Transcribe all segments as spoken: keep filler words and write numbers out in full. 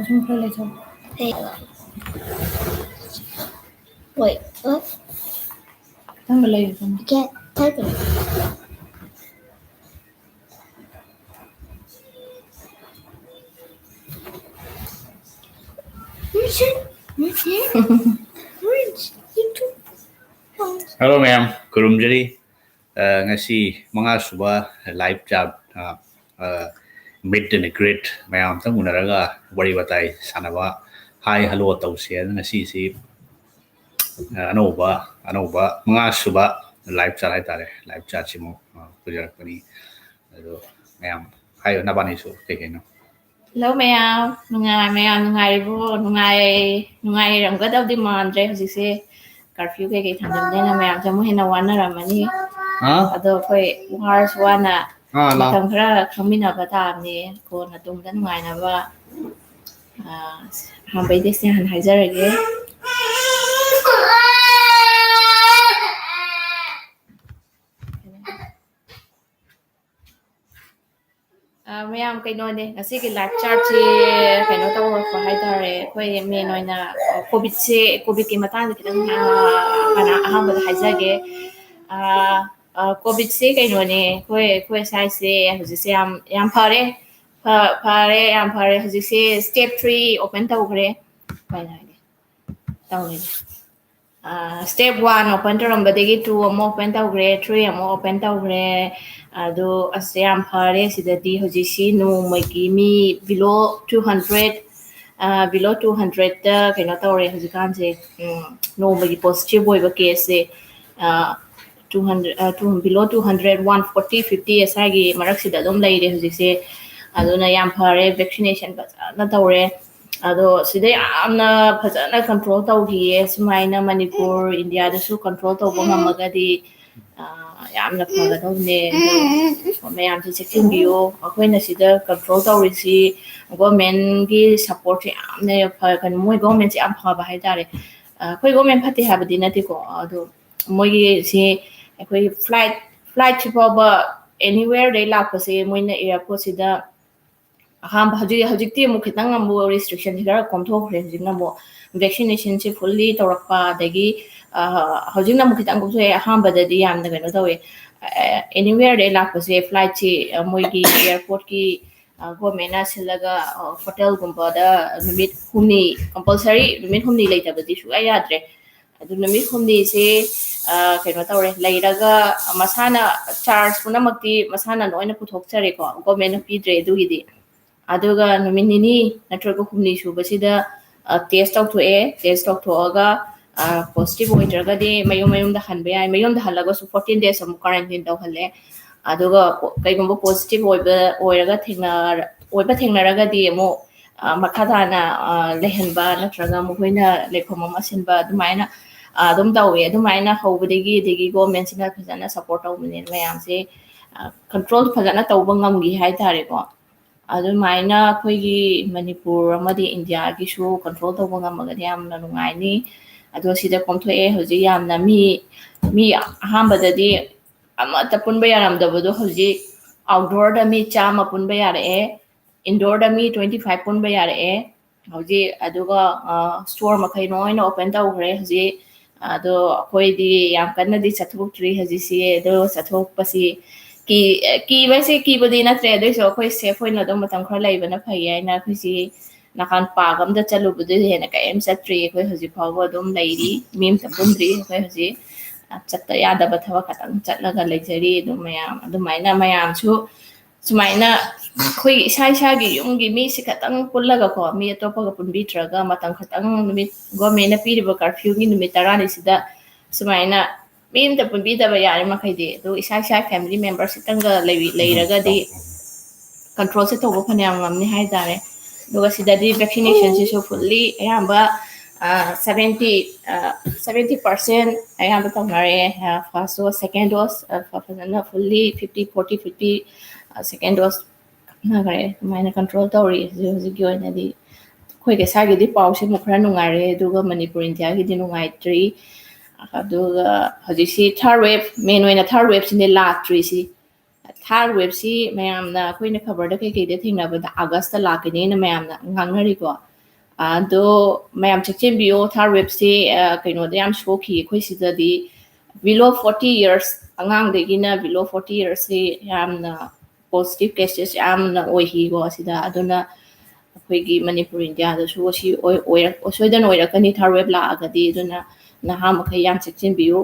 ꯁꯨꯝ ꯈꯔ ꯂꯩꯊꯧ꯫ Wait, what? ꯈꯤꯇꯪꯒ ꯂꯩꯌꯨ ꯁꯨꯝ꯫ I can't type it. Where's it? Where's it? Where's YouTube? Hello ꯃꯌꯥꯝ, ꯈꯨꯔꯨꯝꯖꯔꯤ꯫ ꯑ, ꯉꯁꯤ ꯃꯉꯥ ꯁꯨꯕ live chat, ꯑ, ꯑ, meet and greet ꯃꯌꯥꯝ ꯑꯝꯇꯪ ꯎꯅꯔꯒ ꯋꯥꯔꯤ ꯋꯥꯇꯥꯏ ꯁꯥꯟꯅꯕ, hi hello ꯇꯧꯁꯦ ꯍꯥꯏꯅ ꯉꯁꯤꯁꯤ, ꯑ, ꯑꯅꯧꯕ, ꯑꯅꯧꯕ ꯃꯉꯥ ꯁꯨꯕ live chat ꯍꯥꯏꯇꯥꯔꯦ, live chatꯁꯤꯃꯨꯛ, ꯑ, ꯄꯨꯖꯔꯛꯄꯅꯤ꯫ ꯑꯗꯣ ꯃꯌꯥꯝ ꯍꯥꯏꯌꯣ, ꯅꯕꯥꯅꯤꯁꯨ ꯀꯩ ꯀꯩꯅꯣ? Hello ꯃꯌꯥꯝ, ꯅꯨꯡꯉꯥꯏ-, ꯃꯌꯥꯝ ꯅꯨꯡꯉꯥꯏꯔꯤꯕꯣ? ꯅꯨꯡꯉꯥꯏ-, ꯅꯨꯡꯉꯥꯏꯔꯝꯒꯗꯕꯗꯤ ꯃꯥꯟꯗ꯭ꯔꯦ ꯍꯧꯖꯤꯛꯁꯦ꯫ Curfew ꯀꯩꯀꯩ ꯊꯝꯖꯤꯟꯕꯅꯤꯅ ꯃꯌꯥꯝꯁꯦ ꯑꯃꯨꯛ ꯍꯦꯟꯅ ꯋꯥꯅꯔꯝꯃꯅꯤ꯫ ꯍꯥ? ꯑꯗꯣ ꯑꯩꯈꯣꯏ ꯋꯥꯔꯁꯨ ꯋꯥꯅ ꯑꯥ, ꯂꯥꯎ꯫ ꯃꯇꯝ ꯈꯔ ꯈꯪꯃꯤꯟꯅꯕ ꯇꯥꯕꯅꯦ꯫ ꯀꯣꯟꯅ ꯇꯨꯡꯗ ꯅꯨꯡꯉꯥꯏꯅꯕ, ꯑꯥ, ꯑꯍꯥꯟꯕꯩꯗꯤ ꯁꯤ ꯍꯥꯟꯅ ꯍꯥꯏꯖꯔꯒꯦ꯫ ꯑ, ꯃꯌꯥꯝ ꯀꯩꯅꯣꯅꯦ, ꯉꯁꯤꯒꯤ live chatꯁꯤ ꯀꯩꯅꯣ ꯇꯧꯔꯛꯄ ꯍꯥꯏꯇꯥꯔꯦ, ꯑꯩꯈꯣꯏ main ꯑꯣꯏꯅ, ꯑ, COVIDꯁꯦ, COVIDꯀꯤ ꯃꯇꯥꯡꯗ ꯈꯤꯇꯪ, ꯑ, ꯀꯩꯅꯣ, ꯑꯍꯥꯟꯕꯗ ꯍꯥꯏꯖꯒꯦ꯫ ꯑ, ꯑ, COVIDꯁꯦ ꯀꯩꯅꯣꯅꯦ, ꯑꯩꯈꯣꯏ, ꯑꯩꯈꯣꯏ ꯁ꯭ꯋꯥꯏꯁꯦ ꯍꯧꯖꯤꯛꯁꯦ ꯌꯥꯝ, ꯌꯥꯝ ꯐꯔꯦ꯫ ꯐ-, ꯐꯔꯦ, ꯌꯥꯝ ꯐꯔꯦ꯫ ꯍꯧꯖꯤꯛꯁꯦ step three open ꯇꯧꯈ꯭ꯔꯦ꯫ ꯀꯩꯅꯣ ꯍꯥꯏꯗꯤ, ꯇꯧꯔꯤꯅꯦ꯫ ꯑ, step one open ꯇꯧꯔꯝꯕꯗꯒꯤ two ꯑꯃꯨꯛ open ꯇꯧꯈ꯭ꯔꯦ, three ꯑꯃꯨꯛ open ꯇꯧꯈ꯭ꯔꯦ꯫ ꯑꯗꯣ ꯑꯁ, ꯌꯥꯝ ꯐꯔꯦ꯫ ꯁꯤꯗꯗꯤ ꯍꯧꯖꯤꯛꯁꯤ ꯅꯣꯡꯃꯒꯤ ꯃꯤ below two hundred, ꯑ, below two hundredꯇ ꯀꯩꯅꯣ ꯇꯧꯔꯦ ꯍꯧꯖꯤꯛꯀꯥꯟꯁꯦ꯫ ꯎꯝ, ꯅꯣꯡꯃꯒꯤ positive ꯑꯣꯏꯕ caseꯁꯦ, ꯑ, two hundred, ꯑ, two, below two hundred, one forty, fifty ꯑꯁ꯭ꯋꯥꯏꯒꯤ ꯃꯔꯛꯁꯤꯗ ꯑꯗꯨꯝ ꯂꯩꯔꯦ ꯍꯧꯖꯤꯛꯁꯦ꯫ ꯑꯗꯨꯅ ꯌꯥꯝ ꯐꯔꯦ, vaccination ꯐꯖꯅ ꯇꯧꯔꯦ꯫ ꯑꯗꯣ ꯁꯤꯗ ꯌꯥꯝꯅ ꯐꯖꯅ control ꯇꯧꯈꯤꯌꯦ꯫ ꯁꯨꯃꯥꯏꯅ ꯃꯅꯤꯄꯨꯔ, ꯏꯟꯗꯤꯌꯥꯗꯁꯨ control ꯇꯧꯕ ꯉꯝꯃꯒꯗꯤ, ꯑ, ꯌꯥꯝꯅ ꯐꯒꯗꯧꯕꯅꯦ꯫ ꯑꯗꯣ ꯃꯌꯥꯝꯁꯦ ꯆꯦꯛꯁꯤꯟꯕꯤꯌꯨ꯫ ꯑꯩꯈꯣꯏꯅ ꯁꯤꯗ control ꯇꯧꯔꯤꯁꯤ governmentꯀꯤ supportꯁꯦ ꯌꯥꯝꯅ ꯐ-, ꯀꯩꯅꯣ, ꯃꯣꯏ governmentꯁꯦ ꯌꯥꯝ ꯐꯕ ꯍꯥꯏꯇꯥꯔꯦ꯫ ꯑ, ꯑꯩꯈꯣꯏ government ꯐꯠꯇꯦ ꯍꯥꯏꯕꯗꯤ ꯅꯠꯇꯦꯀꯣ, ꯑꯗꯣ ꯃꯣꯏꯒꯤ ꯁꯤ ꯑꯩꯈꯣꯏ flight, flightꯁꯤ ꯐꯥꯎꯕ anywhereꯗꯩ ꯂꯥꯛꯄꯁꯦ ꯃꯣꯏꯅ airportꯁꯤꯗ ꯑꯍꯥꯟꯕ ꯍꯧꯖꯤꯛ ꯍꯧꯖꯤꯛꯇꯤ ꯑꯃꯨꯛ ꯈꯤꯇꯪ ꯑꯃꯨꯛ ꯔꯤꯁꯇ꯭ꯔꯤꯛꯁꯟꯁꯤ ꯈꯔ ꯀꯣꯝꯊꯣꯛꯈ꯭ꯔꯦ꯫ ꯍꯧꯖꯤꯛꯅ ꯑꯃꯨꯛ ꯚꯦꯛꯁꯤꯅꯦꯁꯟꯁꯤ ꯐꯨꯜꯂꯤ ꯇꯧꯔꯛꯄ, ꯑꯗꯒꯤ ꯍꯧꯖꯤꯛꯅ ꯑꯃꯨꯛ ꯈꯤꯇꯪ ꯀꯣꯝꯊꯣꯛꯑꯦ꯫ ꯑꯍꯥꯟꯕꯗꯗꯤ ꯌꯥꯝꯅ ꯀꯩꯅꯣ ꯇꯧꯋꯦ꯫ ꯑꯦꯅꯤꯋꯦꯌꯔꯗꯩ ꯂꯥꯛꯄꯁꯦ ꯐ꯭ꯂꯥꯏꯠꯁꯤ ꯃꯣꯏꯒꯤ ꯑꯦꯌꯥꯔꯄꯣꯔꯠꯀꯤ ꯒꯣꯔꯃꯦꯟꯅ ꯁꯤꯜꯂꯒ ꯍꯣꯇꯦꯜꯒꯨꯝꯕꯗ ꯅꯨꯃꯤꯠ ꯍꯨꯝꯅꯤ, ꯀꯝꯄꯜꯁꯔꯤ ꯅꯨꯃꯤꯠ ꯍꯨꯝꯅꯤ ꯂꯩꯇꯕꯗꯤ ꯁꯨꯡꯌꯥ ꯌꯥꯗ꯭ꯔꯦ꯫ ꯑꯗꯨ ꯅꯨꯃꯤꯠ ꯍꯨꯝꯅꯤꯁꯦ ꯀꯩꯅꯣ ꯇꯧꯔꯦ, ꯂꯩꯔꯒ ꯃꯁꯥꯅ ꯆꯥꯔꯖ ꯄꯨꯝꯅꯃꯛꯇꯤ ꯃꯁꯥꯅ ꯂꯣꯏꯅ ꯄꯨꯊꯣꯛꯆꯔꯦꯀꯣ, ꯒꯣꯔꯃꯦꯟꯅ ꯄꯤꯗ꯭ꯔꯦ ꯑꯗꯨꯒꯤꯗꯤ꯫ ꯑꯗꯨꯒ ꯅꯨꯃꯤꯠ ꯅꯤꯅꯤ ꯅꯠꯇ꯭ꯔꯒ ꯍꯨꯝꯅꯤ ꯁꯨꯕꯁꯤꯗ ꯇꯦꯁ ꯇꯧꯊꯣꯛꯑꯦ꯫ ꯇꯦꯁ ꯇꯧꯊꯣꯛꯑꯒ ꯄꯣꯖꯤꯇꯤꯚ ꯑꯣꯏꯗ꯭ꯔꯒꯗꯤ ꯃꯌꯨꯝ ꯃꯌꯨꯝꯗ ꯍꯟꯕ ꯌꯥꯏ꯫ ꯃꯌꯨꯝꯗ ꯍꯜꯂꯒꯁꯨ ꯐꯣꯔꯇꯤꯟ ꯗꯦꯖ ꯑꯃꯨꯛ ꯀ꯭ꯋꯥꯔꯦꯟꯇꯤꯟ ꯇꯧꯍꯜꯂꯦ꯫ ꯑꯗꯨꯒ ꯀꯩꯒꯨꯝꯕ ꯄꯣꯖꯤꯇꯤꯚ ꯑꯣꯏꯕ ꯑꯣꯏꯔꯒ ꯊꯦꯡꯅ ꯑꯣꯏꯕ ꯊꯦꯡꯅꯔꯒꯗꯤ ꯑꯃꯨꯛ ꯃꯈꯥ ꯇꯥꯅ ꯂꯩꯍꯟꯕ ꯅꯠꯇ꯭ꯔꯒ ꯃꯈꯣꯏꯅ ꯂꯩꯐꯝ ꯑꯃ ꯁꯤꯟꯕ ꯑꯗꯨꯃꯥꯏꯅ ꯑꯗꯨꯝ ꯇꯧꯋꯦ꯫ ꯑꯗꯨꯃꯥꯏꯅ ꯍꯧꯕꯗꯒꯤ, ꯑꯗꯒꯤ ꯒꯣꯔꯃꯦꯟꯁꯤꯅ ꯐꯖꯅ ꯁꯞꯄꯣꯔꯠ ꯇꯧꯕꯅꯤꯅ ꯃꯌꯥꯝꯁꯦ ꯀꯟꯇ꯭ꯔꯣꯜ ꯐꯖꯅ ꯇꯧꯕ ꯉꯝꯈꯤ ꯍꯥꯏꯇꯥꯔꯦꯀꯣ꯫ ꯑꯗꯨꯃꯥꯏꯅ ꯑꯩꯈꯣꯏꯒꯤ ꯃꯅꯤꯄꯨꯔ ꯑꯃꯗꯤ ꯏꯟꯗꯤꯌꯥꯒꯤꯁꯨ ꯀꯟꯇ꯭ꯔꯣꯜ ꯇꯧꯕ ꯉꯝꯃꯒꯗꯤ ꯌꯥꯝꯅ ꯅꯨꯡꯉꯥꯏꯅꯤ꯫ ꯑꯗꯣ ꯁꯤꯗ ꯀꯣꯝꯊꯣꯛꯑꯦ ꯍꯧꯖꯤꯛ ꯌꯥꯝꯅ ꯃꯤ, ꯃꯤ ꯑꯍꯥꯟꯕꯗꯗꯤ ꯑꯃꯠꯇ ꯄꯨꯟꯕ ꯌꯥꯔꯝꯗꯕꯗꯣ ꯍꯧꯖꯤꯛ ꯑꯥꯎꯠꯗꯣꯔꯗ ꯃꯤ ꯆꯥꯝꯃ ꯄꯨꯟꯕ ꯌꯥꯔꯛꯑꯦ, ꯏꯟꯗꯣꯔꯗ ꯃꯤ ꯇ꯭ꯋꯦꯟꯇꯤ ꯐꯥꯏꯚ ꯄꯨꯟꯕ ꯌꯥꯔꯛꯑꯦ꯫ ꯍꯧꯖꯤꯛ ꯑꯗꯨꯒ ꯁ꯭ꯇꯣꯔ ꯃꯈꯩ ꯂꯣꯏꯅ ꯑꯣꯄꯟ ꯇꯧꯈ꯭ꯔꯦ ꯍꯧꯖꯤꯛ꯫ ꯑꯗꯣ ꯑꯩꯈꯣꯏꯗꯤ ꯌꯥꯝ ꯀꯟꯅꯗꯤ ꯆꯠꯊꯣꯛꯇ꯭ꯔꯤ ꯍꯧꯖꯤꯛꯁꯤ꯫ ꯑꯗꯣ ꯆꯠꯊꯣꯛꯄꯁꯤ ꯀꯤ-, ꯀꯤꯕꯁꯤ ꯀꯤꯕꯗꯤ ꯅꯠꯇ꯭ꯔꯦ, ꯑꯗꯨꯏꯁꯨ ꯑꯩꯈꯣꯏ ꯁꯦꯐ ꯑꯣꯏꯅ ꯑꯗꯨꯝ ꯃꯇꯝ ꯈꯔ ꯂꯩꯕꯅ ꯐꯩ ꯍꯥꯏꯅ ꯑꯩꯈꯣꯏꯁꯤ ꯅꯥꯀꯥꯟ ꯄꯥꯛ ꯑꯝꯗ ꯆꯠꯂꯨꯕꯗꯩ ꯍꯦꯟꯅ ꯀꯔꯤꯝ ꯆꯠꯇ꯭ꯔꯤ꯫ ꯑꯩꯈꯣꯏ ꯍꯧꯖꯤꯛ ꯐꯥꯎꯕ ꯑꯗꯨꯝ ꯂꯩꯔꯤ, ꯃꯤ ꯑꯝꯇ ꯄꯨꯟꯗ꯭ꯔꯤ꯫ ꯑꯩꯈꯣꯏ ꯍꯧꯖꯤꯛ ꯆꯠꯇ ꯌꯥꯗꯕ ꯊꯕꯛ ꯈꯛꯇꯪ ꯆꯠꯂꯒ ꯂꯩꯖꯔꯤ꯫ ꯑꯗꯨꯝ ꯃꯌꯥꯝ ꯑꯗꯨꯃꯥꯏꯅ ꯃꯌꯥꯝꯁꯨ ꯁꯨꯃꯥꯏꯅ ꯑꯩꯈꯣꯏ ꯏꯁꯥ ꯏꯁꯥꯒꯤ ꯌꯨꯝꯒꯤ ꯃꯤꯁꯤ ꯈꯛꯇꯪ ꯄꯨꯜꯂꯒꯀꯣ, ꯃꯤ ꯑꯇꯣꯞꯄꯒ ꯄꯨꯟꯕꯤꯗ꯭ꯔꯒ ꯃꯇꯝ ꯈꯛꯇꯪ ꯅꯨꯃꯤꯠ ꯒꯣꯔꯃꯦꯟꯅ ꯄꯤꯔꯤꯕ ꯀꯔꯐ꯭ꯌꯨꯒꯤ ꯅꯨꯃꯤꯠ ꯇꯔꯥꯅꯤꯁꯤꯗ ꯁꯨꯃꯥꯏꯅ ꯃꯤ ꯑꯝꯇ ꯄꯨꯟꯕꯤꯗꯕ ꯌꯥꯔꯤ ꯃꯈꯩꯗꯤ꯫ ꯑꯗꯨ ꯏꯁꯥ ꯏꯁꯥ ꯐꯦꯃꯤꯂꯤ ꯃꯦꯝꯕꯔꯁ ꯈꯛꯇꯪꯒ ꯂꯩꯕꯤ-, ꯂꯩꯔꯒꯗꯤ ꯀꯟꯇ꯭ꯔꯣꯜꯁꯦ ꯇꯧꯕ ꯐꯅꯌꯥꯝ ꯉꯝꯅꯤ ꯍꯥꯏꯇꯥꯔꯦ꯫ ꯑꯗꯨꯒ ꯁꯤꯗꯗꯤ ꯚꯦꯛꯁꯤꯅꯦꯁꯟꯁꯤꯁꯨ ꯐꯨꯜꯂꯤ ꯑꯌꯥꯝꯕ, ꯑ, ꯁꯚꯦꯟꯇꯤ, ꯑ, ꯁꯚꯦꯟꯇꯤ ꯄꯥꯔꯁꯦꯟ ꯑꯌꯥꯝꯕ ꯇꯧꯅꯔꯦ꯫ ꯑ, ꯐꯥꯔꯁ ꯗꯣꯁ, ꯁꯦꯀꯦꯟ ꯗꯣꯁ, ꯑ, ꯐ-, ꯐꯖꯅ ꯐꯨꯜꯂꯤ ꯐꯤꯐꯇꯤ, ꯐꯣꯔꯇꯤ, ꯐꯤꯐꯇꯤ, ꯑ, ꯁꯦꯀꯦꯟ ꯗꯣꯁ ꯀꯥꯟꯅꯈ꯭ꯔꯦ꯫ ꯑꯗꯨꯃꯥꯏꯅ ꯀꯟꯇ꯭ꯔꯣꯜ ꯇꯧꯔꯤ ꯍꯧꯖꯤꯛ ꯍꯧꯖꯤꯛꯀꯤ ꯑꯣꯏꯅꯗꯤ꯫ ꯑꯩꯈꯣꯏꯒꯤ ꯁ꯭ꯋꯥꯏꯒꯤꯗꯤ ꯄꯥꯎꯁꯦ ꯑꯃꯨꯛ ꯈꯔ ꯅꯨꯡꯉꯥꯏꯔꯦ, ꯑꯗꯨꯒ ꯃꯅꯤꯄꯨꯔ ꯏꯟꯗꯤꯌꯥꯒꯤꯗꯤ ꯅꯨꯡꯉꯥꯏꯇ꯭ꯔꯤ꯫ ꯑꯗꯨꯒ ꯍꯧꯖꯤꯛꯁꯤ ꯊꯥꯔꯠ ꯋꯦꯕ, ꯃꯦꯟ ꯑꯣꯏꯅ ꯊꯥꯔꯠ ꯋꯦꯕꯁꯤꯅꯦ ꯂꯥꯛꯇ꯭ꯔꯤꯁꯤ꯫ Third wave ꯁꯤ ꯃꯌꯥꯝꯅ ꯑꯩꯈꯣꯏꯅ ꯈꯕꯔꯗ ꯀꯩꯀꯩꯗ ꯊꯦꯡꯅꯕꯗ August ꯇ ꯂꯥꯛꯀꯅꯤꯅ ꯃꯌꯥꯝꯅ ꯉꯥꯡꯅꯔꯤꯀꯣ꯫ ꯑꯗꯣ ꯃꯌꯥꯝ ꯆꯦꯛꯁꯤꯟꯕꯤꯌꯣ, third wave ꯁꯤ, ꯑ, ꯀꯩꯅꯣꯗ ꯌꯥꯝ ꯁꯣꯛꯈꯤ ꯑꯩꯈꯣꯏ ꯁꯤꯗꯗꯤ꯫ Below forty years, ꯑꯉꯥꯡꯗꯒꯤꯅ below forty years ꯁꯤ ꯌꯥꯝꯅ positive cases ꯌꯥꯝꯅ ꯑꯣꯏꯈꯤꯀꯣ ꯁꯤꯗ꯫ ꯑꯗꯨꯅ ꯑꯩꯈꯣꯏꯒꯤ ꯃꯅꯤꯄꯨꯔ, ꯏꯟꯗꯤꯌꯥꯗꯁꯨ ꯑꯁꯤ ꯑꯣꯏ-, ꯑꯣꯏꯔꯛ-, ꯁꯣꯏꯗꯅ ꯑꯣꯏꯔꯛꯀꯅꯤ third wave ꯂꯥꯛꯑꯒꯗꯤ꯫ ꯑꯗꯨꯅ ꯅꯍꯥ ꯃꯈꯩ ꯌꯥꯝ ꯆꯦꯛꯁꯤꯟꯕꯤꯌꯨ,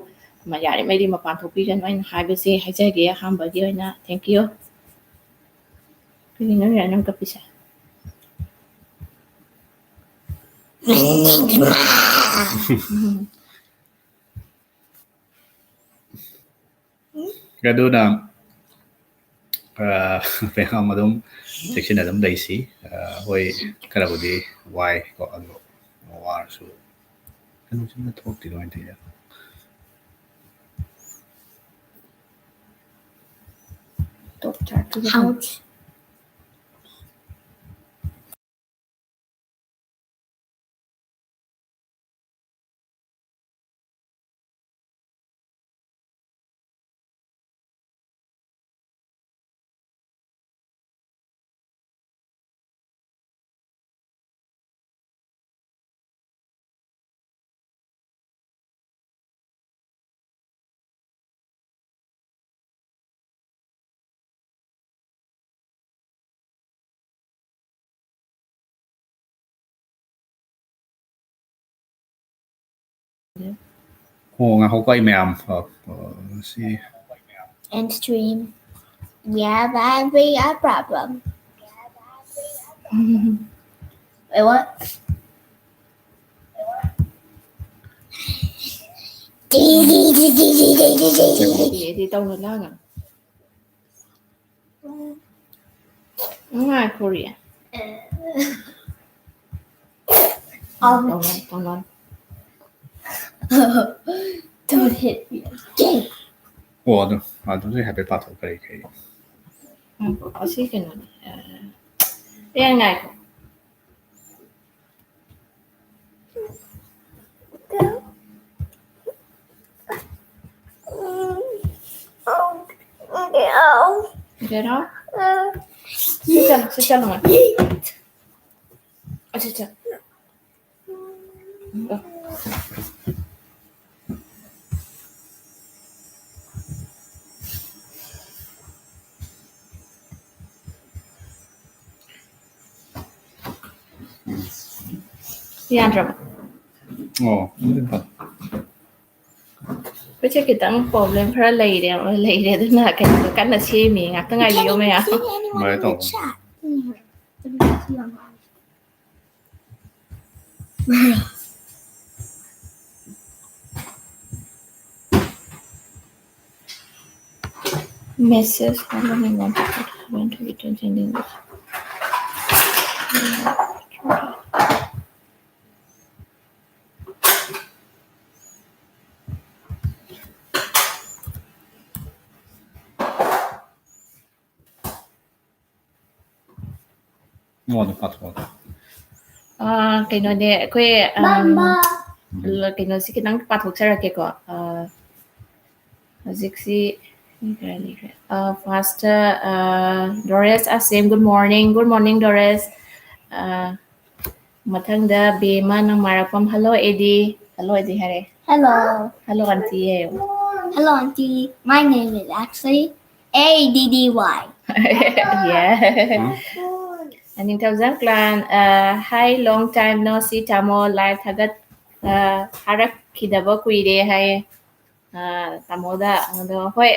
ꯃ-, ꯌꯥꯔꯤꯉꯩꯗꯤ ꯃꯄꯥꯟ ꯊꯣꯛꯄꯤꯒꯅꯨ ꯍꯥꯏꯅ ꯍꯥꯏꯕꯁꯦ ꯍꯥꯏꯖꯒꯦ ꯑꯍꯥꯟꯕꯒꯤ ꯑꯣꯏꯅ꯫ Thank you꯫ ꯀꯔꯤꯅꯣ ꯔꯤꯌꯥ ꯅꯪ ꯀꯞꯄꯤꯁꯦ? ꯑꯗꯨꯅ, ꯑ, ꯃꯌꯥꯝ ꯑꯗꯨꯝ ꯆꯦꯛꯁꯤꯟꯅ ꯑꯗꯨꯝ ꯂꯩꯁꯤ꯫ ꯑ, ꯍꯣꯏ, ꯈꯔꯕꯨꯗꯤ ꯋꯥꯏ ꯀꯣ, ꯑꯗꯣ ꯋꯥꯔꯁꯨ ꯀꯩꯅꯣꯁꯤꯅ ꯊꯣꯛꯇꯦ ꯀꯃꯥꯏꯅ ꯇꯧꯔꯤꯅꯣ? Doctor to the Ouch. ꯑꯣ, ꯉꯥꯏꯈꯣꯀꯣ, ꯑꯩ ꯃꯌꯥꯝ, ꯑ, ꯑ, ꯁꯤ꯫ End stream. Yeah, that would be a problem. Wait, what? ꯑꯦ, ꯑꯦ, ꯇꯧꯅꯨ, ꯂꯥꯡꯒꯅꯨ꯫ ꯉꯥꯏꯈꯣ, ꯔꯤꯌꯥ꯫ ꯇꯧꯅꯨ, ꯇꯧꯅꯨ꯫ Don't hit me again. ꯑꯣ, ꯑꯗꯨ, ꯑꯗꯨꯗꯤ ꯍꯥꯏꯐꯦꯠ ꯄꯥꯊꯣꯛꯈ꯭ꯔꯦ ꯀꯩ꯫ ꯉꯥꯏꯈꯣ, ꯑꯁꯤ ꯀꯩꯅꯣꯅꯦ꯫ ꯑꯦ, ꯉꯥꯏꯈꯣ꯫ ꯀꯩꯅꯣ? ꯁꯤ ꯆꯠꯂꯣ, ꯁꯤ ꯆꯠꯂꯣ꯫ ꯑꯁꯤ ꯆꯠ-, ꯌꯥꯗ꯭ꯔꯕ? ꯑꯣ, ꯑꯗꯨꯗꯤ ꯐꯔꯦ꯫ ꯑꯩꯈꯣꯏꯁꯦ ꯈꯤꯇꯪ problem ꯈꯔ ꯂꯩꯔꯦ, ꯂꯩꯔꯦ, ꯑꯗꯨꯅ ꯀꯩꯅꯣꯗꯣ ꯀꯟꯅ ꯁꯦꯝꯃꯤ, ꯉꯥꯛꯇ ꯉꯥꯏꯕꯤꯌꯣ ꯃꯌꯥꯝ꯫ ꯀꯃꯥꯏꯅ ꯇꯧꯕ? Message, how many want to put, want to return sending this? ꯃꯉꯣꯟꯗ ꯄꯥꯊꯣꯛꯑꯣ꯫ ꯑꯥ, ꯀꯩꯅꯣꯅꯦ, ꯑꯩꯈꯣꯏ, ꯑꯝ, ꯎꯝ꯫ ꯀꯩꯅꯣꯁꯤ ꯈꯤꯇꯪ ꯄꯥꯊꯣꯛꯆꯔꯛꯀꯦꯀꯣ꯫ ꯑꯥ, ꯍꯧꯖꯤꯛꯁꯤ ꯃꯤ ꯀꯌꯥ ꯂꯩꯈ꯭ꯔꯦ? ꯑꯥ, first, ꯑꯥ, ꯗꯣꯔꯦꯁ ꯑꯁꯦꯝ, good morning, good morning, ꯗꯣꯔꯦꯁ꯫ ꯑꯥ, ꯃꯊꯪꯗ ꯕꯦꯃ ꯅꯣꯡꯃꯥꯏꯔꯛꯄꯝ, hello ꯑꯦꯗꯤ, hello ꯑꯦꯗꯤ ꯍꯥꯏꯔꯦ꯫ Hello. Hello ꯑꯟꯇꯤ ꯍꯥꯏꯌꯣ꯫ Hello, auntie. My name is actually A D D Y. Yeah. Um. Ningthoujam clan, ꯑ, hi, long time no see, ꯇꯥꯃꯣ, live ꯊꯥꯒꯠ-, ꯑ, ꯊꯥꯔꯛꯈꯤꯗꯕ ꯀꯨꯏꯔꯦ ꯍꯥꯏꯌꯦ꯫ ꯑ, ꯇꯥꯃꯣꯗ, ꯑꯗꯣ ꯍꯣꯏ,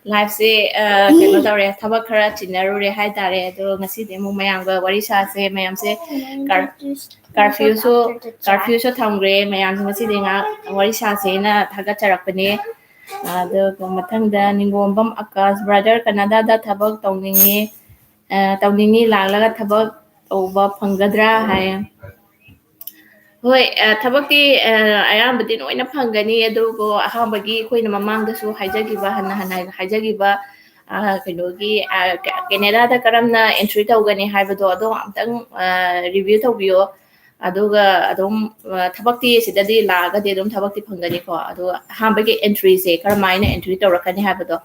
liveꯁꯦ, ꯑ, ꯀꯩꯅꯣ ꯇꯧꯔꯦ, ꯊꯕꯛ ꯈꯔ ꯆꯤꯟꯅꯔꯨꯔꯦ ꯍꯥꯏꯇꯥꯔꯦ꯫ ꯑꯗꯣ ꯉꯁꯤꯗꯤ ꯑꯃꯨꯛ ꯃꯌꯥꯝꯒ ꯋꯥꯔꯤ ꯁꯥꯁꯦ, ꯃꯌꯥꯝꯁꯦ ꯀꯔ-, curfewꯁꯨ, curfewꯁꯨ ꯊꯝꯈ꯭ꯔꯦ, ꯃꯌꯥꯝꯁꯦ ꯉꯁꯤꯗꯤ ꯉꯥꯏꯍꯥꯛ ꯋꯥꯔꯤ ꯁꯥꯁꯦꯅ ꯊꯥꯒꯠꯆꯔꯛꯄꯅꯦ꯫ ꯑꯗꯨꯒ ꯃꯊꯪꯗ ꯅꯤꯡꯒꯣꯝꯕꯝ ꯑꯀꯥꯁ, brother ꯀꯅꯥꯗꯥꯗ ꯊꯕꯛ ꯇꯧꯅꯤꯡꯉꯤ, ꯑ, ꯇꯧꯅꯤꯡꯉꯤ, ꯂꯥꯛꯂꯒ ꯊꯕꯛ ꯇꯧꯕ ꯐꯪꯒꯗ꯭ꯔꯥ ꯍꯥꯏ꯫ ꯍꯣꯏ, ꯑ, ꯊꯕꯛꯇꯤ, ꯑ, ꯑꯌꯥꯝꯕꯗꯤ ꯂꯣꯏꯅ ꯐꯪꯒꯅꯤ, ꯑꯗꯨꯕꯨ ꯑꯍꯥꯟꯕꯒꯤ ꯑꯩꯈꯣꯏꯅ ꯃꯃꯥꯡꯗꯁꯨ ꯍꯥꯏꯖꯈꯤꯕ, ꯍꯟꯅ ꯍꯟꯅ ꯍꯥꯏꯖꯈꯤꯕ, ꯑ, ꯀꯩꯅꯣꯒꯤ, ꯑ, ꯀꯦ-, ꯀꯦꯅꯦꯗꯥꯗ ꯀꯔꯝꯅ entry ꯇꯧꯒꯅꯤ ꯍꯥꯏꯕꯗꯣ ꯑꯗꯣ ꯑꯝꯇꯪ, ꯑ, review ꯇꯧꯕꯤꯌꯣ꯫ ꯑꯗꯨꯒ ꯑꯗꯨꯝ, ꯑ, ꯊꯕꯛꯇꯤ ꯁꯤꯗꯗꯤ ꯂꯥꯛꯑꯒꯗꯤ ꯑꯗꯨꯝ ꯊꯕꯛꯇꯤ ꯐꯪꯒꯅꯤꯀꯣ꯫ ꯑꯗꯣ ꯑꯍꯥꯟꯕꯒꯤ entryꯁꯦ ꯀꯔꯝꯍꯥꯏꯅ entry ꯇꯧꯔꯛꯀꯅꯤ ꯍꯥꯏꯕꯗꯣ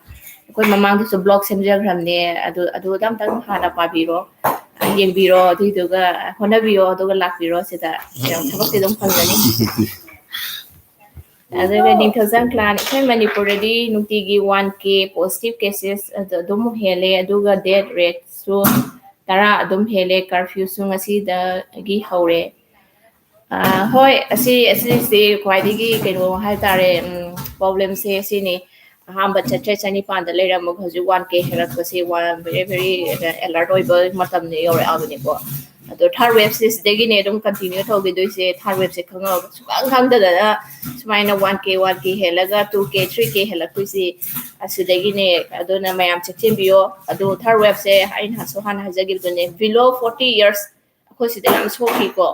ꯑꯩꯈꯣꯏ ꯃꯃꯥꯡꯗꯁꯨ ꯕ꯭ꯂꯣꯛ ꯁꯦꯝꯖꯈ꯭ꯔꯕꯅꯦ, ꯑꯗꯨ ꯑꯗꯨꯗ ꯑꯝꯇꯪ ꯍꯥꯟꯅ ꯄꯥꯕꯤꯔꯣ, ꯌꯦꯡꯕꯤꯔꯣ, ꯑꯗꯨꯏꯗꯨꯒ ꯍꯣꯠꯅꯕꯤꯌꯣ, ꯑꯗꯨꯒ ꯂꯥꯛꯄꯤꯔꯣ ꯁꯤꯗ, ꯊꯕꯛꯇꯤ ꯑꯗꯨꯝ ꯐꯪꯒꯅꯤ꯫ ꯑꯗꯨꯒ ꯅꯤꯡꯊꯧꯖꯝ ꯀ꯭ꯂꯥꯟ, ꯑꯩꯈꯣꯏ ꯃꯅꯤꯄꯨꯔꯗꯗꯤ ꯅꯨꯡꯇꯤꯒꯤ ꯋꯥꯟ ꯀꯦ ꯄꯣꯖꯤꯇꯤꯚ ꯀꯦꯁꯦꯁ ꯑꯗꯨ ꯑꯗꯨꯝ ꯍꯦꯜꯂꯦ, ꯑꯗꯨꯒ ꯗꯦꯠ ꯔꯦꯠꯁꯨ ꯇꯔꯥ ꯑꯗꯨꯝ ꯍꯦꯜꯂꯦ꯫ ꯀꯔꯐ꯭ꯌꯨꯁꯨ ꯉꯁꯤꯗꯒꯤ ꯍꯧꯔꯦ꯫ ꯑꯥ, ꯍꯣꯏ, ꯑꯁꯤ, ꯑꯁꯤꯁꯦ ꯈ꯭ꯋꯥꯏꯗꯒꯤ ꯀꯩꯅꯣ ꯍꯥꯏꯇꯥꯔꯦ, ꯎꯝ, ꯄ꯭ꯔꯣꯕ꯭ꯂꯦꯝꯁꯦ ꯁꯤꯅꯤ꯫ ꯑꯍꯥꯟꯕ ꯆꯥꯇ꯭ꯔꯦꯠ ꯆꯅꯤꯄꯥꯟꯗ ꯂꯩꯔꯝꯃꯒ ꯍꯧꯖꯤꯛ ꯋꯥꯟ ꯀꯦ ꯍꯦꯜꯂꯛꯄꯁꯦ, ꯋꯥꯟ, very, very alert ꯑꯣꯏꯕ ꯃꯇꯝꯅꯦ ꯌꯧꯔꯛꯑꯕꯅꯤꯀꯣ꯫ ꯑꯗꯣ ꯊꯥꯔꯠ ꯋꯦꯕꯁꯦ ꯁꯤꯗꯒꯤꯅꯦ ꯑꯗꯨꯝ ꯀꯟꯇꯤꯅ꯭ꯌꯨ ꯇꯧꯈꯤꯗꯣꯏꯁꯦ꯫ ꯊꯥꯔꯠ ꯋꯦꯕꯁꯦ ꯈꯪꯉꯒ ꯁꯨꯈꯪ ꯈꯪꯗꯗꯅ ꯁꯨꯃꯥꯏꯅ ꯋꯥꯟ ꯀꯦ, ꯋꯥꯟ ꯀꯦ ꯍꯦꯜꯂꯒ ꯇꯨ ꯀꯦ, ꯊ꯭ꯔꯤ ꯀꯦ ꯍꯦꯜꯂꯛꯇꯣꯏꯁꯦ ꯑꯁꯤꯗꯒꯤꯅꯦ꯫ ꯑꯗꯨꯅ ꯃꯌꯥꯝ ꯆꯦꯛꯁꯤꯟꯕꯤꯌꯣ꯫ ꯑꯗꯣ ꯊꯥꯔꯠ ꯋꯦꯕꯁꯦ ꯑꯩꯅꯁꯨ ꯍꯥꯟꯅ ꯍꯥꯏꯖꯈꯤꯕꯗꯨꯅꯦ, below forty years ꯑꯩꯈꯣꯏ ꯁꯤꯗ ꯌꯥꯝ ꯁꯣꯛꯈꯤꯀꯣ꯫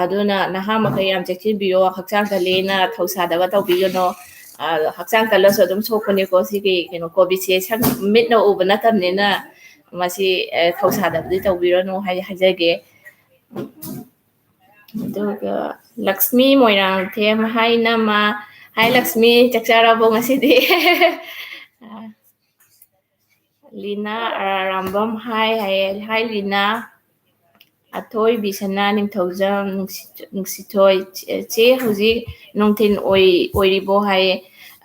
ꯑꯗꯨꯅ ꯅꯍꯥ ꯃꯈꯩ ꯌꯥꯝ ꯆꯦꯛꯁꯤꯟꯕꯤꯌꯣ, ꯍꯛꯆꯥꯡ ꯀꯜꯂꯦꯅ ꯊꯧꯁꯥꯗꯕ ꯇꯧꯕꯤꯒꯅꯣ꯫ ꯑ, ꯍꯛꯆꯥꯡ ꯀꯜꯂꯁꯨ ꯑꯗꯨꯝ ꯁꯣꯛꯄꯅꯤꯀꯣ꯫ ꯁꯤꯒꯤ ꯀꯩꯅꯣ ꯀꯣꯚꯤꯗꯁꯦ ꯁꯛ ꯃꯤꯠꯅ ꯎꯕ ꯅꯠꯇꯕꯅꯤꯅ ꯃꯁꯤ, ꯑ, ꯊꯧꯁꯥꯗꯕꯗꯤ ꯇꯧꯕꯤꯔꯅꯨ ꯍꯥꯏ-, ꯍꯥꯏꯖꯒꯦ꯫ ꯑꯗꯨꯒ ꯂꯛꯁꯃꯤ ꯃꯣꯏꯔꯥꯡꯊꯦꯝ, ꯍꯥꯏ ꯅꯃ, ꯍꯥꯏ ꯂꯛꯁꯃꯤ, ꯆꯥꯛ ꯆꯥꯔꯕꯣ ꯉꯁꯤꯗꯤ? ꯑ, ꯂꯤꯅꯥ ꯑꯔꯥꯔꯥꯝꯕꯝ, ꯍꯥꯏ ꯍꯥꯏꯌꯦ, ꯍꯥꯏ ꯂꯤꯅꯥ꯫ ꯑꯊꯣꯏꯕꯤꯁꯅꯥ ꯅꯤꯡꯊꯧꯖꯝ, ꯅꯨꯡꯁꯤ-, ꯅꯨꯡꯁꯤꯊꯣꯏ, ꯆꯦ, ꯆꯦ ꯍꯧꯖꯤꯛ ꯅꯨꯡꯊꯤꯜ ꯑꯣꯏ-, ꯑꯣꯏꯔꯤꯕꯣ ꯍꯥꯏꯌꯦ꯫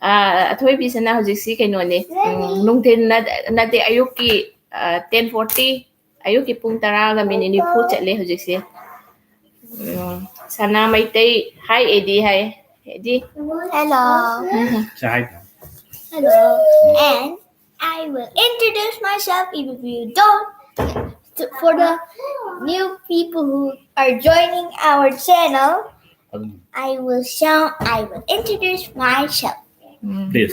ꯑ, ꯑꯊꯣꯏꯕꯤꯁꯅꯥ ꯍꯧꯖꯤꯛꯁꯤ ꯀꯩꯅꯣꯅꯦ, ꯎꯝ, ꯅꯨꯡꯊꯤꯜ ꯅꯠ-, ꯅꯠꯇꯦ, ꯑꯌꯨꯛꯀꯤ, ꯑ, ten forty, ꯑꯌꯨꯛꯀꯤ ꯄꯨꯡ ꯇꯔꯥꯒ ꯃꯤꯅꯤꯠ ꯅꯤꯐꯨ ꯆꯠꯂꯦ ꯍꯧꯖꯤꯛꯁꯦ꯫ ꯎꯝ, ꯁꯅꯥ ꯃꯩꯇꯩ, ꯍꯥꯏ ꯑꯦꯗꯤ ꯍꯥꯏ꯫ ꯑꯦꯗꯤ꯫ Hello. Um. Say hi. Hello. And I will introduce myself if you don't. To, for the new people who are joining our channel, I will shout, I will introduce myself. Um. Please.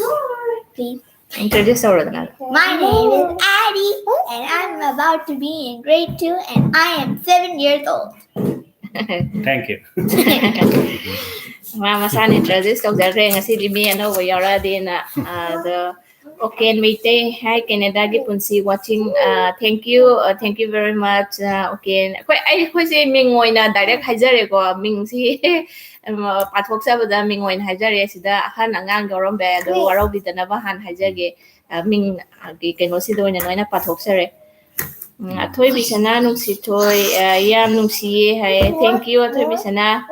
Please. Introduce ꯇꯧꯔꯣꯗꯅ꯫ My name is Addie, and I'm about to be in grade two, and I am seven years old. Thank you. ꯃꯥ ꯃꯁꯥꯅ introduce ꯇꯧꯖꯈ꯭ꯔꯦ, ꯉꯁꯤꯗꯤ ꯃꯤ ꯑꯅꯧꯕ ꯌꯥꯎꯔꯛꯑꯗꯤꯅ꯫ ꯑꯗꯣ, ꯑꯣꯀꯦꯟ ꯃꯩꯇꯩ, ꯍꯥꯏ ꯀꯦꯅꯦꯗꯥꯒꯤ ꯄꯨꯟꯁꯤ watching, ꯑ, thank you, ꯑ, thank you very much, ꯑ, ꯑꯣꯀꯦꯟ꯫ ꯑꯩꯈꯣꯏ, ꯑꯩ, ꯑꯩꯈꯣꯏꯁꯦ ꯃꯤꯡ ꯑꯣꯏꯅ direct ꯍꯥꯏꯖꯔꯦꯀꯣ, ꯃꯤꯡꯁꯤ, ꯑ, ꯄꯥꯊꯣꯛꯆꯕꯗ ꯃꯤꯡ ꯑꯣꯏꯅ ꯍꯥꯏꯖꯔꯦ꯫ ꯁꯤꯗ ꯑꯍꯟ ꯑꯉꯥꯡ ꯌꯥꯎꯔꯝꯕ ꯌꯥꯏ, ꯑꯗꯣ ꯋꯥꯔꯧꯕꯤꯗꯅꯕ ꯍꯥꯟꯅ ꯍꯥꯏꯖꯒꯦ꯫ ꯃꯤꯡꯒꯤ ꯀꯩꯅꯣꯁꯤꯗ ꯑꯣꯏꯅ ꯂꯣꯏꯅ ꯄꯥꯊꯣꯛꯆꯔꯦ꯫ ꯎꯝ, ꯑꯊꯣꯏꯕꯤꯁꯅꯥ ꯅꯨꯡꯁꯤꯊꯣꯏ, ꯑ, ꯌꯥꯝ ꯅꯨꯡꯁꯤꯌꯦ ꯍꯥꯏꯌꯦ꯫ Thank you, ꯑꯊꯣꯏꯕꯤꯁꯅꯥ꯫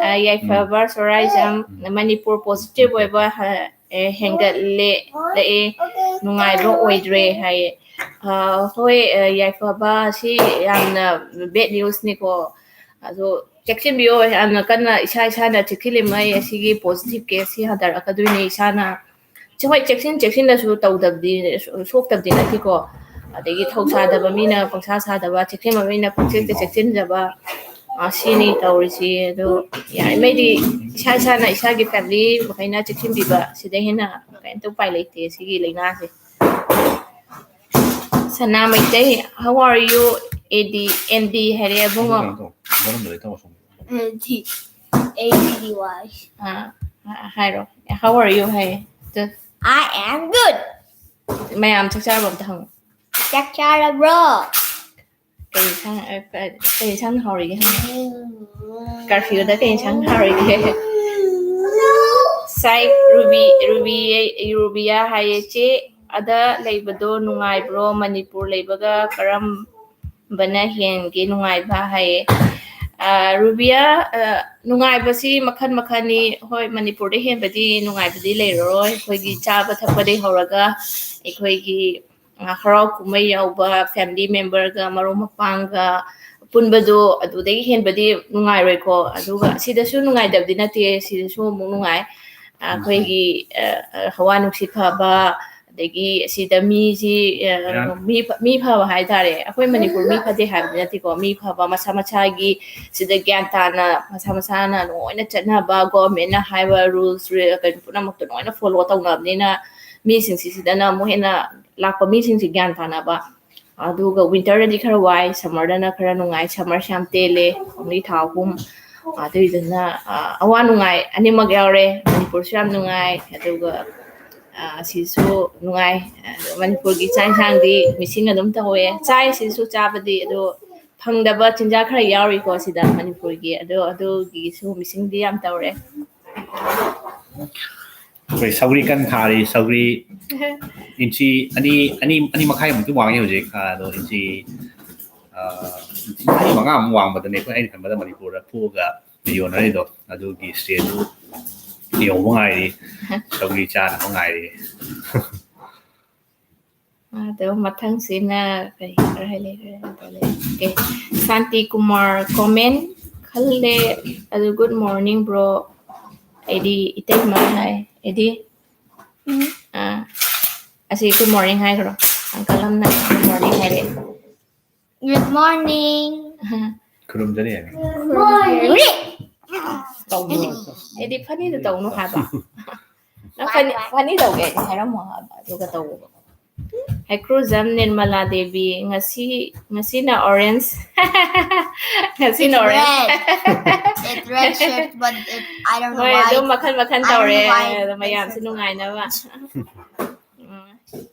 ꯑ, ꯌꯥꯏꯐꯕ ꯁꯣꯔꯥꯏꯖꯝ, ꯃꯅꯤꯄꯨꯔ positive ꯑꯣꯏꯕ ꯍ-, ꯑꯦ, ꯍꯦꯟꯒꯠꯂꯦ, ꯂꯛꯑꯦ, ꯅꯨꯡꯉꯥꯏꯕ ꯑꯣꯏꯗ꯭ꯔꯦ ꯍꯥꯏꯌꯦ꯫ ꯑ, ꯍꯣꯏ, ꯑ, ꯌꯥꯏꯐꯕ ꯁꯤ ꯌꯥꯝꯅ bad newsꯅꯤꯀꯣ꯫ ꯑꯗꯣ ꯆꯦꯛꯁꯤꯟꯕꯤꯌꯣ, ꯌꯥꯝꯅ ꯀꯟꯅ ꯏꯁꯥ ꯏꯁꯥꯅ ꯆꯦꯛꯁꯤꯜꯂꯤꯉꯩ ꯑꯁꯤꯒꯤ positive case ꯁꯤ ꯍꯟꯊꯔꯛꯀꯗꯣꯏꯅꯦ꯫ ꯏꯁꯥꯅ ꯁꯤ ꯍꯣꯏ, ꯆꯦꯛꯁꯤꯟ ꯆꯦꯛꯁꯤꯟꯅꯁꯨ ꯇꯧꯗꯕꯗꯤ, ꯁꯣꯛꯇꯕꯗꯤ ꯅꯠꯇꯦꯀꯣ꯫ ꯑꯗꯒꯤ ꯊꯧꯁꯥꯗꯕ ꯃꯤꯅ ꯄꯪꯁꯥ ꯁꯥꯗꯕ, ꯆꯦꯛꯁꯤꯟꯕ ꯃꯤꯅ ꯄꯪꯆꯦꯛꯇ ꯆꯦꯛꯁꯤꯟꯖꯕ, ꯑ, ꯁꯤꯅꯤ ꯇꯧꯔꯤꯁꯤ꯫ ꯑꯗꯣ ꯌꯥꯔꯤꯉꯩꯗꯤ ꯏꯁꯥ ꯏꯁꯥꯅ ꯏꯁꯥꯒꯤ family ꯃꯈꯩꯅ ꯆꯦꯛꯁꯤꯟꯕꯤꯕ, ꯁꯤꯗꯩ ꯍꯦꯟꯅ ꯀꯩꯝꯇ ꯎꯄꯥꯏ ꯂꯩꯇꯦ ꯁꯤꯒꯤ ꯂꯥꯏꯅꯥꯁꯦ꯫ ꯁꯅꯥ Meitei, how are you? A D, N D ꯍꯥꯏꯔꯦ ꯑꯕꯨꯡꯉꯣ꯫ ꯑ, ꯍꯥꯏꯔꯣ꯫ How are you ꯍꯥꯏꯌꯦ꯫ I am good. ꯃꯌꯥꯝ ꯆꯥꯛ ꯆꯥꯔꯕ ꯑꯝꯇ ꯍꯪꯉꯨ꯫ ꯆꯥꯛ ꯆꯥꯔꯕ꯭ꯔꯣ? ꯀꯩ ꯏꯟꯁꯥꯡ, ꯑ, ꯀ-, ꯀꯩ ꯏꯟꯁꯥꯡ ꯍꯥꯎꯔꯤꯒꯦ ꯍꯪꯉꯨ꯫ Curfewꯗ ꯀꯩ ꯏꯟꯁꯥꯡ ꯍꯥꯎꯔꯤꯒꯦ? ꯁꯥꯏ ꯔꯨꯕꯤ, ꯔꯨꯕꯤ, ꯔꯨꯕꯤꯌꯥ ꯍꯥꯏꯌꯦ, "ꯆꯦ, ꯑꯗ ꯂꯩꯕꯗꯣ ꯅꯨꯡꯉꯥꯏꯕ꯭ꯔꯣ? ꯃꯅꯤꯄꯨꯔ ꯂꯩꯕꯒ ꯀꯔꯝꯕꯅ ꯍꯦꯟꯒꯦ ꯅꯨꯡꯉꯥꯏꯕ?" ꯍꯥꯏꯌꯦ꯫ ꯑ, ꯔꯨꯕꯤꯌꯥ, ꯑ, ꯅꯨꯡꯉꯥꯏꯕꯁꯤ ꯃꯈꯜ ꯃꯈꯜꯅꯤ꯫ ꯍꯣꯏ, ꯃꯅꯤꯄꯨꯔꯗ ꯍꯦꯟꯕꯗꯤ ꯅꯨꯡꯉꯥꯏꯕꯗꯤ ꯂꯩꯔꯔꯣꯏ꯫ ꯑꯩꯈꯣꯏꯒꯤ ꯆꯥꯕ ꯊꯛꯄꯗꯒꯤ ꯍꯧꯔꯒ ꯑꯩꯈꯣꯏꯒꯤ, ꯑ, ꯍꯔꯥꯎ ꯀꯨꯝꯍꯩ ꯌꯥꯎꯕ, family memberꯒ, ꯃꯔꯨꯞ ꯃꯄꯥꯡꯒ ꯄꯨꯟꯕꯗꯣ, ꯑꯗꯨꯗꯒꯤ ꯍꯦꯟꯕꯗꯤ ꯅꯨꯡꯉꯥꯏꯔꯣꯏꯀꯣ꯫ ꯑꯗꯨꯒ ꯁꯤꯗꯁꯨ ꯅꯨꯡꯉꯥꯏꯇꯕꯗꯤ ꯅꯠꯇꯦ, ꯁꯤꯗꯁꯨ ꯑꯃꯨꯛ ꯅꯨꯡꯉꯥꯏ꯫ ꯑ, ꯑꯩꯈꯣꯏꯒꯤ, ꯑ, ꯑ, ꯍꯋꯥ ꯅꯨꯡꯁꯤꯠ ꯐꯕ, ꯑꯗꯒꯤ ꯁꯤꯗ ꯃꯤꯁꯤ, ꯑ, ꯃꯤ ꯐ-, ꯃꯤ ꯐꯕ ꯍꯥꯏꯇꯥꯔꯦ꯫ ꯑꯩꯈꯣꯏ ꯃꯅꯤꯄꯨꯔ ꯃꯤ ꯐꯠꯇꯦ ꯍꯥꯏꯕꯗꯤ ꯅꯠꯇꯦꯀꯣ, ꯃꯤ ꯐꯕ ꯃꯁꯥ ꯃꯁꯥꯒꯤ ꯁꯤꯗ ꯒ꯭ꯌꯥꯟ ꯇꯥꯅ ꯃꯁꯥ ꯃꯁꯥꯅ ꯂꯣꯏꯅ ꯆꯠꯅꯕ, governmentꯅ ꯍꯥꯏꯕ rules ꯔꯦ-, ꯀꯩꯅꯣ ꯄꯨꯝꯅꯃꯛꯇꯣ ꯂꯣꯏꯅ follow ꯇꯧꯅꯕꯅꯤꯅ ꯃꯤꯁꯤꯡꯁꯤ ꯁꯤꯗꯅ ꯑꯃꯨꯛ ꯍꯦꯟꯅ ꯂꯥꯛꯄ ꯃꯤꯁꯤꯡꯁꯤ ꯒ꯭ꯌꯥꯟ ꯇꯥꯅꯕ꯫ ꯑꯗꯨꯒ winterꯗꯗꯤ ꯈꯔ ꯋꯥꯏ, summerꯗꯅ ꯈꯔ ꯅꯨꯡꯉꯥꯏ, summerꯁꯤ ꯌꯥꯝ ꯇꯦꯜꯂꯦ, only ꯊꯥ ꯑꯍꯨꯝ꯫ ꯑꯗꯨꯏꯗꯨꯅ, ꯑ, ꯑꯋꯥ ꯅꯨꯡꯉꯥꯏ ꯑꯅꯤꯃꯛ ꯌꯥꯎꯔꯦ꯫ ꯃꯅꯤꯄꯨꯔꯁꯨ ꯌꯥꯝ ꯅꯨꯡꯉꯥꯏ, ꯑꯗꯨꯒ, ꯑ, ꯁꯤꯁꯨ ꯅꯨꯡꯉꯥꯏ꯫ ꯑꯗꯣ ꯃꯅꯤꯄꯨꯔꯒꯤ ꯆꯥꯛ ꯏꯟꯁꯥꯡꯗꯤ missing ꯑꯗꯨꯝ ꯇꯧꯋꯦ, ꯆꯥꯏ ꯁꯤꯁꯨ ꯆꯥꯕꯗꯤ, ꯑꯗꯣ ꯐꯪꯗꯕ ꯆꯤꯟꯖꯥꯛ ꯈꯔ ꯌꯥꯎꯔꯤꯀꯣ ꯁꯤꯗ ꯃꯅꯤꯄꯨꯔꯒꯤ, ꯑꯗꯣ ꯑꯗꯨꯒꯤꯁꯨ missingꯗꯤ ꯌꯥꯝ ꯇꯧꯔꯦ꯫ ꯑꯩꯈꯣꯏ ꯁꯧꯒ꯭ꯔꯤ ꯀꯟꯅ ꯊꯥꯔꯤ, ꯁꯧꯒ꯭ꯔꯤ ꯏꯟꯆꯤ ꯑꯅꯤ ꯑꯅꯤ ꯑꯅꯤ ꯃꯈꯥꯏꯃꯨꯛꯇꯤ ꯋꯥꯡꯉꯤ ꯍꯧꯖꯤꯛ꯫ ꯑꯗꯣ ꯏꯟꯆꯤ ꯏꯟꯆꯤ ꯃꯔꯤ ꯃꯉꯥꯃꯨꯛ ꯋꯥꯡꯕꯗꯅꯦ ꯑꯩꯈꯣꯏ, ꯑꯩꯅ ꯈꯟꯕꯗ ꯃꯅꯤꯄꯨꯔꯗ ꯊꯣꯛꯑꯒ ꯌꯣꯟꯅꯔꯤꯗꯣ ꯑꯗꯨꯒꯤ ꯁ꯭ꯇꯦꯖꯇꯨ ꯌꯧꯕ ꯉꯥꯏꯔꯤ꯫ ꯁꯧꯒ꯭ꯔꯤ ꯆꯥꯅꯕ ꯉꯥꯏꯔꯤ꯫ ꯑꯗꯣ ꯃꯊꯪꯁꯤꯅ ꯀꯔꯤ ꯈꯔ ꯍꯥꯏ ꯂꯩꯈ꯭ꯔꯦ? ꯑꯗꯣ ꯂꯩ꯫ Okay. ꯁꯥꯟꯇꯤ ꯀꯨꯃꯥꯔ comment ꯈꯜꯂꯦ꯫ ꯑꯗꯨ good morning bro꯫ ꯑꯩꯗꯤ ꯏꯇꯩꯃ ꯍꯥꯏ꯫ ꯑꯩꯗꯤ ꯑꯥ, ꯑꯁꯤ good morning ꯍꯥꯏꯈ꯭ꯔꯣ꯫ Uncle ꯑꯃꯅ good morning ꯍꯥꯏꯔꯛꯑꯦ꯫ Good morning. ꯈꯨꯔꯨꯝꯖꯔꯤ ꯍꯥꯏꯅꯤ꯫ ꯇꯧꯅꯨ꯫ ꯑꯩꯗꯤ funny ꯗ ꯇꯧꯅꯨ ꯍꯥꯏꯕ꯫ ꯅꯪ funny, funny ꯇꯧꯒꯦ ꯍꯥꯏꯗꯤ ꯍꯥꯏꯔꯝꯃꯣ ꯍꯥꯏꯕ, ꯑꯗꯨꯒ ꯇꯧꯑꯣꯕ꯫ ꯍꯩꯀ꯭ꯔꯨꯖꯝ ꯅꯤꯔꯃꯂꯥ ꯗꯦꯕꯤ, ꯉꯁꯤ, ꯉꯁꯤꯅ orange꯫ ꯉꯁꯤꯅ It's orange꯫ red. It's red shirt, but it, I don't know ꯍꯣꯏ, why. ꯑꯗꯨꯝ ꯃꯈꯜ ꯃꯈꯜ I don't ꯇꯧꯔꯦ꯫ know why ꯑꯗꯣ it ꯃꯌꯥꯝꯁꯦ looks like ꯅꯨꯡꯉꯥꯏꯅꯕ꯫ ꯎꯝ꯫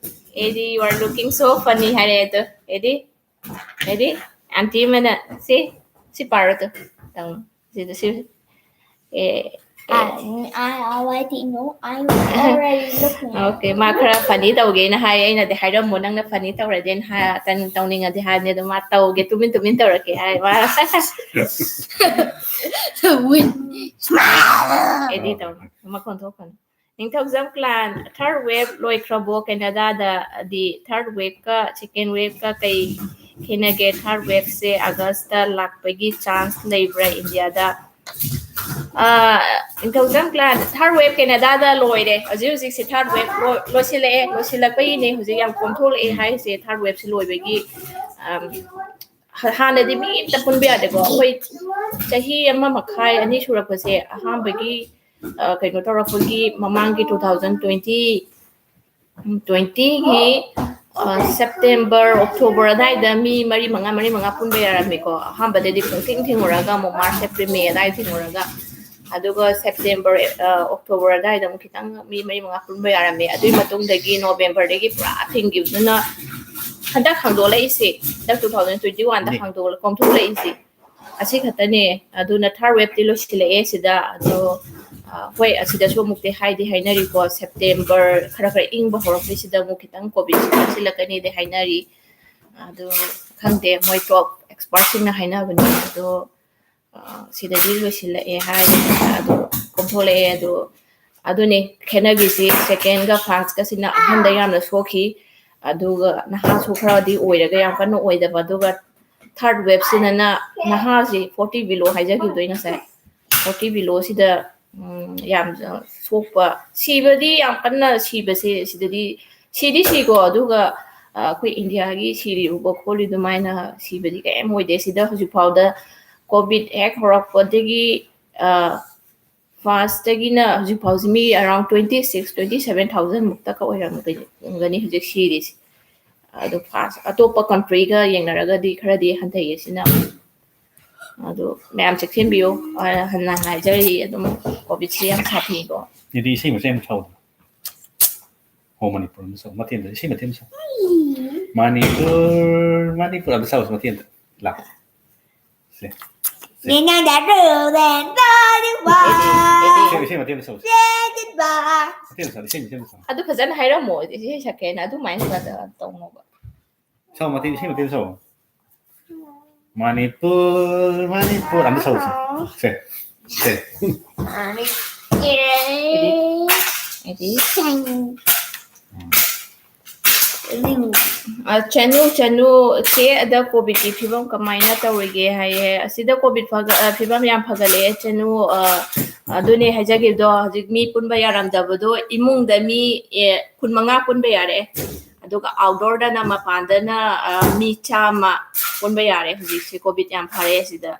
ꯑꯦꯗꯤ, you are looking so funny ꯍꯥꯏꯔꯦ ꯑꯗꯣ꯫ ꯑꯦꯗꯤ, ꯑꯦꯗꯤ, aunty ꯑꯃꯅ ꯁꯤ, ꯁꯤ ꯄꯥꯔꯣ ꯇꯨ꯫ ꯇꯧ꯫ ꯁꯤꯗ ꯁꯤ꯫ ꯑꯦ, ꯑꯦ꯫ I, I already know. I'm already looking. Okay, ꯃꯥ ꯈꯔ funny ꯇꯧꯒꯦꯅ ꯍꯥꯏ꯫ ꯑꯩꯅꯗꯤ ꯍꯥꯏꯔꯝꯃꯣ, ꯅꯪꯅ funny ꯇꯧꯔꯗꯤ ꯍꯥꯏ, ꯇꯧꯅꯤꯡꯉꯗꯤ ꯍꯥꯏꯕꯅꯤ꯫ ꯑꯗꯣ ꯃꯥ ꯇꯧꯒꯦ, ꯇꯨꯃꯤꯟ ꯇꯨꯃꯤꯟ ꯇꯧꯔꯛꯀꯦ ꯍꯥꯏ꯫ ꯃꯥ The wind. Smile. ꯑꯦꯗꯤ ꯇꯧꯔꯣ, ꯃꯈꯣꯟ ꯊꯣꯛꯀꯅꯨ꯫ ꯅꯤꯡꯊꯧꯖꯝ clan, third wave ꯂꯣꯏꯈ꯭ꯔꯕꯣ? ꯀꯦꯅꯗꯥꯗꯗꯤ third wave ꯀ second wave ꯀ ꯀꯩ ꯈꯦꯠꯅꯒꯦ? Third wave ꯁꯦ August ꯇ ꯂꯥꯛꯄꯒꯤ chance ꯂꯩꯕ꯭ꯔꯥ ꯏꯟꯗꯤꯌꯥꯗ? ꯑ, ꯅꯤꯡꯊꯧꯖꯝ clan, third wave ꯀꯦꯅꯗꯥꯗ ꯂꯣꯏꯔꯦ꯫ ꯍꯧꯖꯤꯛ ꯍꯧꯖꯤꯛꯁꯦ third wave ꯂꯣꯏ-, ꯂꯣꯏꯁꯤꯜꯂꯛꯑꯦ꯫ ꯂꯣꯏꯁꯤꯜꯂꯛꯄꯒꯤꯅꯦ ꯍꯧꯖꯤꯛ ꯌꯥꯝ ꯀꯣꯝꯊꯣꯛꯂꯛꯑꯦ ꯍꯥꯏꯁꯦ, third wave ꯁꯦ ꯂꯣꯏꯕꯒꯤ꯫ ꯑꯝ, ꯍ-, ꯍꯥꯟꯅꯗꯤ ꯃꯤ ꯑꯝꯇ ꯄꯨꯟꯕ ꯌꯥꯗꯦꯀꯣ꯫ ꯑꯩꯈꯣꯏ ꯆꯍꯤ ꯑꯃ ꯃꯈꯥꯏ, ꯑꯅꯤ ꯁꯨꯔꯛꯄꯁꯦ ꯑꯍꯥꯟꯕꯒꯤ, ꯑ, ꯀꯩꯅꯣ ꯇꯧꯔꯛꯄꯒꯤ ꯃꯃꯥꯡꯒꯤ two thousand twenty, ꯎꯝ, twenty ꯒꯤ, ꯑ, September, October ꯑꯗꯥꯏꯗ ꯃꯤ ꯃꯔꯤ ꯃꯉꯥ, ꯃꯔꯤ ꯃꯉꯥ ꯄꯨꯟꯕ ꯌꯥꯔꯝꯃꯤꯀꯣ꯫ ꯑꯍꯥꯟꯕꯗꯗꯤ ꯄꯨꯡꯊꯤꯡ ꯊꯤꯡꯉꯨꯔꯒ ꯑꯃꯨꯛ March, April, May ꯑꯗꯥꯏ ꯊꯤꯡꯉꯨꯔꯒ, ꯑꯗꯨꯒ September, ꯑ, October ꯑꯗꯥꯏꯗ ꯑꯃꯨꯛ ꯈꯤꯇꯪ ꯃꯤ ꯃꯔꯤ ꯃꯉꯥ ꯄꯨꯟꯕ ꯌꯥꯔꯝꯃꯦ꯫ ꯑꯗꯨꯒꯤ ꯃꯇꯨꯡꯗꯒꯤ November ꯗꯒꯤ ꯄꯨꯔꯥ ꯊꯤꯡꯈꯤꯕꯗꯨꯅ ꯍꯟꯗꯛ ꯍꯥꯡꯗꯣꯛꯂꯛꯏꯁꯦ, ꯍꯟꯗꯛ two thousand twenty one ꯗ ꯅꯦ꯫ ꯍꯥꯡꯗꯣꯛꯂ-, ꯀꯣꯝꯊꯣꯛꯂꯛꯏꯁꯦ꯫ ꯑꯁꯤ ꯈꯛꯇꯅꯦ꯫ ꯑꯗꯨꯅ third wave ꯇꯤ ꯂꯣꯏꯁꯤꯜꯂꯛꯑꯦ ꯁꯤꯗ꯫ ꯑꯗꯣ, ꯑ, ꯍꯣꯏ, ꯑꯁꯤꯗꯁꯨ ꯑꯃꯨꯛꯇꯤ ꯍꯥꯏꯗꯤ ꯍꯥꯏꯅꯔꯤꯀꯣ, September ꯈꯔ ꯈꯔ ꯏꯪꯕ ꯍꯧꯔꯛꯄꯩꯁꯤꯗ ꯑꯃꯨꯛ ꯈꯤꯇꯪ COVID ꯁꯤ ꯀꯟꯁꯤꯜꯂꯛꯀꯅꯤꯗꯤ ꯍꯥꯏꯅꯔꯤ꯫ ꯑꯗꯣ ꯈꯪꯗꯦ, ꯃꯣꯏ top expert ꯁꯤꯡꯅ ꯍꯥꯏꯅꯕꯅꯦ꯫ ꯑꯗꯣ, ꯑ, ꯁꯤꯗꯗꯤ ꯂꯣꯏꯁꯤꯜꯂꯛꯑꯦ ꯍꯥꯏ, ꯑꯗꯣ ꯀꯣꯝꯊꯣꯛꯂꯛꯑꯦ꯫ ꯑꯗꯣ ꯑꯗꯨꯅꯦ ꯈꯦꯠꯅꯈꯤꯁꯤ, second ꯒ first ꯀꯁꯤꯅ ꯑꯍꯟꯗ ꯌꯥꯝꯅ ꯁꯣꯛꯈꯤ, ꯑꯗꯨꯒ ꯅꯍꯥꯁꯨ ꯈꯔꯗꯤ ꯑꯣꯏꯔꯒ ꯌꯥꯝ ꯀꯟꯅ ꯑꯣꯏꯗꯕ, ꯑꯗꯨꯒ third wave ꯁꯤꯅꯅ ꯅꯍꯥꯁꯤ forty below ꯍꯥꯏꯖꯈꯤꯕꯗꯣ ꯑꯩ ꯉꯁꯥꯏ, forty below ꯁꯤꯗ, ꯎꯝ, ꯌꯥꯝ ꯁꯣꯛꯄ, ꯁꯤꯕꯗꯤ ꯌꯥꯝ ꯀꯟꯅ ꯁꯤꯕꯁꯦ ꯁꯤꯗꯗꯤ ꯁꯤꯗꯤ ꯁꯤꯀꯣ, ꯑꯗꯨꯒ, ꯑ, ꯑꯩꯈꯣꯏ ꯏꯟꯗꯤꯌꯥꯒꯤ ꯁꯤꯔꯤꯕ ꯈꯣꯠꯂꯤ ꯑꯗꯨꯃꯥꯏꯅ ꯁꯤꯕꯗꯤ ꯀꯔꯤꯝ ꯑꯣꯏꯗꯦ꯫ ꯁꯤꯗ ꯍꯧꯖꯤꯛ ꯐꯥꯎꯗ COVID ꯍꯦꯛ ꯍꯧꯔꯛꯄꯗꯒꯤ, ꯑ, first ꯇꯒꯤꯅ ꯍꯧꯖꯤꯛ ꯐꯥꯎꯁꯤ ꯃꯤ around twenty six, twenty seven thousand ꯃꯨꯛꯇꯒ ꯑꯣꯏꯔꯝꯒꯅꯤ ꯍꯧꯖꯤꯛ ꯁꯤꯔꯤꯁꯤ꯫ ꯑꯗꯣ first ꯑꯇꯣꯞꯄ country ꯒ ꯌꯦꯡꯅꯔꯒꯗꯤ ꯈꯔꯗꯤ ꯍꯟꯊꯩꯌꯦ ꯁꯤꯅ꯫ ꯑꯗꯣ ꯃꯌꯥꯝ ꯆꯦꯛꯁꯤꯟꯕꯤꯌꯨ꯫ ꯑ, ꯍꯟꯅ ꯍꯥꯏꯖꯔꯤ, ꯑꯗꯨꯝ COVID ꯁꯤ ꯌꯥꯝ ꯁꯥꯊꯤꯀꯣ꯫ ꯑꯗꯨꯗꯤ ꯏꯁꯩ ꯃꯆꯦꯠ ꯑꯃ ꯁꯛꯎ꯫ ꯍꯣ ꯃꯅꯤꯄꯨꯔ ꯑꯃ ꯁꯛꯎ꯫ ꯃꯇꯦꯛ ꯑꯃ, ꯏꯁꯩ ꯃꯇꯦꯛ ꯑꯃ ꯁꯛꯎ꯫ ꯃꯅꯤꯄꯨꯔ, ꯃꯅꯤꯄꯨꯔ ꯑꯃ ꯁꯛꯎꯁꯦ ꯃꯇꯦꯛ ꯑꯃ꯫ ꯂꯥꯛꯑꯣ꯫ ꯁꯦ꯫ ꯁꯦ꯫ ꯅꯦꯅꯦ ꯗꯥ ꯔꯨ ꯗꯦꯟ ꯗꯥ ꯗꯤ ꯋꯥ꯫ ꯏꯁꯩ, ꯏꯁꯩ ꯃꯇꯦꯛ ꯑꯃ ꯁꯛꯎ꯫ ꯗꯦ ꯗꯤ ꯋꯥ꯫ ꯃꯇꯦꯛ ꯑꯃ ꯁꯛꯎ, ꯏꯁꯩ ꯃꯇꯦꯛ ꯑꯃ ꯁꯛꯎ꯫ ꯑꯗꯨ ꯐꯖꯅ ꯍꯥꯏꯔꯝꯃꯣ, ꯏꯁꯩ ꯁꯛꯀꯦꯅ ꯑꯗꯨꯃꯥꯏꯅ ꯈꯔ ꯇꯧꯅꯣꯕ꯫ ꯁꯛꯎ, ꯃꯇꯦꯛ, ꯏꯁꯩ ꯃꯇꯦꯛ ꯑꯃ ꯁꯛꯎ꯫ ꯃꯅꯤꯄꯨꯔ, ꯃꯅꯤꯄꯨꯔ ꯑꯝꯇ ꯁꯛꯎꯁꯦ꯫ ꯁꯦ, ꯁꯦ꯫ ꯃꯅꯤꯄꯨꯔ꯫ ꯍꯥꯏꯗꯤ? ꯎꯝ꯫ ꯑ, ꯆꯅꯨ, ꯆꯅꯨ, ꯆꯦ, ꯑꯗ COVID ꯀꯤ ꯐꯤꯕꯝ ꯀꯃꯥꯏꯅ ꯇꯧꯔꯤꯒꯦ ꯍꯥꯏꯌꯦ꯫ ꯑꯁꯤꯗ COVID ꯐꯒ-, ꯑ, ꯐꯤꯕꯝ ꯌꯥꯝ ꯐꯒꯠꯂꯛꯑꯦ, ꯆꯅꯨ꯫ ꯑ, ꯑꯗꯨꯅꯦ ꯍꯥꯏꯖꯒꯤꯕꯗꯣ, ꯍꯧꯖꯤꯛ ꯃꯤ ꯄꯨꯟꯕ ꯌꯥꯔꯝꯗꯕꯗꯣ ꯏꯃꯨꯡꯗ ꯃꯤ, ꯑꯦ, ꯀꯨꯟꯃꯉꯥ ꯄꯨꯟꯕ ꯌꯥꯔꯦ꯫ ꯑꯗꯨꯒ outdoor ꯗꯅ, ꯃꯄꯥꯟꯗꯅ, ꯑ, ꯃꯤ ꯆꯥꯝꯃ ꯄꯨꯟꯕ ꯌꯥꯔꯦ ꯍꯧꯖꯤꯛꯁꯦ꯫ COVID ꯌꯥꯝ ꯐꯔꯦ ꯑꯁꯤꯗ꯫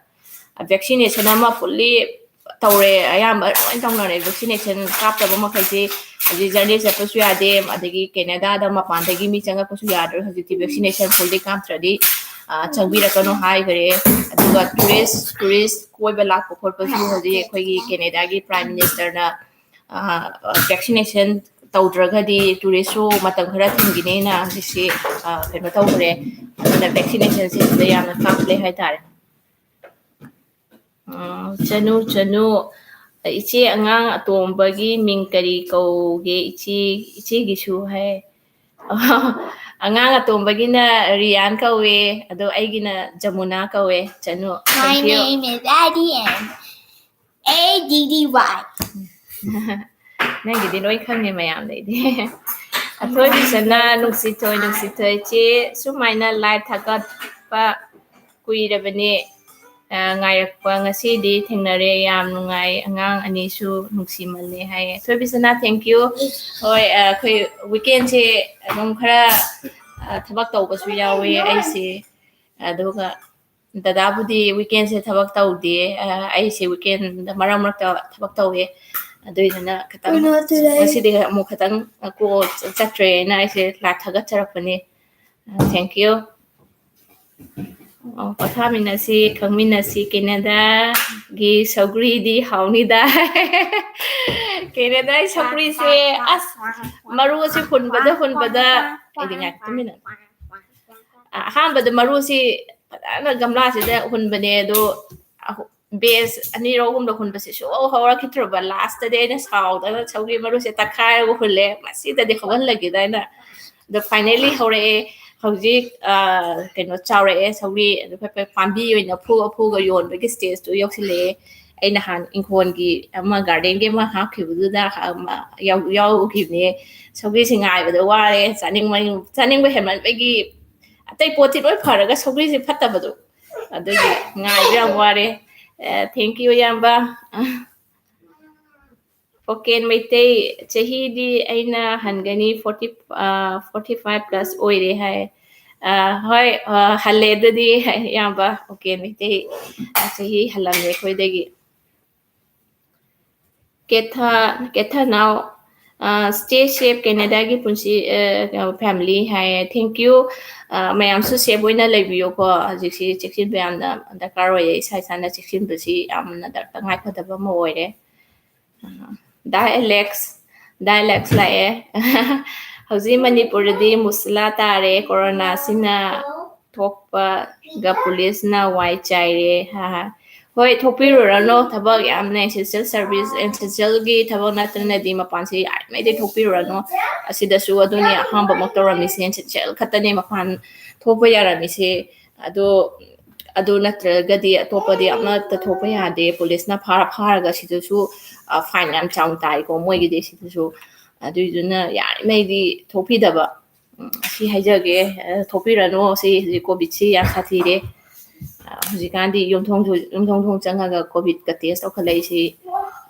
ꯑ, vaccination ꯑꯃ fully ꯇꯧꯔꯦ, ꯑꯌꯥꯝꯕ ꯂꯣꯏ ꯇꯧꯅꯔꯦ꯫ Vaccination ꯀꯥꯞꯇꯕ ꯃꯈꯩꯁꯦ ꯍꯧꯖꯤꯛ journey ꯆꯠꯄꯁꯨ ꯌꯥꯗꯦ, ꯑꯗꯒꯤ ꯀꯦꯅꯦꯗꯥꯗ ꯃꯄꯥꯟꯗꯒꯤ ꯃꯤ ꯆꯪꯉꯛꯄꯁꯨ ꯌꯥꯗ꯭ꯔꯦ꯫ ꯍꯧꯖꯤꯛꯇꯤ vaccination fully ꯀꯥꯞꯇ꯭ꯔꯗꯤ, ꯑ, ꯆꯪꯕꯤꯔꯛꯀꯅꯨ ꯍꯥꯏꯈ꯭ꯔꯦ꯫ ꯑꯗꯨꯒ tourist, tourist ꯀꯣꯏꯕ ꯂꯥꯛꯄ ꯈꯣꯠꯄꯁꯨ ꯍꯧꯖꯤꯛ ꯑꯩꯈꯣꯏꯒꯤ ꯀꯦꯅꯦꯗꯥꯒꯤ Prime Minister ꯅ, ꯑ, vaccination ꯇꯧꯗ꯭ꯔꯒꯗꯤ tourist ꯁꯨ ꯃꯇꯝ ꯈꯔ ꯊꯤꯡꯈꯤꯅꯦꯅ ꯍꯧꯖꯤꯛꯁꯤ, ꯑ, ꯀꯩꯅꯣ ꯇꯧꯈ꯭ꯔꯦ꯫ ꯑꯗꯨꯅ vaccination ꯁꯦ ꯁꯤꯗ ꯌꯥꯝꯅ ꯀꯥꯞꯂꯦ ꯍꯥꯏꯇꯥꯔꯦ꯫ ꯎꯝ, ꯆꯅꯨ, ꯆꯅꯨ, ꯏꯆꯦ ꯑꯉꯥꯡ ꯑꯇꯣꯝꯕꯒꯤ ꯃꯤꯡ ꯀꯔꯤ ꯀꯧꯒꯦ? ꯏꯆꯦ, ꯏꯆꯦꯒꯤꯁꯨ ꯍꯥꯏ꯫ ꯑꯉꯥꯡ ꯑꯇꯣꯝꯕꯒꯤꯅ ꯔꯤꯌꯥꯟ ꯀꯧꯋꯦ, ꯑꯗꯣ ꯑꯩꯒꯤꯅ ꯖꯃꯨꯅꯥ ꯀꯧꯋꯦ, ꯆꯅꯨ꯫ My Thank you. Name is Addie and A D D Y. ꯅꯪꯒꯤꯗꯤ ꯂꯣꯏ ꯈꯪꯉꯦ ꯃꯌꯥꯝꯗꯩꯗꯤ꯫ ꯑꯊꯣꯏꯕꯤꯁꯅꯥ, ꯅꯨꯡꯁꯤꯊꯣꯏ, ꯅꯨꯡꯁꯤꯊꯣꯏ ꯆꯦ, ꯁꯨꯃꯥꯏꯅ live ꯊꯥꯒꯠꯄ ꯀꯨꯏꯔꯕꯅꯦ꯫ ꯑ, ꯉꯥꯏꯔꯛꯄ ꯉꯁꯤꯗꯤ ꯊꯦꯡꯅꯔꯦ, ꯌꯥꯝ ꯅꯨꯡꯉꯥꯏ, ꯑꯉꯥꯡ ꯑꯅꯤꯁꯨ ꯅꯨꯡꯁꯤꯃꯜꯂꯦ ꯍꯥꯏꯌꯦ꯫ ꯊꯣꯏꯕꯤꯁꯅꯥ, thank you꯫ ꯍꯣꯏ, ꯑ, ꯑꯩꯈꯣꯏ weekendꯁꯦ ꯑꯗꯨꯝ ꯈꯔ, ꯑ, ꯊꯕꯛ ꯇꯧꯕꯁꯨ ꯌꯥꯎꯋꯦ ꯑꯩꯁꯦ, ꯑꯗꯨꯒ ꯗꯗꯥꯕꯨꯗꯤ weekendꯁꯦ ꯊꯕꯛ ꯇꯧꯗꯦ, ꯑ, ꯑꯩꯁꯦ weekendꯗ ꯃꯔꯛ ꯃꯔꯛꯇ ꯊꯕꯛ ꯇꯧꯋꯦ, ꯑꯗꯨꯏꯗꯨꯅ ꯈꯤꯇꯪ ꯀꯩꯅꯣ ꯇꯧꯔꯦ꯫ ꯉꯁꯤꯗꯤ ꯑꯃꯨꯛ ꯈꯤꯇꯪ call ꯆꯠꯇ꯭ꯔꯦꯅ ꯑꯩꯁꯦ live ꯊꯥꯒꯠꯆꯔꯛꯄꯅꯦ꯫ ꯑ, thank you꯫ ꯑꯣ, ꯄꯣꯊꯥꯃꯤꯟꯅꯁꯤ, ꯈꯪꯃꯤꯟꯅꯁꯤ, ꯀꯦꯅꯦꯗꯥꯒꯤ ꯁꯧꯒ꯭ꯔꯤꯗꯤ ꯍꯥꯎꯅꯤꯗ꯫ ꯀꯦꯅꯦꯗꯥꯒꯤ ꯁꯧꯒ꯭ꯔꯤꯁꯦ, ꯑꯁ, ꯃꯔꯨꯁꯦ ꯍꯨꯟꯕꯗ, ꯍꯨꯟꯕꯗ, ꯑꯩꯗꯤ ꯉꯥꯏꯍꯥꯛ ꯇꯨꯃꯤꯟꯅ꯫ ꯑꯍꯥꯟꯕꯗ ꯃꯔꯨꯁꯤ ꯐꯖꯅ ꯒꯝꯂꯥꯁꯤꯗ ꯍꯨꯟꯕꯅꯦ, ꯑꯗꯣ ꯑꯍꯨ-, batch ꯑꯅꯤꯔꯛ ꯑꯍꯨꯝꯂꯛ ꯍꯨꯟꯕꯁꯦ ꯁꯨꯡꯍꯧ ꯍꯧꯔꯛꯈꯤꯗ꯭ꯔꯕ꯫ Lastꯇꯗꯤ ꯑꯩꯅ ꯁꯥꯎꯗꯅ ꯁꯧꯒ꯭ꯔꯤ ꯃꯔꯨꯁꯦ ꯇꯛꯈꯥꯏꯔꯒ ꯍꯨꯜꯂꯦ, ꯃꯁꯤꯗꯗꯤ ꯍꯧꯍꯜꯂꯒꯦꯗ ꯑꯩꯅ꯫ ꯑꯗꯣ finally ꯍꯧꯔꯛꯑꯦ꯫ ꯍꯧꯖꯤꯛ, ꯑ, ꯀꯩꯅꯣ ꯆꯥꯎꯔꯛꯑꯦ ꯁꯧꯒ꯭ꯔꯤ, ꯑꯗꯨ ꯄꯥꯝꯕꯤ ꯑꯣꯏꯅ ꯐꯨ-, ꯐꯨꯒ ꯌꯣꯟꯕꯒꯤ stageꯇꯨ ꯌꯧꯁꯤꯜꯂꯛꯑꯦ꯫ ꯑꯩ ꯅꯍꯥꯟ ꯏꯪꯈꯣꯜꯒꯤ ꯑꯃ gardenꯒꯤ ꯑꯃ ꯍꯥꯞꯈꯤꯕꯗꯨꯗ ꯑꯃ ꯌꯥꯎ-, ꯌꯥꯎꯈꯤꯕꯅꯦ꯫ ꯁꯧꯒ꯭ꯔꯤꯁꯤ ꯉꯥꯏꯕꯗ ꯋꯥꯔꯦ, ꯆꯥꯅꯤꯡꯃꯟ-, ꯆꯥꯅꯤꯡꯕ ꯍꯦꯟꯃꯟꯕꯒꯤ ꯑꯇꯩ ꯄꯣꯠꯇꯤ ꯂꯣꯏ ꯐꯔꯒ ꯁꯧꯒ꯭ꯔꯤꯁꯦ ꯐꯠꯇꯕꯗꯣ, ꯑꯗꯨꯒꯤ ꯉꯥꯏꯕ ꯌꯥꯝ ꯋꯥꯔꯦ꯫ ꯑ, thank you, ꯏꯌꯥꯝꯕ꯫ ꯑꯣꯀꯦꯟ ꯃꯩꯇꯩ, ꯆꯍꯤꯗꯤ ꯑꯩꯅ ꯍꯟꯒꯅꯤ, forty, ꯑ, forty five plus ꯑꯣꯏꯔꯦ ꯍꯥꯏ꯫ ꯑ, ꯍꯣꯏ, ꯑ, ꯍꯜꯂꯦ ꯑꯗꯨꯗꯤ, ꯏꯌꯥꯝꯕ ꯑꯣꯀꯦꯟ ꯃꯩꯇꯩ, ꯑ, ꯆꯍꯤ ꯍꯜꯂꯝꯃꯦ ꯑꯩꯈꯣꯏꯗꯒꯤ꯫ ꯀꯦꯊꯥ, ꯀꯦꯊꯥ ꯅꯥꯎ, ꯑ, stay safe, ꯀꯦꯅꯦꯗꯥꯒꯤ ꯄꯨꯟꯁꯤ, ꯑ, family ꯍꯥꯏꯌꯦ꯫ Thank you꯫ ꯑ, ꯃꯌꯥꯝꯁꯨ safe ꯑꯣꯏꯅ ꯂꯩꯕꯤꯌꯨꯀꯣ꯫ ꯍꯧꯖꯤꯛꯁꯤ ꯆꯦꯛꯁꯤꯟꯕ ꯌꯥꯝꯅ ꯗꯔꯀꯥꯔ ꯑꯣꯏꯌꯦ꯫ ꯏꯁꯥ ꯏꯁꯥꯅ ꯆꯦꯛꯁꯤꯟꯕꯁꯤ ꯌꯥꯝꯅ ꯗꯔ-, ꯇꯉꯥꯏ ꯐꯗꯕ ꯑꯃ ꯑꯣꯏꯔꯦ꯫ ꯑ, ꯗꯥ ꯑꯦꯂꯦꯛꯁ, ꯗꯥ ꯑꯦꯂꯦꯛꯁ ꯂꯥꯛꯑꯦ꯫ ꯍꯧꯖꯤꯛ ꯃꯅꯤꯄꯨꯔꯗꯗꯤ ꯃꯨꯁꯂꯥ ꯇꯥꯔꯦ꯫ ꯀꯣꯔꯣꯅꯥꯁꯤꯅ ꯊꯣꯛꯄꯒ ꯄꯨꯂꯤꯁꯅ ꯋꯥꯏ ꯆꯥꯏꯔꯦ꯫ ꯍꯥ ꯍꯥ꯫ ꯍꯣꯏ, ꯊꯣꯛꯄꯤꯔꯨꯔꯅꯨ꯫ ꯊꯕꯛ ꯌꯥꯝꯅ essential service, essentialꯒꯤ ꯊꯕꯛ ꯅꯠꯇꯅꯗꯤ ꯃꯄꯥꯟꯁꯦ ꯌꯥꯔꯤꯉꯩꯗꯤ ꯊꯣꯛꯄꯤꯔꯨꯔꯅꯨ꯫ ꯑꯁꯤꯗꯁꯨ ꯑꯗꯨꯅꯤ ꯑꯍꯥꯟꯕꯃꯛ ꯇꯧꯔꯝꯃꯤꯁꯦ, essential ꯈꯛꯇꯅꯦ ꯃꯄꯥꯟ ꯊꯣꯛꯄ ꯌꯥꯔꯝꯃꯤꯁꯦ꯫ ꯑꯗꯣ ꯑꯗꯨ ꯅꯠꯇ꯭ꯔꯒꯗꯤ ꯑꯇꯣꯞꯄꯗꯤ ꯑꯃꯠꯇ ꯊꯣꯛꯄ ꯌꯥꯗꯦ꯫ ꯄꯨꯂꯤꯁꯅ ꯐꯥꯔ ꯐꯥꯔꯒ ꯁꯤꯗꯁꯨ, ꯑ, fine ꯌꯥꯝ ꯆꯥꯎꯅ ꯇꯥꯏꯀꯣ ꯃꯣꯏꯒꯤꯗꯤ ꯁꯤꯗꯁꯨ꯫ ꯑꯗꯨꯏꯗꯨꯅ ꯌꯥꯔꯤꯉꯩꯗꯤ ꯊꯣꯛꯄꯤꯗꯕ꯫ ꯎꯝ, ꯑꯁꯤ ꯍꯥꯏꯖꯒꯦ, ꯑ, ꯊꯣꯛꯄꯤꯔꯅꯨ꯫ ꯁꯤ ꯍꯧꯖꯤꯛ COVID-ꯁꯤ ꯌꯥꯝ ꯁꯥꯊꯤꯔꯦ꯫ ꯑ, ꯍꯧꯖꯤꯛꯀꯥꯟꯗꯤ ꯌꯨꯝꯊꯣꯡꯁꯨ, ꯌꯨꯝꯊꯣꯡ ꯊꯣꯡ ꯆꯪꯉꯒ COVID-ꯀ test ꯇꯧꯈꯠꯂꯛꯏꯁꯤ,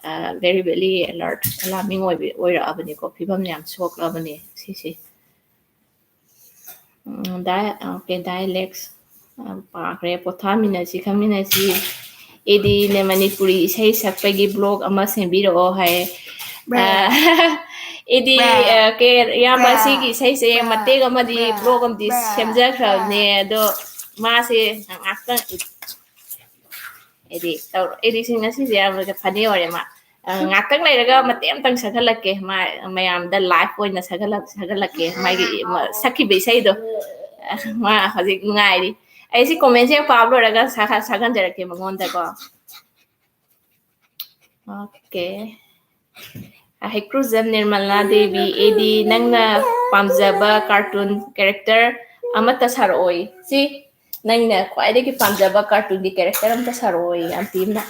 ꯑ, very, very alert, alarming ꯑꯣꯏꯕ, ꯑꯣꯏꯔꯛꯑꯕꯅꯤꯀꯣ꯫ ꯐꯤꯕꯝ ꯌꯥꯝ ꯁꯣꯛꯂꯕꯅꯦ ꯁꯤꯁꯦ꯫ ꯎꯝ, ꯗꯥꯏ-, ꯑ, okay, dialects, ꯑ, ꯄꯥꯈ꯭ꯔꯦ꯫ ꯄꯣꯊꯥꯃꯤꯟꯅꯁꯤ, ꯈꯪꯃꯤꯟꯅꯁꯤ꯫ ꯑꯦꯗꯤꯅ ꯃꯅꯤꯄꯨꯔꯤ ꯏꯁꯩ ꯁꯛꯄꯒꯤ vlog ꯑꯃ ꯁꯦꯝꯕꯤꯔꯛꯑꯣ ꯍꯥꯏ꯫ ꯑ, ꯑꯦꯗꯤ, ꯑ, ꯀꯦ, ꯏꯌꯥꯝꯕ, ꯁꯤꯒꯤ ꯏꯁꯩꯁꯦ ꯃꯇꯦꯛ ꯑꯃꯗꯤ, vlog ꯑꯃꯗꯤ ꯁꯦꯝꯖꯈ꯭ꯔꯕꯅꯦ, ꯑꯗꯣ ꯃꯥꯁꯦ ꯉꯥꯛꯇꯪ ꯑꯦꯗꯤ ꯇꯧꯔꯣ꯫ ꯑꯦꯗꯤ ꯁꯤ ꯉꯁꯤꯁꯦ ꯌꯥꯝꯅ funny ꯑꯣꯏꯔꯦ ꯃꯥ꯫ ꯑ, ꯉꯥꯛꯇꯪ ꯂꯩꯔꯒ ꯃꯇꯦꯛ ꯑꯃꯇꯪ ꯁꯛꯍꯜꯂꯛꯀꯦ꯫ ꯃꯥ ꯃꯌꯥꯝꯗ live ꯑꯣꯏꯅ ꯁꯛꯍꯜꯂꯛ-, ꯁꯛꯍꯜꯂꯛꯀꯦ꯫ ꯃꯥꯒꯤ ꯃ-, ꯁꯛꯈꯤꯕ ꯏꯁꯩꯗꯣ꯫ ꯑ, ꯃꯥ ꯍꯧꯖꯤꯛ ꯉꯥꯏꯔꯤ꯫ ꯑꯩ ꯁꯤ comment-ꯁꯦ ꯍꯦꯛ ꯄꯥꯕ ꯂꯣꯏꯔꯒ ꯁꯛꯍ-, ꯁꯛꯍꯟꯖꯔꯛꯀꯦ ꯃꯉꯣꯟꯗꯀꯣ꯫ Okay꯫ ꯑ, ꯍꯩꯀ꯭ꯔꯨꯖꯝ ꯅꯤꯔꯃꯂꯥ ꯗꯦꯕꯤ, ꯑꯦꯗꯤ ꯅꯪꯅ ꯄꯥꯝꯖꯕ cartoon character ꯑꯃꯠꯇ ꯁꯥꯔꯛꯑꯣꯏ꯫ ꯁꯤ ꯅꯪꯅ ꯈ꯭ꯋꯥꯏꯗꯒꯤ ꯄꯥꯝꯖꯕ cartoon-ꯒꯤ character ꯑꯝꯇ ꯁꯥꯔꯛꯑꯣ, ꯌꯥꯝ ꯊꯤꯅ꯫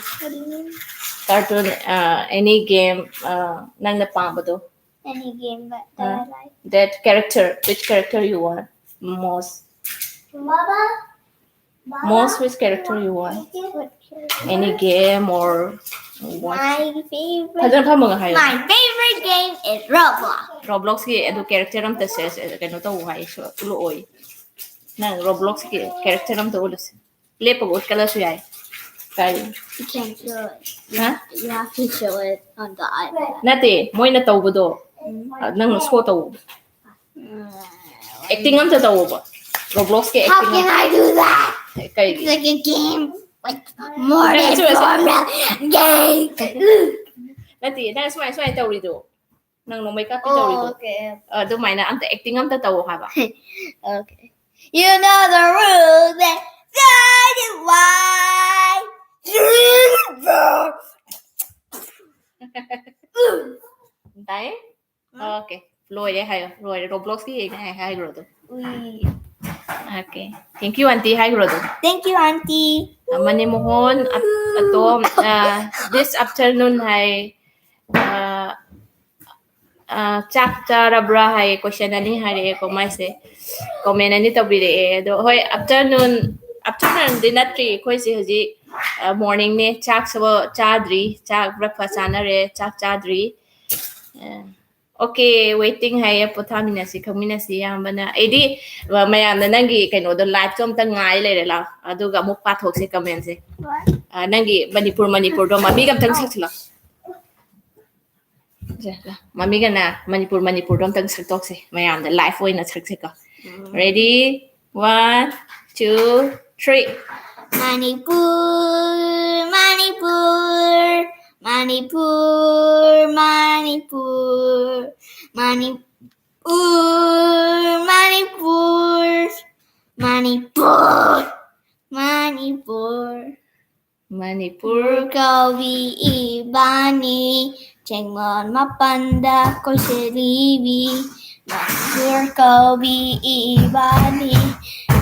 Cartoon, uh, any game, uh, ꯅꯪꯅ ꯄꯥꯝꯕꯗꯣ꯫ Any game that, that I like. That character, which character you want most? Mama, Mama, most which character you want? What character? Any game or what? My favorite, ꯐꯖꯅ ꯐꯝꯃꯒ ꯍꯥꯏꯌꯣ꯫ My favorite game is Roblox. Roblox-ꯀꯤ ꯑꯗꯨ character ꯑꯝꯇ ꯁꯦ-, ꯁꯦ-, ꯀꯩꯅꯣ ꯇꯧ ꯍꯥꯏ, ꯁꯣ-, ꯎꯠꯂꯛꯑꯣꯌꯦ꯫ ꯅꯪ Roblox-ꯀꯤ character ꯑꯝꯇ ꯎꯠꯂꯨꯁꯦ꯫ ꯂꯦꯞꯄꯒ ꯎꯠꯀꯠꯂꯁꯨ ꯌꯥꯏ꯫ ꯀꯥꯏ? You can't show it. ꯍꯥ? You have to show it on the iPad. ꯅꯠꯇꯦ, ꯃꯣꯏꯅ ꯇꯧꯕꯗꯣ, ꯎꯝ꯫ ꯑ, ꯅꯪꯅ show ꯇꯧ꯫ ꯎꯝ꯫ Acting ꯑꯝꯇ ꯇꯧꯑꯣꯕ꯫ Roblox-ꯀꯤ acting ꯑꯝ-, How can I do that? ꯀꯩꯒꯤ? It's like a game. Like, more than normal game. ꯅꯠꯇꯦ, ꯅꯪ ꯁꯨꯃꯥꯏ, ꯁꯨꯃꯥꯏ ꯇꯧꯔꯤꯗꯣ꯫ ꯅꯪ ꯅꯣꯡꯃꯩ ꯀꯥꯞꯄꯤ ꯇꯧꯔꯤꯗꯣ꯫ Oh, okay. ꯑꯗꯨꯃꯥꯏꯅ ꯑꯝꯇ acting ꯑꯝꯇ ꯇꯧꯑꯣ ꯍꯥꯏꯕ꯫ Okay. You know the rules and guide it why. ꯂꯣꯏꯔꯦ ꯍꯥꯏꯌꯣ, ꯂꯣꯏꯔꯦ, Roblox ꯀꯤ ꯌꯦꯡꯉꯦ ꯍꯥꯏ ꯍꯥꯏꯈ꯭ꯔꯣ ꯑꯗꯨꯝ꯫ We. Okay, thank you aunty ꯍꯥꯏꯈ꯭ꯔꯣ ꯑꯗꯨꯝ꯫ Thank you, aunty. ꯃꯅꯤꯃꯣꯍꯟ ꯑꯇꯣꯝ, this afternoon ꯍꯥꯏ꯫ ꯆꯥꯛ ꯆꯥꯔꯕ꯭ꯔꯥ ꯍꯥꯏ, question ꯑꯅꯤ ꯍꯥꯏꯔꯛꯑꯦꯀꯣ ꯃꯥꯏꯁꯦ꯫ Comment ꯑꯅꯤ ꯇꯧꯕꯤꯔꯛꯑꯦ꯫ ꯑꯗꯣ ꯍꯣꯏ, afternoon, afternoon ꯗꯤ ꯅꯠꯇ꯭ꯔꯤ, ꯑꯩꯈꯣꯏꯁꯦ ꯍꯧꯖꯤꯛ morning ꯅꯦ꯫ ꯆꯥꯛꯁꯨ ꯆꯥꯗ꯭ꯔꯤ, ꯆꯥꯛ breakfast ꯆꯥꯅꯔꯦ, ꯆꯥꯛ ꯆꯥꯗ꯭ꯔꯤ꯫ Okay, waiting ꯍꯥꯏꯌꯦ꯫ ꯄꯣꯊꯥꯃꯤꯟꯅꯁꯤ, ꯈꯪꯃꯤꯟꯅꯁꯤ ꯏꯌꯥꯝꯕꯅ꯫ ꯑꯩꯗꯤ ꯃꯌꯥꯝꯅ ꯅꯪꯒꯤ ꯀꯩꯅꯣꯗꯣ, live ꯇꯣ ꯑꯝꯇ ꯉꯥꯏ ꯂꯩꯔꯦ꯫ ꯂꯥꯎ, ꯑꯗꯨꯒ ꯑꯃꯨꯛ ꯄꯥꯊꯣꯛꯁꯦ comment ꯁꯦ꯫ ꯅꯪꯒꯤ ꯃꯅꯤꯄꯨꯔ, ꯃꯅꯤꯄꯨꯔꯗꯣ ꯃꯃꯤꯒ ꯑꯝꯇꯪ ꯁꯛꯁꯤꯂꯣ꯫ ꯃꯃꯤꯒꯅ ꯃꯅꯤꯄꯨꯔ, ꯃꯅꯤꯄꯨꯔꯗꯣ ꯑꯝꯇꯪ ꯁꯛꯇꯣꯛꯁꯦ, ꯃꯌꯥꯝꯗ live ꯑꯣꯏꯅ ꯁꯛꯁꯦꯀꯣ꯫ Ready? One, two, three. Manipur, Manipur, Manipur, Manipur, Manipur, Manipur, Manipur, Manipur. Manipur. ꯀꯧꯕꯤ ꯏꯕꯥꯅꯤ ꯆꯦꯡꯂꯣꯟ ꯃꯥꯄꯟꯗ ꯀꯣꯏꯁꯦꯜꯂꯤꯕꯤ꯫ ꯃꯅꯤꯄꯨꯔ ꯀꯧꯕꯤ ꯏꯕꯥꯅꯤ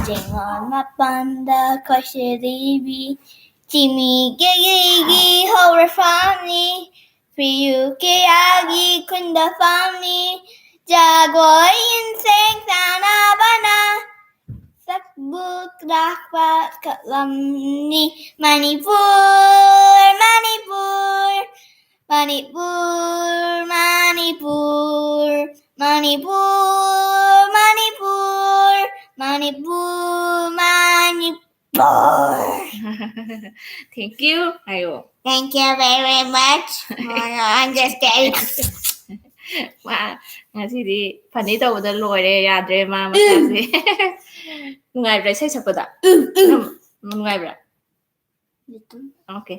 ꯆꯦꯡꯂꯣꯟ ꯃꯥꯄꯟꯗ ꯀꯣꯏꯁꯦꯜꯂꯤꯕꯤ꯫ ꯆꯤꯃꯤ ꯀꯦꯒꯤꯒꯤ ꯍꯧꯔꯛꯐꯝꯅꯤ, ꯐꯤꯌꯨ ꯀꯌꯥꯒꯤ ꯈꯨꯟꯗꯐꯝꯅꯤ꯫ ꯖꯒꯣꯏ ꯏꯟꯁꯦꯡ ꯁꯥꯟꯅꯕꯅ ꯁꯛꯕꯨꯛ ꯂꯥꯛꯄ ꯀꯂꯝꯅꯤ꯫ ꯃꯅꯤꯄꯨꯔ, ꯃꯅꯤꯄꯨꯔ, ꯃꯅꯤꯄꯨꯔ, ꯃꯅꯤꯄꯨꯔ, ꯃꯅꯤꯄꯨꯔ, ꯃꯅꯤꯄꯨꯔ, ꯃꯅꯤꯄꯨꯔ, ꯃꯅꯤꯄꯨꯔ꯫ Thank you ꯍꯥꯏꯌꯣ꯫ Thank you very much. I understand. ꯃꯥ ꯉꯁꯤꯗꯤ funny ꯇꯧꯕꯗ ꯂꯣꯏꯔꯦ, ꯌꯥꯗ꯭ꯔꯦ ꯃꯥ ꯃꯁꯥꯁꯦ꯫ ꯅꯨꯡꯉꯥꯏꯕ꯭ꯔꯥ ꯏꯁꯩ ꯁꯛꯄꯗ? ꯅꯪ ꯅꯨꯡꯉꯥꯏꯕ꯭ꯔꯥ? Okay.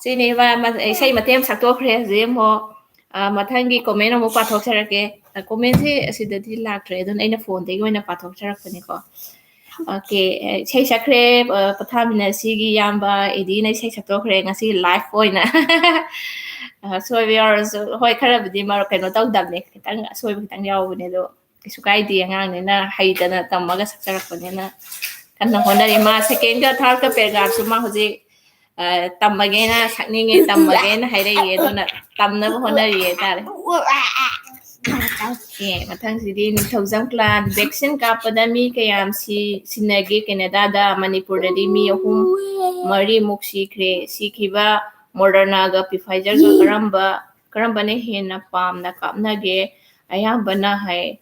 ꯁꯤꯅꯤ ꯃꯥ, ꯃꯥ ꯏꯁꯩ ꯃꯇꯦꯛ ꯑꯃ ꯁꯛꯇꯣꯛꯈ꯭ꯔꯦ꯫ ꯍꯧꯖꯤꯛ ꯑꯃꯨꯛ, ꯑ, ꯃꯊꯪꯒꯤ comment ꯑꯃꯨꯛ ꯄꯥꯊꯣꯛꯆꯔꯛꯀꯦ꯫ ꯑ, comment ꯁꯦ ꯑꯁꯤꯗꯗꯤ ꯂꯥꯛꯇ꯭ꯔꯦ, ꯑꯗꯨꯅ ꯑꯩꯅ phone ꯗꯒꯤ ꯑꯣꯏꯅ ꯄꯥꯊꯣꯛꯆꯔꯛꯄꯅꯤꯀꯣ꯫ Okay, ꯑ, ꯏꯁꯩ ꯁꯛꯈ꯭ꯔꯦ, ꯑ, ꯄꯣꯊꯥꯃꯤꯟꯅꯁꯤꯒꯤ ꯏꯌꯥꯝꯕ ꯑꯦꯗꯤꯅ ꯏꯁꯩ ꯁꯛꯇꯣꯛꯈ꯭ꯔꯦ ꯉꯁꯤ live ꯑꯣꯏꯅ꯫ ꯑ, ꯁꯣꯏꯕ ꯌꯥꯎꯔꯁꯨ, ꯍꯣꯏ, ꯈꯔꯕꯨꯗꯤ ꯃꯔꯛ ꯀꯩꯅꯣ ꯇꯧꯗꯕꯅꯦ, ꯈꯤꯇꯪ ꯑꯁꯣꯏꯕ ꯈꯤꯇꯪ ꯌꯥꯎꯕꯅꯦ, ꯑꯗꯣ ꯀꯩꯁꯨ ꯀꯥꯏꯗꯦ, ꯑꯉꯥꯡꯅꯤꯅ ꯍꯩꯗꯅ ꯇꯝꯃꯒ ꯁꯛꯆꯔꯛꯄꯅꯤꯅ ꯀꯟꯅ ꯍꯣꯠꯅꯔꯤ꯫ ꯃꯥ second ꯒ third ꯒ paragraph ꯁꯨ ꯃꯥ ꯍꯧꯖꯤꯛ, ꯑ, ꯇꯝꯃꯒꯦꯅ, ꯁꯛꯅꯤꯡꯉꯦ, ꯇꯝꯃꯒꯦꯅ ꯍꯥꯏꯔꯛꯏꯌꯦ, ꯑꯗꯨꯅ ꯇꯝꯅꯕ ꯍꯣꯠꯅꯔꯤ ꯍꯥꯏꯇꯥꯔꯦ꯫ ꯑꯦ, ꯃꯊꯪꯁꯤꯗꯤ ꯅꯤꯡꯊꯧꯖꯝ clan, vaccine ꯀꯥꯞꯄꯗ ꯃꯤ ꯀꯌꯥꯝ ꯁꯤ-, ꯁꯤꯟꯅꯒꯦ ꯀꯦꯅꯦꯗꯥꯗ? ꯃꯅꯤꯄꯨꯔꯗꯗꯤ ꯃꯤ ꯑꯍꯨꯝ ꯃꯔꯤꯃꯨꯛ ꯁꯤꯈ꯭ꯔꯦ꯫ ꯁꯤꯈꯤꯕ Moderna ꯒ Pfizer ꯒ ꯀꯔꯝꯕ, ꯀꯔꯝꯕꯅ ꯍꯦꯟꯅ ꯄꯥꯝꯅ ꯀꯥꯞꯅꯒꯦ? ꯑꯌꯥꯝꯕꯅ ꯍꯥꯏ꯫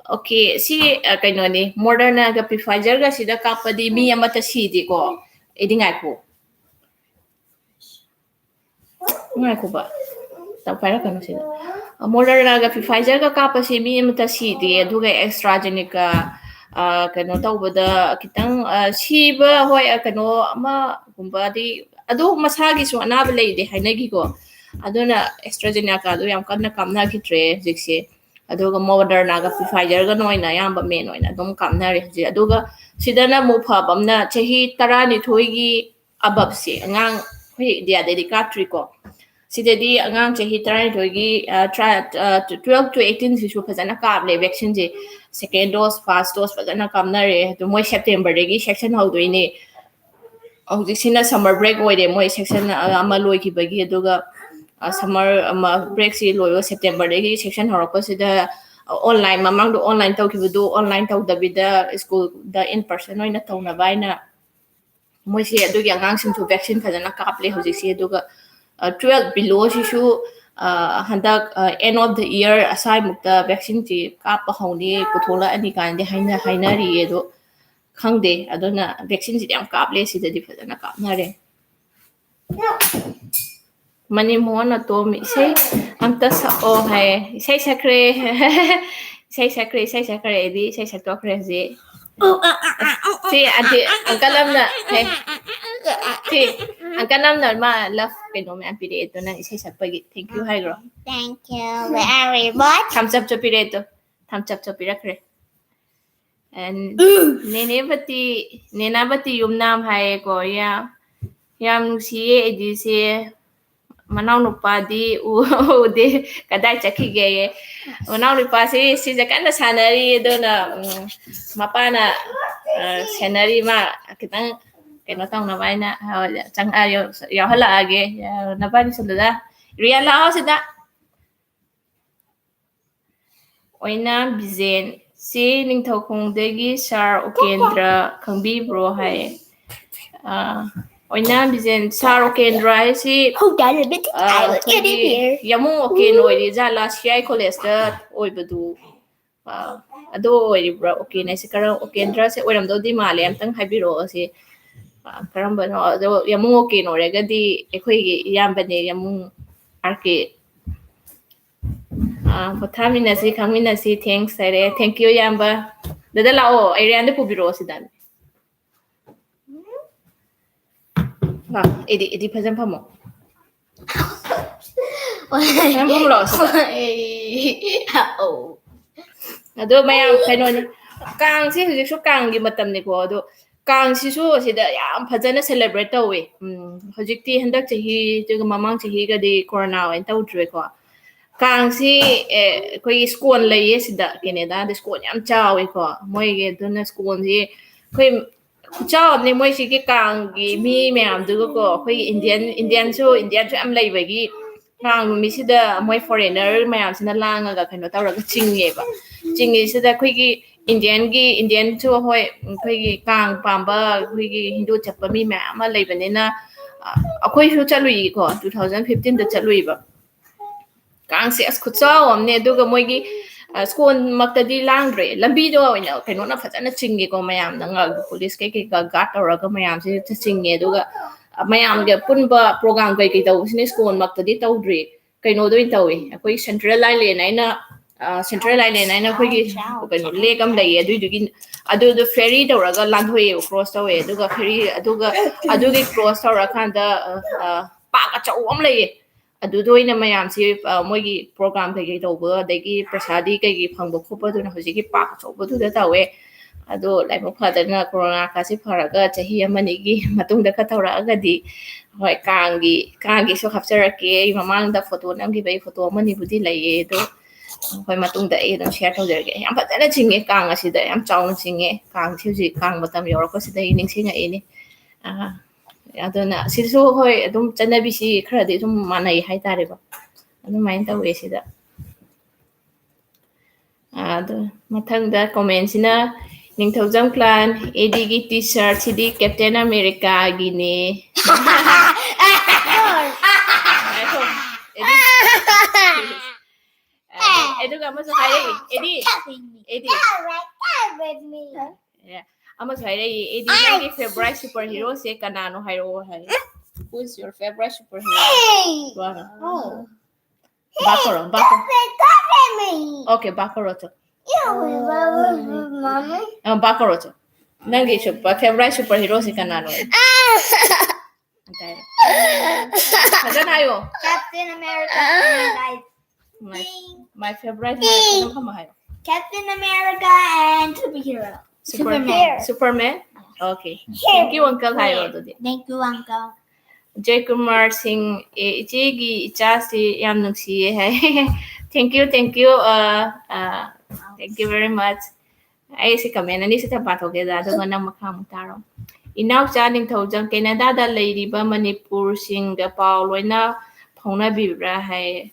Okay, ꯁꯤ, ꯑ, ꯀꯩꯅꯣꯅꯤ, Moderna ꯒ Pfizer ꯒ ꯁꯤꯗ ꯀꯥꯞꯄꯗꯤ ꯃꯤ ꯑꯃꯠꯇ ꯁꯤꯗꯦꯀꯣ꯫ ꯑꯩꯗꯤ ꯉꯥꯏꯈꯣ꯫ ꯉꯥꯏꯈꯣꯕ꯫ ꯇꯧ ꯄꯥꯏꯔꯛꯀꯅꯨ ꯁꯤꯗ꯫ Moderna ꯒ Pfizer ꯒ ꯀꯥꯞꯄꯁꯤ ꯃꯤ ꯑꯃꯠꯇ ꯁꯤꯗꯦ꯫ ꯑꯗꯨꯒ AstraZeneca, ꯑ, ꯀꯩꯅꯣ ꯇꯧꯕꯗ ꯈꯤꯇꯪ, ꯑ, ꯁꯤꯕ, ꯍꯣꯏ, ꯑ, ꯀꯩꯅꯣ ꯑꯃꯒꯨꯝꯕꯗꯤ, ꯑꯗꯨ ꯃꯁꯥꯒꯤꯁꯨ ꯑꯅꯥꯕ ꯂꯩꯗꯦ ꯍꯥꯏꯅꯈꯤꯀꯣ꯫ ꯑꯗꯨꯅ AstraZeneca ꯗꯣ ꯌꯥꯝ ꯀꯟꯅ ꯀꯥꯞꯅꯈꯤꯗ꯭ꯔꯦ ꯍꯧꯖꯤꯛꯁꯦ꯫ ꯑꯗꯨꯒ Moderna ꯒ Pfizer ꯒꯅ ꯑꯣꯏꯅ ꯑꯌꯥꯝꯕ main ꯑꯣꯏꯅ ꯑꯗꯨꯝ ꯀꯥꯞꯅꯔꯦ ꯍꯧꯖꯤꯛ꯫ ꯑꯗꯨꯒ ꯁꯤꯗꯅ ꯑꯃꯨꯛ ꯐꯕ ꯑꯃꯅ ꯆꯍꯤ ꯇꯔꯥꯅꯤꯊꯣꯏꯒꯤ above ꯁꯦ, ꯑꯉꯥꯡ ꯑꯩꯈꯣꯏ ꯏꯟꯗꯤꯌꯥꯗꯗꯤ ꯀꯥꯞꯇ꯭ꯔꯤꯀꯣ꯫ ꯁꯤꯗꯗꯤ ꯑꯉꯥꯡ ꯆꯍꯤ ꯇꯔꯥꯅꯤꯊꯣꯏꯒꯤ, ꯑ, ꯇꯔꯥ-, ꯑ, twelve to eighteen ꯁꯤꯁꯨ ꯐꯖꯅ ꯀꯥꯞꯂꯦ vaccine ꯁꯦ꯫ Second dose, first dose ꯐꯖꯅ ꯀꯥꯞꯅꯔꯦ꯫ ꯑꯗꯨ ꯃꯣꯏ September ꯗꯒꯤ section ꯍꯧꯗꯣꯏꯅꯦ꯫ ꯍꯧꯖꯤꯛꯁꯤꯅ summer break ꯑꯣꯏꯔꯦ, ꯃꯣꯏ section, ꯑ, ꯑꯃ ꯂꯣꯏꯈꯤꯕꯒꯤ꯫ ꯑꯗꯨꯒ, ꯑ, summer, ꯑꯃ, break ꯁꯤ ꯂꯣꯏꯕ September ꯗꯒꯤ section ꯍꯧꯔꯛꯄꯁꯤꯗ, ꯑ, online, ꯃꯃꯥꯡꯗ online ꯇꯧꯈꯤꯕꯗꯨ online ꯇꯧꯗꯕꯤꯗ school ꯗ in person ꯑꯣꯏꯅ ꯇꯧꯅꯕ ꯍꯥꯏꯅ ꯃꯣꯏꯁꯦ ꯑꯗꯨꯒꯤ ꯑꯉꯥꯡꯁꯤꯡꯁꯨ vaccine ꯐꯖꯅ ꯀꯥꯞꯂꯦ ꯍꯧꯖꯤꯛꯁꯦ꯫ ꯑꯗꯨꯒ, ꯑ, twelve below ꯁꯤꯁꯨ, ꯑ, ꯍꯟꯗꯛ, ꯑ, end of the year ꯑꯁ꯭ꯋꯥꯏꯃꯨꯛꯇ vaccine ꯁꯤ ꯀꯥꯞꯄ ꯍꯧꯅꯤ, ꯄꯨꯊꯣꯛꯂꯛꯑꯅꯤ ꯀꯥꯏꯅꯗꯤ ꯍꯥꯏꯅ-, ꯍꯥꯏꯅꯔꯤꯌꯦ꯫ ꯑꯗꯣ ꯈꯪꯗꯦ꯫ ꯑꯗꯨꯅ vaccine ꯁꯤꯗꯤ ꯌꯥꯝ ꯀꯥꯞꯂꯦ, ꯁꯤꯗꯗꯤ ꯐꯖꯅ ꯀꯥꯞꯅꯔꯦ꯫ ꯃꯅꯤꯃꯣꯍꯟ ꯑꯇꯣꯝ ꯏꯁꯩ ꯑꯝꯇ ꯁꯛꯑꯣ ꯍꯥꯏꯌꯦ꯫ ꯏꯁꯩ ꯁꯛꯈ꯭ꯔꯦ꯫ ꯏꯁꯩ ꯁꯛꯈ꯭ꯔꯦ, ꯏꯁꯩ ꯁꯛꯈ꯭ꯔꯦ꯫ ꯑꯩꯗꯤ ꯏꯁꯩ ꯁꯛꯇꯣꯛꯈ꯭ꯔꯦ ꯍꯧꯖꯤꯛ꯫ ꯁꯤ ꯑꯟꯇꯤ, uncle ꯑꯃꯅ, ꯍꯦ, ꯁꯤ uncle ꯑꯃꯅ ꯃꯥ love ꯀꯩꯅꯣ ꯃꯌꯥꯝ ꯄꯤꯔꯛꯑꯦ, ꯑꯗꯣ ꯅꯪ ꯏꯁꯩ ꯁꯛꯄꯒꯤ thank you ꯍꯥꯏꯈ꯭ꯔꯣ꯫ Thank you very much. Thumbs up ꯁꯨ ꯄꯤꯔꯛꯑꯦ ꯑꯗꯣ꯫ Thumbs up ꯁꯨ ꯄꯤꯔꯛꯈ꯭ꯔꯦ꯫ And ꯎꯝ꯫ ꯅꯦꯅꯦꯕꯇꯤ, ꯅꯦꯅꯥꯕꯇꯤ ꯌꯨꯝꯅꯥꯝ ꯍꯥꯏꯌꯦꯀꯣ꯫ ꯌꯥꯝ, ꯌꯥꯝ ꯅꯨꯡꯁꯤꯌꯦ ꯑꯩꯗꯤ ꯁꯦ꯫ ꯃꯅꯥꯎꯅꯨꯄꯥꯗꯤ ꯎ-, ꯎꯗꯦ, ꯀꯗꯥꯏ ꯆꯠꯈꯤꯒꯦ? ꯃꯅꯥꯎꯅꯨꯄꯥꯁꯤ ꯁꯤꯁꯦ ꯀꯟꯅ ꯁꯥꯟꯅꯔꯤ, ꯑꯗꯨꯅ, ꯎꯝ, ꯃꯄꯥꯅ, ꯑ, ꯁꯦꯟꯅꯔꯤ, ꯃꯥ ꯈꯤꯇꯪ ꯀꯩꯅꯣ ꯇꯧꯅꯕ ꯍꯥꯏꯅ, ꯑ, ꯆꯪ-, ꯑ, ꯌꯥꯎ-, ꯌꯥꯎꯍꯜꯂꯛꯑꯒꯦ꯫ ꯑ, ꯅꯕꯥꯅꯤꯁꯨ ꯑꯗꯨꯗ, ꯔꯤꯌꯥ, ꯂꯥꯛꯑꯣ ꯁꯤꯗ꯫ ꯑꯣꯏꯅꯥꯝ ꯕꯤꯖꯦꯟ, "ꯆꯦ, ꯅꯤꯡꯊꯧꯈꯣꯡꯗꯒꯤ ꯁꯥꯔ ꯎꯀꯦꯟꯗ꯭ꯔ ꯈꯪꯕꯤꯕ꯭ꯔꯣ?" ꯍꯥꯏꯌꯦ꯫ ꯑ, ꯑꯣꯏꯅꯥꯝ ꯕꯤꯖꯦꯟ, ꯁꯥꯔ ꯎꯀꯦꯟꯗ꯭ꯔ ꯍꯥꯏꯁꯤ, ꯑ, ꯑꯩꯈꯣꯏꯒꯤ ꯌꯥꯃꯨꯡ ꯎꯀꯦꯟ ꯑꯣꯏꯔꯤ ꯖꯥꯠꯂꯥ, ꯁꯤ ꯑꯥꯏ ꯀꯣꯂꯦꯖꯇ ꯑꯣꯏꯕꯗꯨ, ꯑ, ꯑꯗꯨ ꯑꯣꯏꯔꯤꯕ꯭ꯔꯥ? ꯎꯀꯦꯟ ꯍꯥꯏꯁꯦ ꯀꯔꯝ-, ꯎꯀꯦꯟꯗ꯭ꯔꯁꯦ ꯑꯣꯏꯔꯝꯗꯧꯗꯤ ꯃꯥꯜꯂꯦ, ꯑꯝꯇꯪ ꯍꯥꯏꯕꯤꯔꯛꯑꯣ ꯁꯤ, ꯑ, ꯀꯔꯝꯕꯅꯣ? ꯑꯗꯣ ꯌꯥꯃꯨꯡ ꯎꯀꯦꯟ ꯑꯣꯏꯔꯒꯗꯤ ꯑꯩꯈꯣꯏꯒꯤ ꯏꯌꯥꯝꯕꯅꯦ, ꯌꯥꯃꯨꯡ ꯑꯥꯔ ꯀꯦ꯫ ꯑ, ꯄꯣꯊꯥꯃꯤꯟꯅꯁꯤ, ꯈꯪꯃꯤꯟꯅꯁꯤ꯫ Thanks ꯍꯥꯏꯔꯦ꯫ Thank you, ꯏꯌꯥꯝꯕ꯫ ꯗꯥꯗꯥ ꯂꯥꯛꯑꯣ, ꯑꯦꯔꯤꯌꯥꯟꯗ ꯄꯨꯕꯤꯔꯛꯑꯣ ꯁꯤꯗ꯫ ꯂꯥꯛꯑꯣ, ꯑꯦꯗꯤ, ꯑꯦꯗꯤ ꯐꯖꯅ ꯐꯝꯃꯣ꯫ ꯐꯖꯅ ꯐꯝꯃꯣ ꯂꯥꯛꯑꯣ ꯁꯤꯗ꯫ ꯑꯧ꯫ ꯑꯗꯣ ꯃꯌꯥꯝ ꯀꯩꯅꯣꯅꯤ, ꯀꯥꯡꯁꯦ ꯍꯧꯖꯤꯛꯁꯨ ꯀꯥꯡꯒꯤ ꯃꯇꯝꯅꯤꯀꯣ, ꯑꯗꯣ ꯀꯥꯡꯁꯤꯁꯨ ꯁꯤꯗ ꯌꯥꯝ ꯐꯖꯅ celebrate ꯇꯧꯋꯦ꯫ ꯎꯝ, ꯍꯧꯖꯤꯛꯇꯤ ꯍꯟꯗꯛ ꯆꯍꯤ, ꯑꯗꯨꯒ ꯃꯃꯥꯡ ꯆꯍꯤꯒꯗꯤ ꯀꯣꯔꯣꯅꯥ ꯑꯣꯏꯅ ꯇꯧꯗ꯭ꯔꯦꯀꯣ꯫ ꯀꯥꯡꯁꯤ, ꯑꯦ, ꯑꯩꯈꯣꯏꯒꯤ ꯁ꯭ꯀꯣꯟ ꯂꯩꯌꯦ ꯁꯤꯗ, ꯀꯦꯅꯦꯗꯥꯗ ꯁ꯭ꯀꯣꯟ ꯌꯥꯝ ꯆꯥꯎꯋꯦꯀꯣ ꯃꯣꯏꯒꯤ, ꯑꯗꯨꯅ ꯁ꯭ꯀꯣꯟꯁꯤ ꯑꯩꯈꯣꯏ ꯈꯨꯆꯥꯎ ꯑꯃꯅꯦ ꯃꯣꯏꯁꯤꯒꯤ ꯀꯥꯡꯒꯤ ꯃꯤ ꯃꯌꯥꯝꯗꯨꯒꯀꯣ, ꯑꯩꯈꯣꯏꯒꯤ Indian, Indianꯁꯨ, Indianꯁꯨ ꯌꯥꯝ ꯂꯩꯕꯒꯤ ꯀꯥꯡ ꯅꯨꯃꯤꯠꯁꯤꯗ ꯃꯣꯏ foreigner ꯃꯌꯥꯝꯁꯤꯅ ꯂꯥꯡꯉꯒ ꯀꯩꯅꯣ ꯇꯧꯔꯒ ꯆꯤꯡꯉꯦꯕ꯫ ꯆꯤꯡꯉꯤꯁꯤꯗ ꯑꯩꯈꯣꯏꯒꯤ Indianꯒꯤ, Indianꯁꯨ ꯍꯣꯏ, ꯑꯩꯈꯣꯏꯒꯤ ꯀꯥꯡ ꯄꯥꯝꯕ, ꯑꯩꯈꯣꯏꯒꯤ ꯍꯤꯟꯗꯨ ꯆꯠꯄ ꯃꯤ ꯃꯌꯥꯝ ꯑꯃ ꯂꯩꯕꯅꯤꯅ, ꯑ, ꯑꯩꯈꯣꯏꯁꯨ ꯆꯠꯂꯨꯏꯀꯣ, two thousand fifteenꯗ ꯆꯠꯂꯨꯏꯕ꯫ ꯀꯥꯡꯁꯦ ꯑꯁ ꯈꯨꯆꯥꯎ ꯑꯃꯅꯦ, ꯑꯗꯨꯒ ꯃꯣꯏꯒꯤ, ꯑ, ꯁ꯭ꯀꯣꯟꯃꯛꯇꯗꯤ ꯂꯥꯡꯗ꯭ꯔꯦ, ꯂꯝꯕꯤꯗꯣ ꯑꯣꯏꯅ ꯀꯩꯅꯣꯅ ꯐꯖꯅ ꯆꯤꯡꯉꯦꯀꯣ, ꯃꯌꯥꯝꯅ ꯉ-, ꯄꯨꯂꯤꯁ ꯀꯩꯀꯩꯒ guard ꯇꯧꯔꯒ ꯃꯌꯥꯝꯁꯦ ꯆꯤꯡꯉꯦ, ꯑꯗꯨꯒ, ꯑ, ꯃꯌꯥꯝꯒꯤ ꯑꯄꯨꯟꯕ program ꯀꯩꯀꯩ ꯇꯧꯕꯁꯤꯅ ꯁ꯭ꯀꯣꯟꯃꯛꯇꯗꯤ ꯇꯧꯗ꯭ꯔꯤ, ꯀꯩꯅꯣꯗ ꯑꯣꯏꯅ ꯇꯧꯋꯦ, ꯑꯩꯈꯣꯏ Central Island ꯍꯥꯏꯅ, ꯑ, Central Island ꯍꯥꯏꯅ ꯑꯩꯈꯣꯏꯒꯤ ꯀꯩꯅꯣ lake ꯑꯃ ꯂꯩꯌꯦ, ꯑꯗꯨꯏꯗꯨꯒꯤ, ꯑꯗꯨꯗꯣ ferry ꯇꯧꯔꯒ ꯂꯥꯟꯊꯣꯛꯑꯦꯕ, cross ꯇꯧꯋꯦ, ꯑꯗꯨꯒ ferry, ꯑꯗꯨꯒ ꯑꯗꯨꯒꯤ cross ꯇꯧꯔꯀꯥꯟꯗ, ꯑ, ꯑ, park ꯑꯆꯧꯕ ꯑꯃ ꯂꯩꯌꯦ, ꯑꯗꯨꯗ ꯑꯣꯏꯅ ꯃꯌꯥꯝꯁꯤ, ꯑ, ꯃꯣꯏꯒꯤ program ꯀꯩꯀꯩ ꯇꯧꯕ, ꯑꯗꯒꯤ ꯄ꯭ꯔꯁꯥꯗꯤ ꯀꯩꯀꯩ ꯐꯪꯕ ꯈꯣꯠꯄꯗꯨꯅ ꯍꯧꯖꯤꯛꯀꯤ park ꯑꯆꯧꯕꯗꯨꯗ ꯇꯧꯋꯦ꯫ ꯑꯗꯣ ꯂꯥꯏꯕꯛ ꯐꯗꯅ ꯀꯣꯔꯣꯅꯥ ꯀꯥꯁꯤ ꯐꯔꯒ ꯆꯍꯤ ꯑꯃꯅꯤꯒꯤ ꯃꯇꯨꯡꯗ ꯈꯔ ꯇꯧꯔꯛꯑꯒꯗꯤ, ꯍꯣꯏ, ꯀꯥꯡꯒꯤ, ꯀꯥꯡꯒꯤꯁꯨ ꯍꯥꯞꯆꯔꯛꯀꯦ꯫ ꯑꯩ ꯃꯃꯥꯡꯗ ꯐꯣꯇꯣ ꯅꯝꯈꯤꯕ ꯑꯩ ꯐꯣꯇꯣ ꯑꯃꯅꯤꯕꯨꯗꯤ ꯂꯩꯌꯦ, ꯑꯗꯣ ꯑꯩꯈꯣꯏ ꯃꯇꯨꯡꯗ ꯑꯩ ꯑꯗꯨꯝ ꯁꯤꯌꯔ ꯇꯧꯖꯔꯛꯀꯦ꯫ ꯌꯥꯝ ꯐꯖꯅ ꯆꯤꯡꯉꯦ ꯀꯥꯡ ꯑꯁꯤꯗ, ꯌꯥꯝ ꯆꯥꯎꯅ ꯆꯤꯡꯉꯦ꯫ ꯀꯥꯡꯁꯤ ꯍꯧꯖꯤꯛ ꯀꯥꯡ ꯃꯇꯝ ꯌꯧꯔꯛꯄꯁꯤꯗ ꯑꯩ ꯅꯤꯡꯁꯤꯡꯉꯛꯏꯅꯦ꯫ ꯑꯥ, ꯑꯗꯨꯅ ꯁꯤꯁꯨ ꯍꯣꯏ ꯑꯗꯨꯝ ꯆꯠꯅꯕꯤꯁꯤ ꯈꯔꯗꯤ ꯑꯗꯨꯝ ꯃꯥꯟꯅꯩ ꯍꯥꯏꯇꯥꯔꯦꯀꯣ꯫ ꯑꯗꯨꯃꯥꯏꯅ ꯇꯧꯋꯦ ꯁꯤꯗ꯫ ꯑꯥ, ꯑꯗꯨ ꯃꯊꯪꯗ ꯀꯣꯃꯦꯟꯁꯤꯅ ꯅꯤꯡꯊꯧꯖꯝ ꯀ꯭ꯂꯥꯟ, ꯑꯦꯗꯤꯒꯤ ꯇꯤ ꯁꯥꯔꯠꯁꯤꯗꯤ ꯀꯦꯞꯇꯦꯟ ꯑꯃꯦꯔꯤꯀꯥꯒꯤꯅꯦ꯫ ꯉꯥꯏꯈꯣ, ꯑꯦꯗꯤ꯫ ꯑꯦ, ꯑꯗꯨꯒ ꯑꯃꯁꯨ ꯍꯥꯏꯔꯛꯏ, ꯑꯦꯗꯤ, ꯑꯦꯗꯤ꯫ ꯑꯦ, ꯑꯃꯁꯨ ꯍꯥꯏꯔꯛꯏ, ꯑꯦꯗꯤ, ꯅꯪꯒꯤ ꯐꯦꯚꯣꯔꯥꯏꯠ ꯁꯨꯄꯔ ꯍꯤꯔꯣꯁꯦ ꯀꯅꯥꯅꯣ ꯍꯥꯏꯔꯛꯑꯣ ꯍꯥꯏ꯫ Who is your favorite superhero? ꯕꯥ ꯀꯧꯔꯣ, ꯕꯥ ꯀꯧꯔꯣ꯫ Okay, ꯕꯥ ꯀꯧꯔꯣ ꯆꯣ꯫ ꯑ, ꯕꯥ ꯀꯧꯔꯣ ꯆꯣ꯫ ꯅꯪꯒꯤ ꯁꯨꯄꯔ, ꯐꯦꯚꯣꯔꯥꯏꯠ ꯁꯨꯄꯔ ꯍꯤꯔꯣꯁꯦ ꯀꯅꯥꯅꯣ? ꯐꯖꯅ ꯍꯥꯏꯌꯣ꯫ Captain America and I My, my favorite ꯍꯥꯏꯌꯣ, ꯐꯖꯅ ꯐꯝꯃ ꯍꯥꯏꯌꯣ꯫ Captain America and superhero. Superman. Superman? Okay. Thank you, uncle ꯍꯥꯏꯌꯣ ꯑꯗꯨꯗꯤ꯫ Thank you, uncle. ꯖꯣꯏꯀꯨꯃꯥꯔ ꯁꯤꯡ, ꯑꯦ, ꯏꯆꯦꯒꯤ ꯏꯆꯥꯁꯤ ꯌꯥꯝ ꯅꯨꯡꯁꯤꯌꯦ ꯍꯥꯏ꯫ Thank you, thank you, uh, uh, thank you very much. ꯑꯩ ꯁꯤ ꯀꯃꯦꯟ ꯑꯅꯤꯁꯤꯇ ꯄꯥꯊꯣꯛꯀꯦꯗ, ꯑꯗꯨꯒ ꯅꯪ ꯃꯈꯥ ꯑꯃꯨꯛ ꯇꯥꯔꯣ꯫ ꯏꯅꯥꯎꯆꯥ ꯅꯤꯡꯊꯧꯖꯝ, ꯀꯦꯅꯥꯗꯥꯗ ꯂꯩꯔꯤꯕ ꯃꯅꯤꯄꯨꯔꯁꯤꯡꯒ ꯄꯥꯎ ꯂꯣꯏꯅ ꯐꯥꯎꯅꯕꯤꯕ꯭ꯔꯥ ꯍꯥꯏ꯫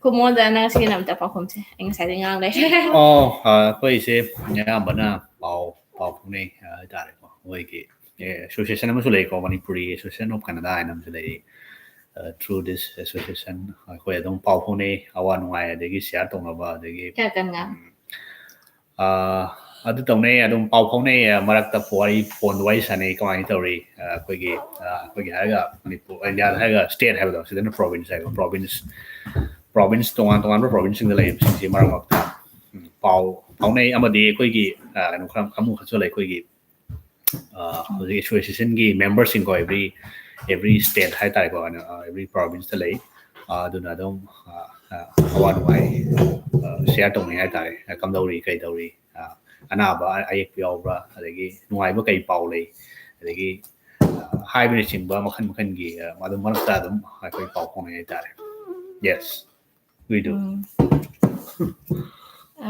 ꯈꯨꯃꯣꯟꯗ ꯅꯪ ꯁꯤꯒꯤ ꯅꯝꯇ ꯄꯥꯎꯈꯨꯝꯁꯦ꯫ ꯑꯩ ꯉꯁꯥꯏꯗꯩ ꯉꯥꯡ ꯂꯩ꯫ ꯑꯣ, ꯑ, ꯑꯩꯈꯣꯏꯁꯦ ꯑꯌꯥꯝꯕꯅ ꯄꯥꯎ, ꯄꯥꯎ ꯐꯥꯎꯅꯩ, ꯑ, ꯍꯥꯏꯇꯥꯔꯦꯀꯣ꯫ ꯑꯩꯈꯣꯏꯒꯤ, ꯑꯦ, association ꯑꯃꯁꯨ ꯂꯩꯀꯣ, Manipuri Association of Canada ꯍꯥꯏꯅ ꯑꯃꯁꯨ ꯂꯩ꯫ ꯑ, through this association ꯑꯩꯈꯣꯏ ꯑꯗꯨꯝ ꯄꯥꯎ ꯐꯥꯎꯅꯩ, ꯑꯋꯥ ꯅꯨꯡꯉꯥꯏ, ꯑꯗꯒꯤ share ꯇꯧꯅꯕ, ꯑꯗꯒꯤ, ꯀꯌꯥ ꯀꯟꯅ? ꯎꯝ, ꯑ, ꯑꯗꯨ ꯇꯧꯅꯩ, ꯑꯗꯨꯝ ꯄꯥꯎ ꯐꯥꯎꯅꯩ, ꯑ, ꯃꯔꯛꯇ ꯋꯥꯔꯤ, ꯐꯣꯟꯗ ꯋꯥꯔꯤ ꯁꯥꯟꯅꯩ, ꯀꯃꯥꯏꯅ ꯇꯧꯔꯤ, ꯑ, ꯑꯩꯈꯣꯏꯒꯤ, ꯑ, ꯑꯩꯈꯣꯏꯒꯤ ꯍꯥꯏꯔꯒ ꯃꯅꯤꯄꯨꯔ, ꯏꯟꯗꯤꯌꯥꯗ ꯍꯥꯏꯔꯒ state ꯍꯥꯏꯕꯗꯣ, ꯁꯤꯗꯅ province ꯍꯥꯏꯕ, province, province, ꯇꯣꯉꯥꯟ ꯇꯣꯉꯥꯟꯕ provinceꯁꯤꯡꯗ ꯂꯩꯔꯤꯕꯁꯤꯡꯁꯤ ꯃꯔꯛ ꯃꯔꯛꯇ, ꯎꯝ, ꯄꯥꯎ ꯐꯥꯎꯅꯩ꯫ ꯑꯃꯗꯤ ꯑꯩꯈꯣꯏꯒꯤ, ꯑ, ꯀꯩꯅꯣ ꯈꯔ ꯑꯃꯨꯛ ꯈꯛꯁꯨ ꯂꯩ, ꯑꯩꯈꯣꯏꯒꯤ, ꯑ, ꯍꯧꯖꯤꯛ associationꯒꯤ memberꯁꯤꯡꯀꯣ, every, every state ꯍꯥꯏꯇꯥꯔꯦꯀꯣ, ꯑ, every provinceꯇ ꯂꯩ꯫ ꯑ, ꯑꯗꯨꯅ ꯑꯗꯨꯝ, ꯑ, ꯑ, ꯑꯋꯥ ꯅꯨꯡꯉꯥꯏ, ꯑ, share ꯇꯧꯅꯩ ꯍꯥꯏꯇꯥꯔꯦ꯫ ꯑ, ꯀꯝꯗꯧꯔꯤ, ꯀꯩꯗꯧꯔꯤ, ꯑ, ꯑꯅꯥꯕ ꯑꯌꯦꯛꯄ ꯌꯥꯎꯕ꯭ꯔꯥ, ꯑꯗꯒꯤ ꯅꯨꯡꯉꯥꯏꯕ ꯀꯩ ꯄꯥꯎ ꯂꯩ, ꯑꯗꯒꯤ ꯑ, ꯍꯥꯏꯕꯅꯆꯤꯡꯕ ꯃꯈꯜ ꯃꯈꯜꯒꯤ, ꯑ, ꯑꯗꯨꯝ ꯃꯔꯛꯇ ꯑꯗꯨꯝ ꯑꯩꯈꯣꯏ ꯄꯥꯎ ꯐꯥꯎꯅꯩ ꯍꯥꯏꯇꯥꯔꯦ꯫ Yes, we do. ꯎꯝ꯫ ꯑ,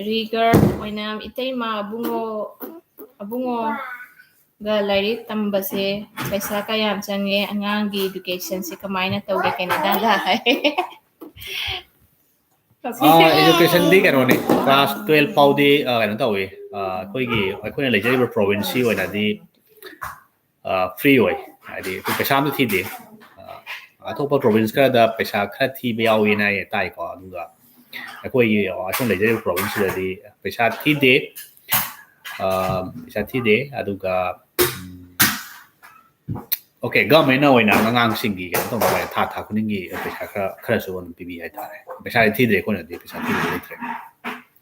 ꯔꯤꯒꯔ ꯑꯣꯏꯅ ꯏꯇꯩꯃ ꯑꯕꯨꯡꯉꯣ ꯑꯕꯨꯡꯉꯣꯒ ꯂꯥꯏꯔꯤꯛ ꯇꯝꯕꯁꯦ ꯄꯩꯁꯥ ꯀꯌꯥꯝ ꯆꯪꯉꯦ? ꯑꯉꯥꯡꯒꯤ educationꯁꯦ ꯀꯃꯥꯏꯅ ꯇꯧꯒꯦ ꯀꯦꯅꯦꯗꯥꯗ ꯍꯥꯏ꯫ ꯑ, educationꯗꯤ ꯀꯩꯅꯣꯅꯤ, class twelve ꯐꯥꯎꯗꯤ, ꯑ, ꯀꯩꯅꯣ ꯇꯧꯋꯤ, ꯑ, ꯑꯩꯈꯣꯏꯒꯤ ꯑꯩꯈꯣꯏꯅ ꯂꯩꯖꯔꯤꯕ provinceꯀꯤ ꯑꯣꯏꯅꯗꯤ, ꯑ, free ꯑꯣꯏ, ꯍꯥꯏꯗꯤ ꯑꯩꯈꯣꯏ ꯄꯩꯁꯥ ꯑꯝꯇ ꯊꯤꯗꯦ꯫ ꯑ, ꯑꯇꯣꯞꯄ province ꯈꯔꯗ ꯄꯩꯁꯥ ꯈꯔ ꯊꯤꯕ ꯌꯥꯎꯋꯦꯅ ꯑꯩ ꯇꯥꯏꯀꯣ, ꯑꯗꯨꯒ ꯑꯩꯈꯣꯏꯒꯤ ꯑꯁꯣꯝ ꯂꯩꯖꯔꯤꯕ provinceꯁꯤꯗꯗꯤ ꯄꯩꯁꯥ ꯊꯤꯗꯦ꯫ ꯑ, ꯄꯩꯁꯥ ꯊꯤꯗꯦ꯫ ꯑꯗꯨꯒ, ꯎꯝ, okay, governmentꯅ ꯑꯣꯏꯅ ꯑꯉꯥꯡꯁꯤꯡꯒꯤ ꯀꯩꯅꯣ ꯇꯧꯅꯕ ꯊꯥ ꯊꯥ ꯈꯨꯗꯤꯡꯒꯤ ꯄꯩꯁꯥ ꯈꯔ, ꯈꯔꯁꯨ ꯑꯗꯨꯝ ꯄꯤꯕꯤ ꯍꯥꯏꯇꯥꯔꯦ꯫ ꯄꯩꯁꯥꯗꯤ ꯊꯤꯗ꯭ꯔꯦ, ꯑꯩꯈꯣꯏꯅꯗꯤ ꯄꯩꯁꯥ ꯊꯤꯕ ꯂꯩꯇ꯭ꯔꯦ꯫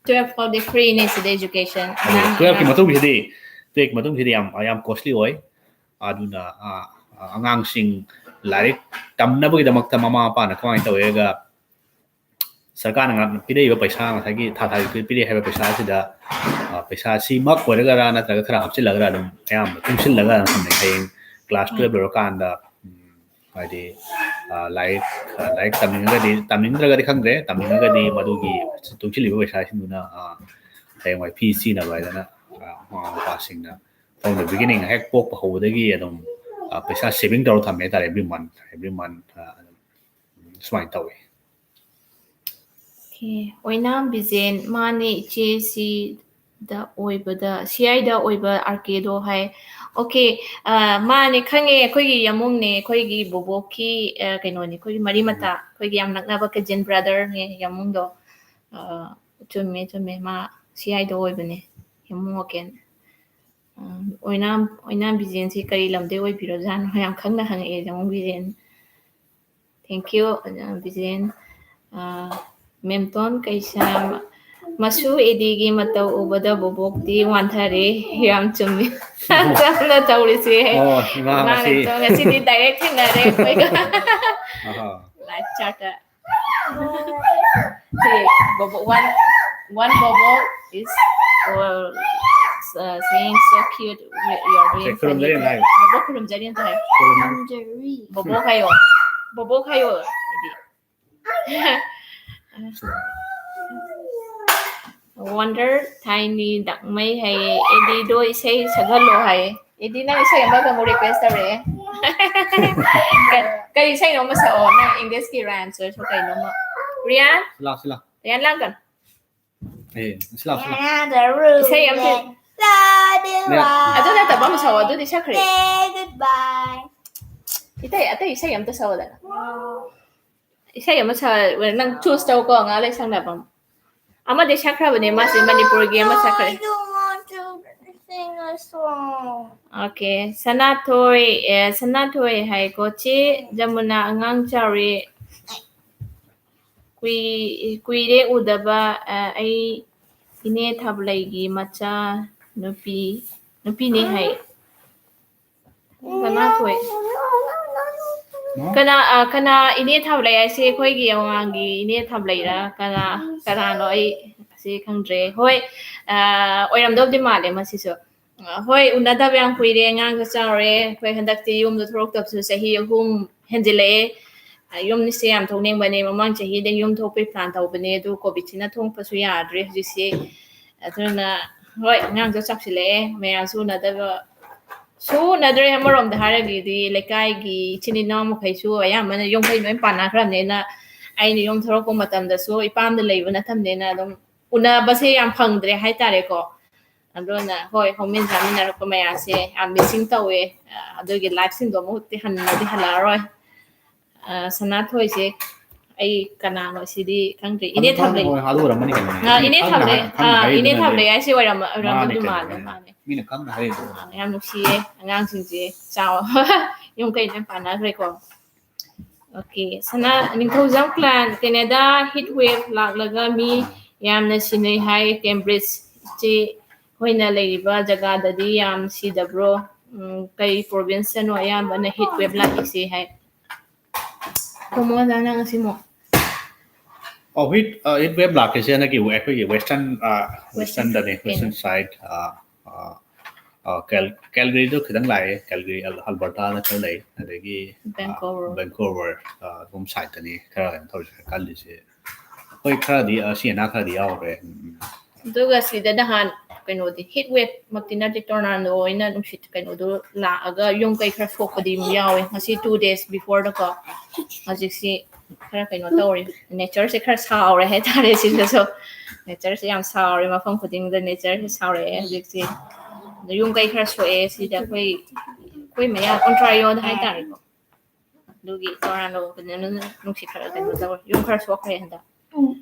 Twelve ꯐꯥꯎꯗꯤ freeꯅꯦ ꯁꯤꯗ education꯫ ꯑꯗꯨ twelveꯀꯤ ꯃꯇꯨꯡꯁꯤꯗꯤ, twelveꯀꯤ ꯃꯇꯨꯡꯁꯤꯗꯤ ꯌꯥꯝ, ꯌꯥꯝ costly ꯑꯣꯏ꯫ ꯑꯗꯨꯅ, ꯑ, ꯑ, ꯑꯉꯥꯡꯁꯤꯡ ꯂꯥꯏꯔꯤꯛ ꯇꯝꯅꯕꯒꯤꯗꯃꯛꯇ ꯃꯃꯥ ꯃꯄꯥꯅ ꯀꯃꯥꯏꯅ ꯇꯧꯋꯦꯒ, ꯁꯔꯀꯥꯔꯅ ꯉ-, ꯄꯤꯔꯛꯏꯕ ꯄꯩꯁꯥ, ꯉꯁꯥꯏꯒꯤ ꯊꯥ ꯊꯥꯒꯤ ꯄꯤꯔꯛꯑꯦ ꯍꯥꯏꯕ ꯄꯩꯁꯥꯁꯤꯗ, ꯑ, ꯄꯩꯁꯥ ꯁꯤꯃꯛ ꯑꯣꯏꯔꯒꯔꯥ ꯅꯠꯇ꯭ꯔꯒ ꯈꯔ ꯍꯥꯞꯆꯤꯜꯂꯒꯔꯥ ꯑꯗꯨꯝ ꯑꯌꯥꯝꯕ ꯇꯨꯡꯁꯤꯜꯂꯒ ꯑꯗꯨꯝ ꯊꯝꯅꯩ꯫ ꯍꯌꯦꯡ class twelve ꯂꯣꯏꯔꯀꯥꯟꯗ, ꯎꯝ, ꯍꯥꯏꯗꯤ, ꯑ, ꯂꯥꯏꯔꯤꯛ, ꯑ, ꯂꯥꯏꯔꯤꯛ ꯇꯝꯅꯤꯡꯉꯒꯗꯤ, ꯇꯝꯅꯤꯡꯗ꯭ꯔꯒꯗꯤ ꯈꯪꯗ꯭ꯔꯦ, ꯇꯝꯅꯤꯡꯉꯒꯗꯤ ꯃꯗꯨꯒꯤ ꯇꯨꯡꯁꯤꯜꯂꯤꯕ ꯄꯩꯁꯥꯁꯤꯡꯗꯨꯅ, ꯑ, ꯍꯌꯦꯡꯋꯥꯏ ꯐꯤ ꯊꯤꯅꯕ ꯍꯥꯏꯗꯅ, ꯑ, ꯃꯃꯥ ꯃꯄꯥꯁꯤꯡꯅ from the beginning ꯍꯦꯛ ꯄꯣꯛꯄ ꯍꯧꯕꯗꯒꯤ ꯑꯗꯨꯝ, ꯑ, ꯄꯩꯁꯥ saving ꯇꯧꯔ ꯊꯝꯃꯦ ꯍꯥꯏꯇꯥꯔꯦ, every month, every month, ꯑ, ꯑꯗꯨꯝ ꯁꯨꯃꯥꯏꯅ ꯇꯧꯋꯤ꯫ Okay, ꯑꯣꯏꯅꯥꯝ ꯕꯤꯖꯦꯟ, ꯃꯥꯅꯦ ꯏꯆꯦ ꯁꯤꯗ ꯑꯣꯏꯕꯗ, ꯁꯤꯌꯥꯏꯗ ꯑꯣꯏꯕ ꯑꯥꯔ ꯀꯦꯗꯣ ꯍꯥꯏ꯫ Okay, ꯑ, ꯃꯥꯅꯦ ꯈꯪꯉꯦ, ꯑꯩꯈꯣꯏꯒꯤ ꯌꯥꯃꯨꯡꯅꯦ, ꯑꯩꯈꯣꯏꯒꯤ ꯕꯣꯕꯣꯛꯀꯤ, ꯑ, ꯀꯩꯅꯣꯅꯦ, ꯑꯩꯈꯣꯏꯒꯤ ꯃꯔꯤ ꯃꯇꯥ, ꯑꯩꯈꯣꯏꯒꯤ ꯌꯥꯝ ꯅꯛꯅꯕ cousin brotherꯅꯦ ꯌꯥꯃꯨꯡꯗꯣ꯫ ꯑ, ꯆꯨꯝꯃꯦ, ꯆꯨꯝꯃꯦ, ꯃꯥ ꯁꯤꯌꯥꯏꯗ ꯑꯣꯏꯕꯅꯦ, ꯌꯥꯃꯨꯡ ꯋꯥꯀꯦꯟ꯫ ꯑ, ꯑꯣꯏꯅꯥꯝ, ꯑꯣꯏꯅꯥꯝ ꯕꯤꯖꯦꯟꯁꯤ ꯀꯔꯤ ꯂꯝꯗꯩ ꯑꯣꯏꯕꯤꯔꯖꯥꯠꯅꯣ? ꯌꯥꯝ ꯈꯪꯅ ꯍꯪꯉꯛꯑꯦ ꯌꯥꯃꯨꯡ ꯕꯤꯖꯦꯟ꯫ Thank you, ꯑ, ꯕꯤꯖꯦꯟ꯫ ꯑ, ꯃꯦꯝꯇꯣꯟ ꯀꯩꯁꯥꯝ, ꯃꯁꯨ ꯑꯦꯗꯤꯒꯤ ꯃꯇꯧ ꯎꯕꯗ ꯕꯣꯕꯣꯛꯇꯤ ꯋꯥꯟꯊꯔꯦ꯫ ꯌꯥꯝ ꯆꯨꯝꯃꯤ꯫ ꯆꯝꯅ ꯇꯧꯔꯤꯁꯦ꯫ ꯑꯣ, ꯏꯃꯥ ꯉꯁꯤ꯫ ꯉꯁꯤꯗꯤ direct ꯊꯦꯡꯅꯔꯦ ꯑꯩꯈꯣꯏꯒ꯫ ꯑꯍꯥ꯫ Live chatꯇ꯫ See, Bobo, one, one Bobo is for uh, saying so cute. You're doing ꯈꯨꯔꯨꯝꯖꯔꯤ funny. ꯍꯥꯏꯌꯨ꯫ ꯕꯣꯕꯣꯛ ꯈꯨꯔꯨꯝꯖꯔꯤ ꯑꯝꯇ ꯍꯥꯏꯌꯨ꯫ ꯈꯨꯔꯨꯝ- Injury. ꯕꯣꯕꯣꯛ ꯍꯥꯏꯌꯣ꯫ ꯕꯣꯕꯣꯛ ꯍꯥꯏꯌꯣ꯫ ꯑꯗꯨꯗꯤ Wonder Tiny ꯗꯥꯛꯃꯩ ꯍꯥꯏꯌꯦ, ꯑꯦꯗꯤꯗꯣ ꯏꯁꯩ ꯁꯛꯍꯜꯂꯣ ꯍꯥꯏꯌꯦ꯫ ꯑꯦꯗꯤ, ꯅꯪ ꯏꯁꯩ ꯑꯃꯒ ꯑꯃꯨꯛ request ꯇꯧꯔꯛꯑꯦ꯫ ꯀ- ꯀꯔꯤ ꯏꯁꯩꯅꯣ ꯑꯃ ꯁꯛꯑꯣ, ꯅꯪ English ꯀꯤ rhymes ꯑꯣꯏꯔꯁꯨ ꯀꯩꯅꯣꯝꯃ꯫ ꯔꯤꯌꯥꯟ, ꯁꯤ ꯂꯥꯎ, ꯁꯤ ꯂꯥꯎ꯫ ꯔꯤꯌꯥꯟ ꯂꯥꯡꯒꯅꯨ꯫ ꯑꯦ, ꯁꯤ ꯂꯥꯎ, ꯁꯤ ꯂꯥꯎ꯫ Another room. ꯏꯁꯩ ꯑꯝꯇ- Daddy, ꯌꯥ- ꯑꯗꯨ ꯅꯠꯇꯕ ꯑꯃ ꯁꯛꯑꯣ, ꯑꯗꯨꯗꯤ ꯁꯛꯈ꯭ꯔꯦ꯫ Say goodbye. ꯏꯇꯩ, ꯑꯇꯩ ꯏꯁꯩ ꯑꯝꯇ ꯁꯛꯑꯣꯗꯅ꯫ ꯏꯁꯩ ꯑꯃ ꯁꯛ, ꯅꯪ choose ꯇꯧꯀꯣ, ꯉꯥꯏꯍꯥꯛ ꯂꯩ ꯁꯛꯅꯕ ꯑꯃ꯫ ꯑꯃꯗꯤ ꯁꯛꯈ꯭ꯔꯕꯅꯦ ꯃꯥꯁꯦ, ꯃꯅꯤꯄꯨꯔꯒꯤ ꯑꯃ ꯁꯛꯈ꯭ꯔꯦ꯫ I don't want to sing a song. Okay, ꯁꯅꯥꯊꯣꯏ, ꯑꯦ, ꯁꯅꯥꯊꯣꯏ ꯍꯥꯏꯀꯣ, ꯆꯦ ꯖꯃꯨꯅꯥ ꯑꯉꯥꯡ ꯆꯥꯎꯔꯦ꯫ ꯀꯨꯏ-, ꯀꯨꯏꯔꯦ ꯎꯗꯕ, ꯑ, ꯑꯩ ꯏꯅꯦ ꯊꯥꯕꯂꯩꯒꯤ ꯃꯆꯥ ꯅꯨꯄꯤ, ꯅꯨꯄꯤꯅꯦ ꯍꯥꯏ꯫ ꯁꯅꯥꯊꯣꯏ꯫ ꯀꯅꯥ, ꯑ, ꯀꯅꯥ ꯏꯅꯦ ꯊꯥꯕꯂꯩ ꯍꯥꯏꯁꯦ ꯑꯩꯈꯣꯏꯒꯤ ꯑꯋꯥꯡꯒꯤ ꯏꯅꯦ ꯊꯥꯕꯂꯩꯔ? ꯀꯅꯥ, ꯀꯅꯥꯅꯣ ꯑꯩ ꯁꯤ ꯈꯪꯗ꯭ꯔꯦ꯫ ꯍꯣꯏ, ꯑ, ꯑꯣꯏꯔꯝꯗꯧꯗꯤ ꯃꯥꯜꯂꯦ ꯃꯁꯤꯁꯨ꯫ ꯑ, ꯍꯣꯏ, ꯎꯅꯗꯕ ꯌꯥꯝ ꯀꯨꯏꯔꯦ, ꯑꯉꯥꯡꯁꯨ ꯆꯥꯎꯔꯦ꯫ ꯑꯩꯈꯣꯏ ꯍꯟꯗꯛꯇꯤ ꯌꯨꯝꯗ ꯊꯣꯛꯂꯛꯇꯕꯁꯨ ꯆꯍꯤ ꯑꯍꯨꯝ ꯍꯦꯟꯖꯤꯜꯂꯛꯑꯦ꯫ ꯑ, ꯌꯨꯝꯁꯦ ꯌꯥꯝ ꯊꯣꯛꯅꯤꯡꯕꯅꯦ, ꯃꯃꯥꯡ ꯆꯍꯤꯗ ꯌꯨꯝ ꯊꯣꯛꯄꯩ plan ꯇꯧꯕꯅꯦ, ꯑꯗꯨ COVID ꯁꯤꯅ ꯊꯣꯛꯄꯁꯨ ꯌꯥꯗ꯭ꯔꯦ ꯍꯧꯖꯤꯛꯁꯦ꯫ ꯑꯗꯨꯅ ꯍꯣꯏ, ꯑꯉꯥꯡꯁꯨ ꯆꯥꯎꯁꯤꯜꯂꯛꯑꯦ, ꯃꯌꯥꯝꯁꯨ ꯎꯅꯗꯕ, ꯁꯨ ꯎꯅꯗ꯭ꯔꯦ꯫ ꯑꯃꯔꯣꯝꯗ ꯍꯥꯏꯔꯒꯗꯤ ꯂꯩꯀꯥꯏꯒꯤ ꯏꯆꯤꯟ ꯏꯅꯥꯎ ꯃꯈꯩꯁꯨ ꯑꯌꯥꯝꯕꯅ ꯌꯨꯝ ꯀꯩ ꯂꯣꯏ ꯄꯥꯟꯅꯈ꯭ꯔꯕꯅꯤꯅ ꯑꯩꯅ ꯌꯨꯝ ꯊꯣꯛꯂꯛꯄ ꯃꯇꯝꯗꯁꯨ ꯏꯄꯥꯝꯗ ꯂꯩꯕ ꯅꯠꯇꯕꯅꯤꯅ ꯑꯗꯨꯝ ꯎꯅꯕꯁꯦ ꯌꯥꯝ ꯐꯪꯗ꯭ꯔꯦ ꯍꯥꯏꯇꯥꯔꯦꯀꯣ꯫ ꯑꯗꯨꯅ ꯍꯣꯏ, ꯍꯧꯃꯤꯟ ꯆꯥꯃꯤꯟꯅꯔꯛꯄ ꯃꯌꯥꯝꯁꯦ ꯌꯥꯝ missing ꯇꯧꯋꯦ꯫ ꯑ, ꯑꯗꯨꯒꯤ live ꯁꯤꯡꯗꯣ ꯑꯃꯨꯛꯇꯤ ꯍꯟꯅꯗꯤ ꯍꯜꯂꯛꯑꯔꯣꯏ꯫ ꯑ, ꯁꯅꯥꯊꯣꯏꯁꯦ ꯑꯩ ꯀꯅꯥꯅꯣ ꯁꯤꯗꯤ ꯈꯪꯗ꯭ꯔꯦ꯫ ꯏꯅꯦ ꯑꯗꯨ ꯊꯥꯕꯂꯩ꯫ ꯈꯪꯉꯣꯏ, ꯑꯗꯨ ꯑꯣꯏꯔꯝꯃꯅꯤ ꯀꯩꯅꯣ꯫ ꯑ, ꯏꯅꯦ ꯈꯪꯅ ꯊꯥꯕꯂꯩ꯫ ꯍꯥꯏ-, ꯈꯪꯅ ꯑ, ꯏꯅꯦ ꯍꯥꯏꯔꯤꯗꯨꯅꯗꯤ꯫ ꯊꯥꯕꯂꯩ ꯍꯥꯏꯁꯦ ꯑꯣꯏꯔꯝꯃ-, ꯃꯥꯅꯦ ꯑꯣꯏꯔꯝꯃꯗꯧꯗꯤ ꯀꯩꯅꯣ, ꯃꯥꯜꯂꯦ, ꯃꯥꯅꯦ꯫ ꯃꯥꯅꯦ꯫ ꯃꯤꯅ ꯈꯪꯅ ꯍꯥꯏꯔꯤꯗꯣ꯫ ꯑ, ꯌꯥꯝ ꯅꯨꯡꯁꯤꯌꯦ ꯑꯉꯥꯡꯁꯤꯡꯁꯦ, ꯆꯥꯎ-, ꯌꯨꯝ ꯀꯩ ꯂꯣꯏ ꯄꯥꯟꯅꯈ꯭ꯔꯦꯀꯣ꯫ Okay, ꯁꯅꯥ, ꯅꯤꯡꯊꯧꯖꯝ clan, Canada heat wave ꯂꯥꯛꯂꯒ ꯃꯤ ꯌꯥꯝꯅ ꯁꯤꯅꯩ ꯍꯥꯏ, Cambridge ꯆꯦ ꯍꯣꯏꯅ ꯂꯩꯔꯤꯕ ꯖꯒꯥꯗꯗꯤ ꯌꯥꯝ ꯁꯤꯗꯕ꯭ꯔꯣ? ꯎꯝ, ꯀꯩ province ꯇꯅꯣ ꯑꯌꯥꯝꯕꯅ heat wave ꯂꯥꯛꯏꯁꯦ ꯍꯥꯏ? ꯈꯨꯝꯃꯣ ꯑꯣꯖꯥ, ꯅꯪ ꯑꯁꯤꯃꯣ꯫ ꯑꯣ, heat heat wave ꯂꯥꯛꯈꯤꯁꯦ ꯍꯟꯗꯛꯀꯤ ꯑꯩꯈꯣꯏꯒꯤ western, westernꯗꯅꯦ, western side꯫ ꯀꯦꯜꯒꯔꯤꯗꯣ ꯈꯤꯇꯪ ꯂꯥꯛꯑꯦ, ꯀꯦꯜꯒꯔꯤ, ꯑꯜꯕꯔꯇꯥꯗ ꯈꯔ ꯂꯩ, ꯑꯗꯒꯤ ꯕꯦꯡꯀꯣꯔ, ꯕꯦꯡꯀꯣꯔ ꯑꯗꯨꯝ sideꯇꯅꯤ ꯈꯔ ꯀꯩꯅꯣ ꯇꯧꯔꯤꯁꯦ, ꯀꯜꯂꯤꯁꯦ꯫ ꯑꯩꯈꯣꯏ ꯈꯔꯗꯤ ꯑꯁꯤ ꯑꯅꯥ ꯈꯔꯗꯤ ꯌꯥꯎꯈ꯭ꯔꯦ꯫ ꯑꯗꯨꯒ ꯁꯤꯗ ꯅꯍꯥꯟ ꯀꯩꯅꯣꯗꯤ heat waveꯃꯛꯇꯤ ꯅꯠꯇꯦ, tornado ꯑꯣꯏꯅ ꯅꯨꯡꯁꯤꯠ ꯀꯩꯅꯣꯗꯣ ꯂꯥꯛꯑꯒ ꯌꯨꯝ ꯀꯩ ꯈꯔ ꯁꯣꯛꯄꯗꯤ ꯑꯃꯨꯛ ꯌꯥꯎꯋꯦ ꯉꯁꯤ two days beforeꯗꯀꯣ꯫ ꯍꯧꯖꯤꯛꯁꯤ ꯈꯔ ꯀꯩꯅꯣ ꯇꯧꯔꯤ, natureꯁꯦ ꯈꯔ ꯁꯥꯎꯔꯦ ꯍꯥꯏꯇꯥꯔꯦ꯫ ꯁꯤꯗꯁꯨ natureꯁꯦ ꯌꯥꯝ ꯁꯥꯎꯔꯦ, ꯃꯐꯝ ꯈꯨꯗꯤꯡꯗ natureꯁꯦ ꯁꯥꯎꯔꯛꯑꯦ ꯍꯧꯖꯤꯛꯁꯤ꯫ ꯑꯗ ꯌꯨꯝ ꯀꯩ ꯈꯔ ꯁꯣꯛꯑꯦ ꯁꯤꯗ ꯑꯩꯈꯣꯏ, ꯑꯩꯈꯣꯏ ꯃꯌꯥ ꯑꯣꯟꯇ꯭ꯔꯥꯏꯌꯣꯗ ꯍꯥꯏꯇꯥꯔꯦꯀꯣ, ꯑꯗꯨꯒꯤ tornado ꯐꯖꯅ ꯅꯨꯡꯁꯤꯠ ꯈꯔ ꯀꯩꯅꯣ ꯇꯧꯔꯦ, ꯌꯨꯝ ꯈꯔ ꯁꯣꯛꯈ꯭ꯔꯦ ꯍꯟꯗꯛ꯫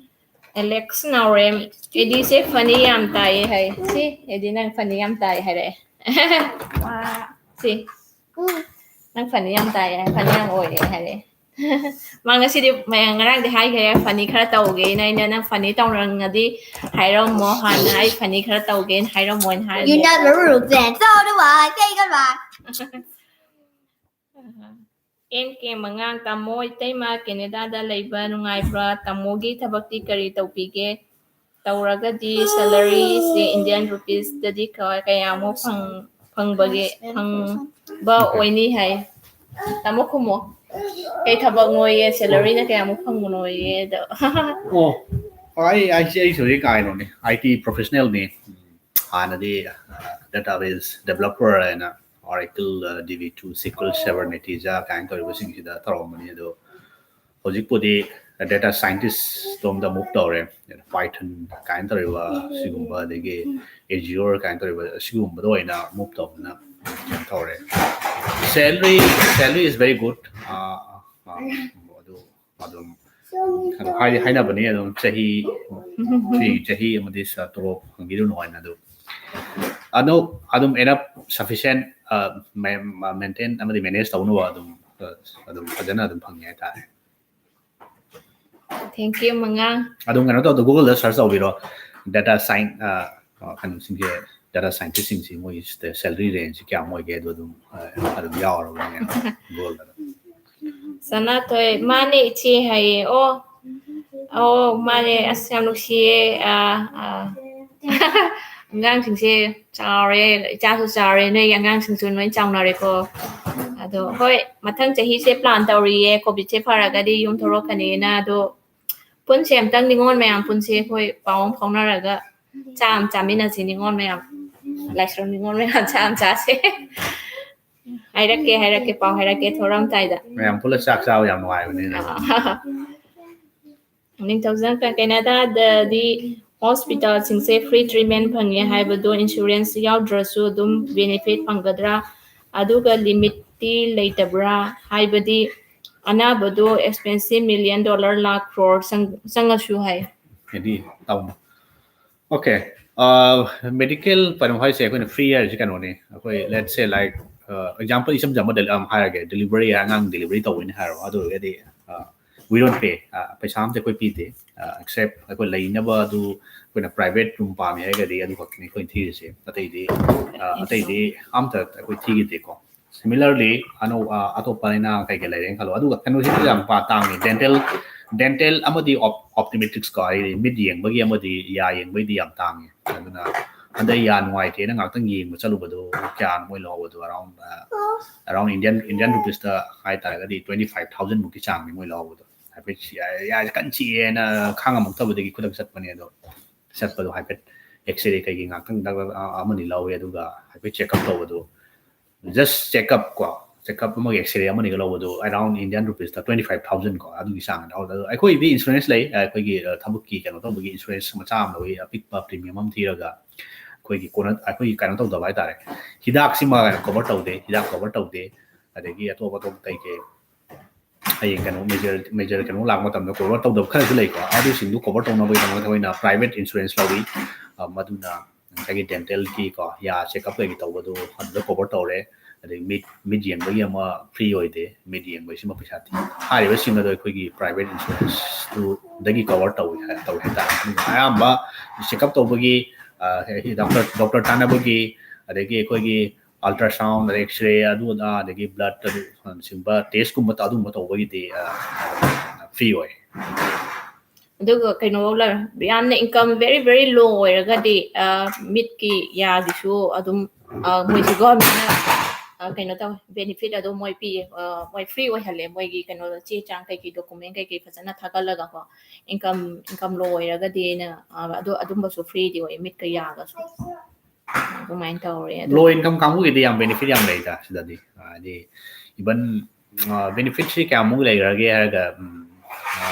ꯑꯦꯂꯦꯛꯁ ꯅꯥꯎꯔꯦꯝ, "ꯑꯦꯗꯤꯁꯦ funny ꯌꯥꯝ ꯇꯥꯏꯌꯦ" ꯍꯥꯏ꯫ ꯁꯤ ꯑꯦꯗꯤ, "ꯅꯪ funny ꯌꯥꯝ ꯇꯥꯏ" ꯍꯥꯏꯔꯛꯑꯦ꯫ ꯁꯤ, "ꯅꯪ funny ꯌꯥꯝ ꯇꯥꯏ" ꯍꯥꯏ, "funny ꯌꯥꯝ ꯑꯣꯏꯔꯦ" ꯍꯥꯏꯔꯛꯑꯦ꯫ ꯃꯥ ꯉꯁꯤꯗꯤ ꯃꯌꯥꯝ ꯉꯔꯥꯡꯗꯤ ꯍꯥꯏꯈ꯭ꯔꯦ, "funny ꯈꯔ ꯇꯧꯒꯦꯅ" ꯑꯩꯅ, "ꯅꯪ funny ꯇꯧꯅꯤꯡꯉꯗꯤ ꯍꯥꯏꯔꯝꯃꯣ ꯍꯥꯟꯅ, ꯑꯩ funny ꯈꯔ ꯇꯧꯒꯦꯅ ꯍꯥꯏꯔꯝꯃꯣꯅ" ꯍꯥꯏꯔꯝꯃꯦ꯫ You never regret, so do I, take a ride. N K ꯃꯉꯥꯡ, "ꯇꯥꯃꯣ, ꯏꯇꯩꯃ ꯀꯦꯅꯦꯗꯥꯗ ꯂꯩꯕ ꯅꯨꯡꯉꯥꯏꯕ꯭ꯔꯥ? ꯇꯥꯃꯣꯒꯤ ꯊꯕꯛꯇꯤ ꯀꯔꯤ ꯇꯧꯕꯤꯒꯦ? ꯇꯧꯔꯒꯗꯤ salaryꯁꯦ Indian rupeesꯇꯗꯤ ꯀ-, ꯀꯌꯥꯃꯨꯛ ꯐꯪ-, ꯐꯪꯕꯒꯦ, ꯐꯪꯕ ꯑꯣꯏꯅꯤ?" ꯍꯥꯏ꯫ ꯇꯥꯃꯣ ꯈꯨꯝꯃꯣ꯫ "ꯀꯩ ꯊꯕꯛꯅꯣꯌꯦ? Salaryꯅ ꯀꯌꯥꯃꯨꯛ ꯐꯪꯕꯅꯣꯌꯦ?" ꯑꯗꯣ꯫ ꯑꯣ, ꯑꯩ, ꯑꯩꯁꯦ, ꯑꯩꯁꯦ ꯍꯧꯖꯤꯛ ꯀꯩꯅꯣꯅꯦ, I T professionalꯅꯦ꯫ ꯍꯥꯟꯅꯗꯤ database developer ꯍꯥꯏꯅ Oracle, DB two, SQL Server, Netezza ꯀꯥꯏꯅ ꯇꯧꯔꯤꯕꯁꯤꯡꯁꯤꯗ ꯇꯧꯔꯝꯕꯅꯤ꯫ ꯑꯗꯣ ꯍꯧꯖꯤꯛꯄꯨꯗꯤ data scientist ꯂꯣꯝꯗ move ꯇꯧꯔꯦ꯫ Python ꯀꯥꯏꯅ ꯇꯧꯔꯤꯕ ꯁꯤꯒꯨꯝꯕ, ꯑꯗꯒꯤ Azure ꯀꯥꯏꯅ ꯇꯧꯔꯤꯕ ꯁꯤꯒꯨꯝꯕꯗ ꯑꯣꯏꯅ move ꯇꯧꯗꯅ ꯀꯩꯅꯣ ꯇꯧꯔꯦ꯫ Salary, salary is very good. ꯑꯗꯨ ꯑꯗꯨꯝ ꯀꯩꯅꯣ ꯍꯥꯏꯗꯤ ꯍꯥꯏꯅꯕꯅꯤ ꯑꯗꯨꯝ ꯆꯍꯤ, ꯁꯤ ꯆꯍꯤ ꯑꯃꯗꯤ ꯁ-, ꯇꯣꯂꯣꯞ ꯐꯪꯕꯤꯔꯨꯅꯨ ꯍꯥꯏꯅ꯫ ꯑꯗꯨ ꯑꯗꯨ ꯑꯗꯨꯝ enough sufficient, ꯑ, ꯃꯦ-, ꯃ-, maintain ꯑꯃꯗꯤ manage ꯇꯧꯅꯕ ꯑꯗꯨꯝ, ꯑ, ꯑꯗꯨꯝ ꯐꯖꯅ ꯑꯗꯨꯝ ꯐꯪꯉꯦ ꯍꯥꯏꯇꯥꯔꯦ꯫ Thank you, ꯃꯉꯥꯡ꯫ ꯑꯗꯨꯝ ꯀꯩꯅꯣ ꯇꯧꯗꯣ, Googleꯗ search ꯇꯧꯕꯤꯔꯣ, data science, ꯑ, ꯑ, ꯀꯩꯅꯣꯁꯤꯡꯁꯦ, data scientistꯁꯤꯡꯁꯤ ꯃꯣꯏꯒꯤ salary rangeꯁꯤ ꯀꯌꯥꯝ ꯑꯣꯏꯒꯦ ꯑꯗꯨ ꯑꯗꯨꯝ, ꯑ, ꯑꯗꯨꯝ ꯌꯥꯎꯔꯕꯅꯦ Googleꯗ ꯑꯗꯨꯝ꯫ ꯁꯅꯥꯊꯣꯏ, "ꯃꯥꯅꯦ ꯏꯆꯦ" ꯍꯥꯏꯌꯦ꯫ ꯑꯣ, ꯑꯣ, ꯃꯥꯅꯦ꯫ ꯑꯁ, ꯌꯥꯝ ꯅꯨꯡꯁꯤꯌꯦ꯫ ꯑꯥ, ꯑꯥ꯫ ꯑꯉꯥꯡꯁꯤꯡꯁꯦ ꯆꯥꯎꯔꯦ, ꯏꯆꯥꯁꯨ ꯆꯥꯎꯔꯦ, ꯅꯣꯏꯒꯤ ꯑꯉꯥꯡꯁꯤꯡꯁꯨ ꯂꯣꯏ ꯆꯥꯎꯅꯔꯦꯀꯣ꯫ ꯑꯗꯣ ꯍꯣꯏ, ꯃꯊꯪ ꯆꯍꯤꯁꯦ plan ꯇꯧꯔꯤꯌꯦ, COVID ꯁꯦ ꯐꯔꯒꯗꯤ ꯌꯨꯝ ꯊꯣꯛꯂꯛꯀꯅꯤꯅ꯫ ꯑꯗꯣ ꯄꯨꯟꯁꯦ ꯑꯝꯇꯪ, ꯅꯤꯉꯣꯜ ꯃꯌꯥꯝ ꯄꯨꯟꯁꯦ, ꯑꯩꯈꯣꯏ ꯄꯥꯎ ꯑꯃ ꯐꯥꯎꯅꯔꯒ ꯆꯥꯛ ꯑꯃ ꯆꯥꯃꯤꯟꯅꯁꯤ ꯅꯤꯉꯣꯜ ꯃꯌꯥꯝ, ꯂꯥꯏꯁ꯭ꯔꯝ ꯅꯤꯉꯣꯜ ꯃꯌꯥꯝ ꯆꯥꯛ ꯑꯃ ꯆꯥꯁꯦ꯫ ꯍꯥꯏꯔꯛꯀꯦ, ꯍꯥꯏꯔꯛꯀꯦ, ꯄꯥꯎ ꯍꯥꯏꯔꯛꯀꯦ ꯊꯣꯛꯂꯛꯑꯝꯗꯥꯏꯗ꯫ ꯃꯌꯥꯝ ꯄꯨꯜꯂ ꯆꯥꯛ ꯆꯥꯕ ꯌꯥꯝ ꯅꯨꯡꯉꯥꯏꯕꯅꯤꯅꯦ꯫ ꯑꯥ꯫ ꯅꯤꯡꯊꯧꯖꯝ, ꯀ-, ꯀꯦꯅꯥꯗꯥꯗꯗꯤ hospital ꯁꯤꯡꯁꯦ free treatment ꯐꯪꯉꯦ ꯍꯥꯏꯕꯗꯣ insurance ꯌꯥꯎꯗ꯭ꯔꯁꯨ ꯑꯗꯨꯝ benefit ꯐꯪꯒꯗ꯭ꯔꯥ? ꯑꯗꯨꯒ limit ꯇꯤ ꯂꯩꯇꯕ꯭ꯔꯥ? ꯍꯥꯏꯕꯗꯤ ꯑꯅꯥꯕꯗꯣ expensive, million dollar, lakh crore ꯆꯪ-, ꯆꯪꯉꯁꯨ ꯍꯥꯏ꯫ ꯍꯥꯏꯗꯤ, ꯇꯥꯎꯅ꯫ Okay. ꯑ, medical ꯀꯩꯅꯣ ꯍꯥꯏꯁꯦ ꯑꯩꯈꯣꯏꯅ free ꯍꯥꯏꯔꯤꯁꯦ ꯀꯩꯅꯣꯅꯤ꯫ ꯑꯩꯈꯣꯏ, let's say, like, ꯑ, example ꯏꯆꯝ ꯆꯝꯕ ꯗꯦꯜ-, ꯑꯝ, ꯍꯥꯏꯔꯒꯦ, delivery, ꯑꯉꯥꯡ delivery ꯇꯧꯕꯅꯤ ꯍꯥꯏꯔꯣ, ꯑꯗꯨ ꯑꯣꯏꯔꯒꯗꯤ, ꯑ, we don't pay, ꯑ, ꯄꯩꯁꯥ ꯑꯝꯇ ꯑꯩꯈꯣꯏ ꯄꯤꯗꯦ꯫ ꯑ, except ꯑꯩꯈꯣꯏ ꯂꯩꯅꯕ ꯑꯗꯨ ꯑꯩꯈꯣꯏꯅ private room ꯄꯥꯝꯃꯦ ꯍꯥꯏꯔꯒꯗꯤ ꯑꯗꯨ ꯈꯛꯇꯅꯤ ꯑꯩꯈꯣꯏꯅ ꯊꯤꯔꯤꯁꯦ꯫ ꯑꯇꯩꯗꯤ, ꯑ, ꯑꯇꯩꯗꯤ ꯑꯝꯇ ꯑꯩꯈꯣꯏ ꯊꯤꯈꯤꯗꯦꯀꯣ꯫ Similarly, ꯑꯅꯧ-, ꯑ, ꯑꯇꯣꯞꯄ ꯂꯥꯏꯅꯥ ꯀꯩꯀꯩ ꯂꯩꯔꯦꯅ ꯈꯜꯂꯣ, ꯑꯗꯨꯒ ꯀꯩꯅꯣꯁꯤꯗꯤ ꯌꯥꯝ ꯄꯥ-, ꯇꯥꯡꯉꯤ, dental, dental ꯑꯃꯗꯤ op-, optometrics ꯀꯣ, ꯍꯥꯏꯗꯤ ꯃꯤꯠ ꯌꯦꯡꯕꯒꯤ ꯑꯃꯗꯤ ꯌꯥ ꯌꯦꯡꯕꯒꯤꯗꯤ ꯌꯥꯝ ꯇꯥꯡꯉꯤ꯫ ꯑꯗꯨꯅ ꯍꯟꯗꯛ ꯌꯥ ꯅꯨꯡꯉꯥꯏꯇꯦꯅ ꯉꯥꯛꯇꯪ ꯌꯦꯡꯕ ꯆꯠꯂꯨꯕꯗꯣ, ꯀꯌꯥꯅꯣ ꯃꯣꯏ ꯂꯧꯍꯧꯕꯗꯣ? Around, ꯑ, around Indian, Indian rupees ꯇ ꯍꯥꯏꯇꯥꯔꯒꯗꯤ twenty five thousand ꯃꯨꯛꯀꯤ ꯆꯥꯡꯅꯤ ꯃꯣꯏ ꯂꯧꯍꯧꯕꯗꯣ꯫ ꯍꯥꯏꯐꯦꯠ ꯁꯤ-, ꯌꯥ-, ꯌꯥꯁꯦ ꯀꯟꯅ ꯆꯤꯛꯑꯦꯅ ꯈꯥꯡꯉꯝꯃꯛꯇꯕꯗꯒꯤ ꯈꯨꯗꯛ ꯆꯠꯄꯅꯦ꯫ ꯑꯗꯣ ꯆꯠꯄꯗꯣ ꯍꯥꯏꯐꯦꯠ X-ray ꯀꯩꯀꯩ ꯉꯥꯛꯇꯪ ꯗꯛ ꯗꯛ ꯑ-, ꯑꯃꯅꯤ ꯂꯧꯋꯦ, ꯑꯗꯨꯒ ꯍꯥꯏꯐꯦꯠ check up ꯇꯧꯕꯗꯣ, just check up ꯀꯣ, check up ꯑꯃꯒ X-ray ꯑꯃꯅꯤꯒ ꯂꯧꯕꯗꯣ around Indian rupees ꯇ twenty five thousand ꯀꯣ, ꯑꯗꯨꯒꯤ ꯆꯥꯡꯗ꯫ ꯑꯗꯣ ꯑꯩꯈꯣꯏꯗꯤ insurance ꯂꯩ, ꯑꯩꯈꯣꯏꯒꯤ, ꯑ, ꯊꯕꯛꯀꯤ ꯀꯩꯅꯣ ꯇꯧꯕꯒꯤ insurance ꯃꯆꯥ ꯑꯃ ꯂꯧꯏ, ꯑꯄꯤꯛꯄ premium ꯑꯃ ꯊꯤꯔꯒ ꯑꯩꯈꯣꯏꯒꯤ ꯀꯣꯟꯅ, ꯑꯩꯈꯣꯏꯒꯤ ꯀꯩꯅꯣ ꯇꯧꯗꯕ ꯍꯥꯏꯇꯥꯔꯦ, ꯍꯤꯗꯥꯛꯁꯤꯃ ꯀꯩꯅꯣ cover ꯇꯧꯗꯦ, ꯍꯤꯗꯥꯛ cover ꯇꯧꯗꯦ, ꯑꯗꯒꯤ ꯑꯇꯣꯞ ꯑꯇꯣꯞꯄ ꯀꯩꯀꯩ ꯍꯌꯦꯡ ꯀꯩꯅꯣ major, major ꯀꯩꯅꯣ ꯂꯥꯛꯄ ꯃꯇꯝꯗ cover ꯇꯧꯗꯕ ꯈꯔꯁꯨ ꯂꯩꯀꯣ, ꯑꯗꯨꯁꯤꯡꯗꯨ cover ꯇꯧꯅꯕꯒꯤꯗꯃꯛꯇ ꯑꯩꯈꯣꯏꯅ private insurance ꯂꯧꯏ꯫ ꯑ, ꯃꯗꯨꯅ ꯉꯁꯥꯏꯒꯤ dental ꯒꯤ ꯀꯣ, ꯌꯥ check up ꯀꯩꯀꯩ ꯇꯧꯕꯗꯣ ꯑꯗꯨꯗ cover ꯇꯧꯔꯦ꯫ ꯑꯗꯩ ꯃꯤꯠ, ꯃꯤꯠ ꯌꯦꯡꯕꯒꯤ ꯑꯃ free ꯑꯣꯏꯗꯦ, ꯃꯤꯠ ꯌꯦꯡꯕꯒꯤꯁꯤꯃ ꯄꯩꯁꯥ ꯊꯤ꯫ ꯍꯥꯏꯔꯤꯕꯁꯤꯡ ꯑꯗꯣ ꯑꯩꯈꯣꯏꯒꯤ private insurance ꯇꯨꯗꯒꯤ cover ꯇꯧꯏ ꯍꯥꯏ-, ꯇꯧꯏ ꯍꯥꯏꯇꯥꯔꯦ꯫ ꯑꯗꯨꯒ ꯑꯌꯥꯝꯕ check up ꯇꯧꯕꯒꯤ, ꯑ, doctor, doctor ꯇꯥꯟꯅꯕꯒꯤ, ꯑꯗꯒꯤ ꯑꯩꯈꯣꯏꯒꯤ ultrasound, X-ray, ꯑꯗꯨ ꯑꯗꯥ, ꯑꯗꯒꯤ blood, ꯑꯗꯨ ꯁꯤꯒꯨꯝꯕ test ꯀꯨꯝꯕ ꯑꯗꯨꯒꯨꯝꯕ ꯇꯧꯕꯒꯤꯗꯤ, ꯑ, free ꯑꯣꯏ꯫ ꯑꯗꯨꯒ ꯀꯩꯅꯣ ꯂ-, ꯌꯥꯝꯅ income very, very low ꯑꯣꯏꯔꯒꯗꯤ, ꯑ, ꯃꯤꯠꯀꯤ ꯌꯥꯒꯤꯁꯨ ꯑꯗꯨꯝ, ꯑ, ꯃꯣꯏꯁꯤ government ꯅ, ꯑ, ꯀꯩꯅꯣ ꯇꯧꯋꯦ, benefit ꯑꯗꯨꯝ ꯃꯣꯏ ꯄꯤꯌꯦ꯫ ꯑ, ꯃꯣꯏ free ꯑꯣꯏꯍꯜꯂꯦ, ꯃꯣꯏꯒꯤ ꯀꯩꯅꯣ, ꯆꯦ ꯆꯥꯡ ꯀꯩꯀꯩ, document ꯀꯩꯀꯩ ꯐꯖꯅ ꯊꯥꯒꯠꯂꯒꯀꯣ, income, income low ꯑꯣꯏꯔꯒꯗꯤꯅ, ꯑ, ꯑꯗꯨ, ꯑꯗꯨꯝꯕꯁꯨ free ꯗꯤ ꯑꯣꯏ, ꯃꯤꯠꯀ ꯌꯥꯒꯁꯨ꯫ ꯑꯗꯨꯃꯥꯏꯅ ꯇꯧꯔꯦ꯫ ꯑꯗꯣ low income ꯀꯥꯡꯕꯨꯒꯤꯗꯤ ꯌꯥꯝ benefit ꯌꯥꯝ ꯂꯩꯗ ꯁꯤꯗꯗꯤ꯫ ꯍꯥꯏꯗꯤ, even, ꯑ, benefit ꯁꯤ ꯀꯌꯥꯃꯨꯛ ꯂꯩꯈ꯭ꯔꯒꯦ ꯍꯥꯏꯔꯒ, ꯎꯝ, ꯑ,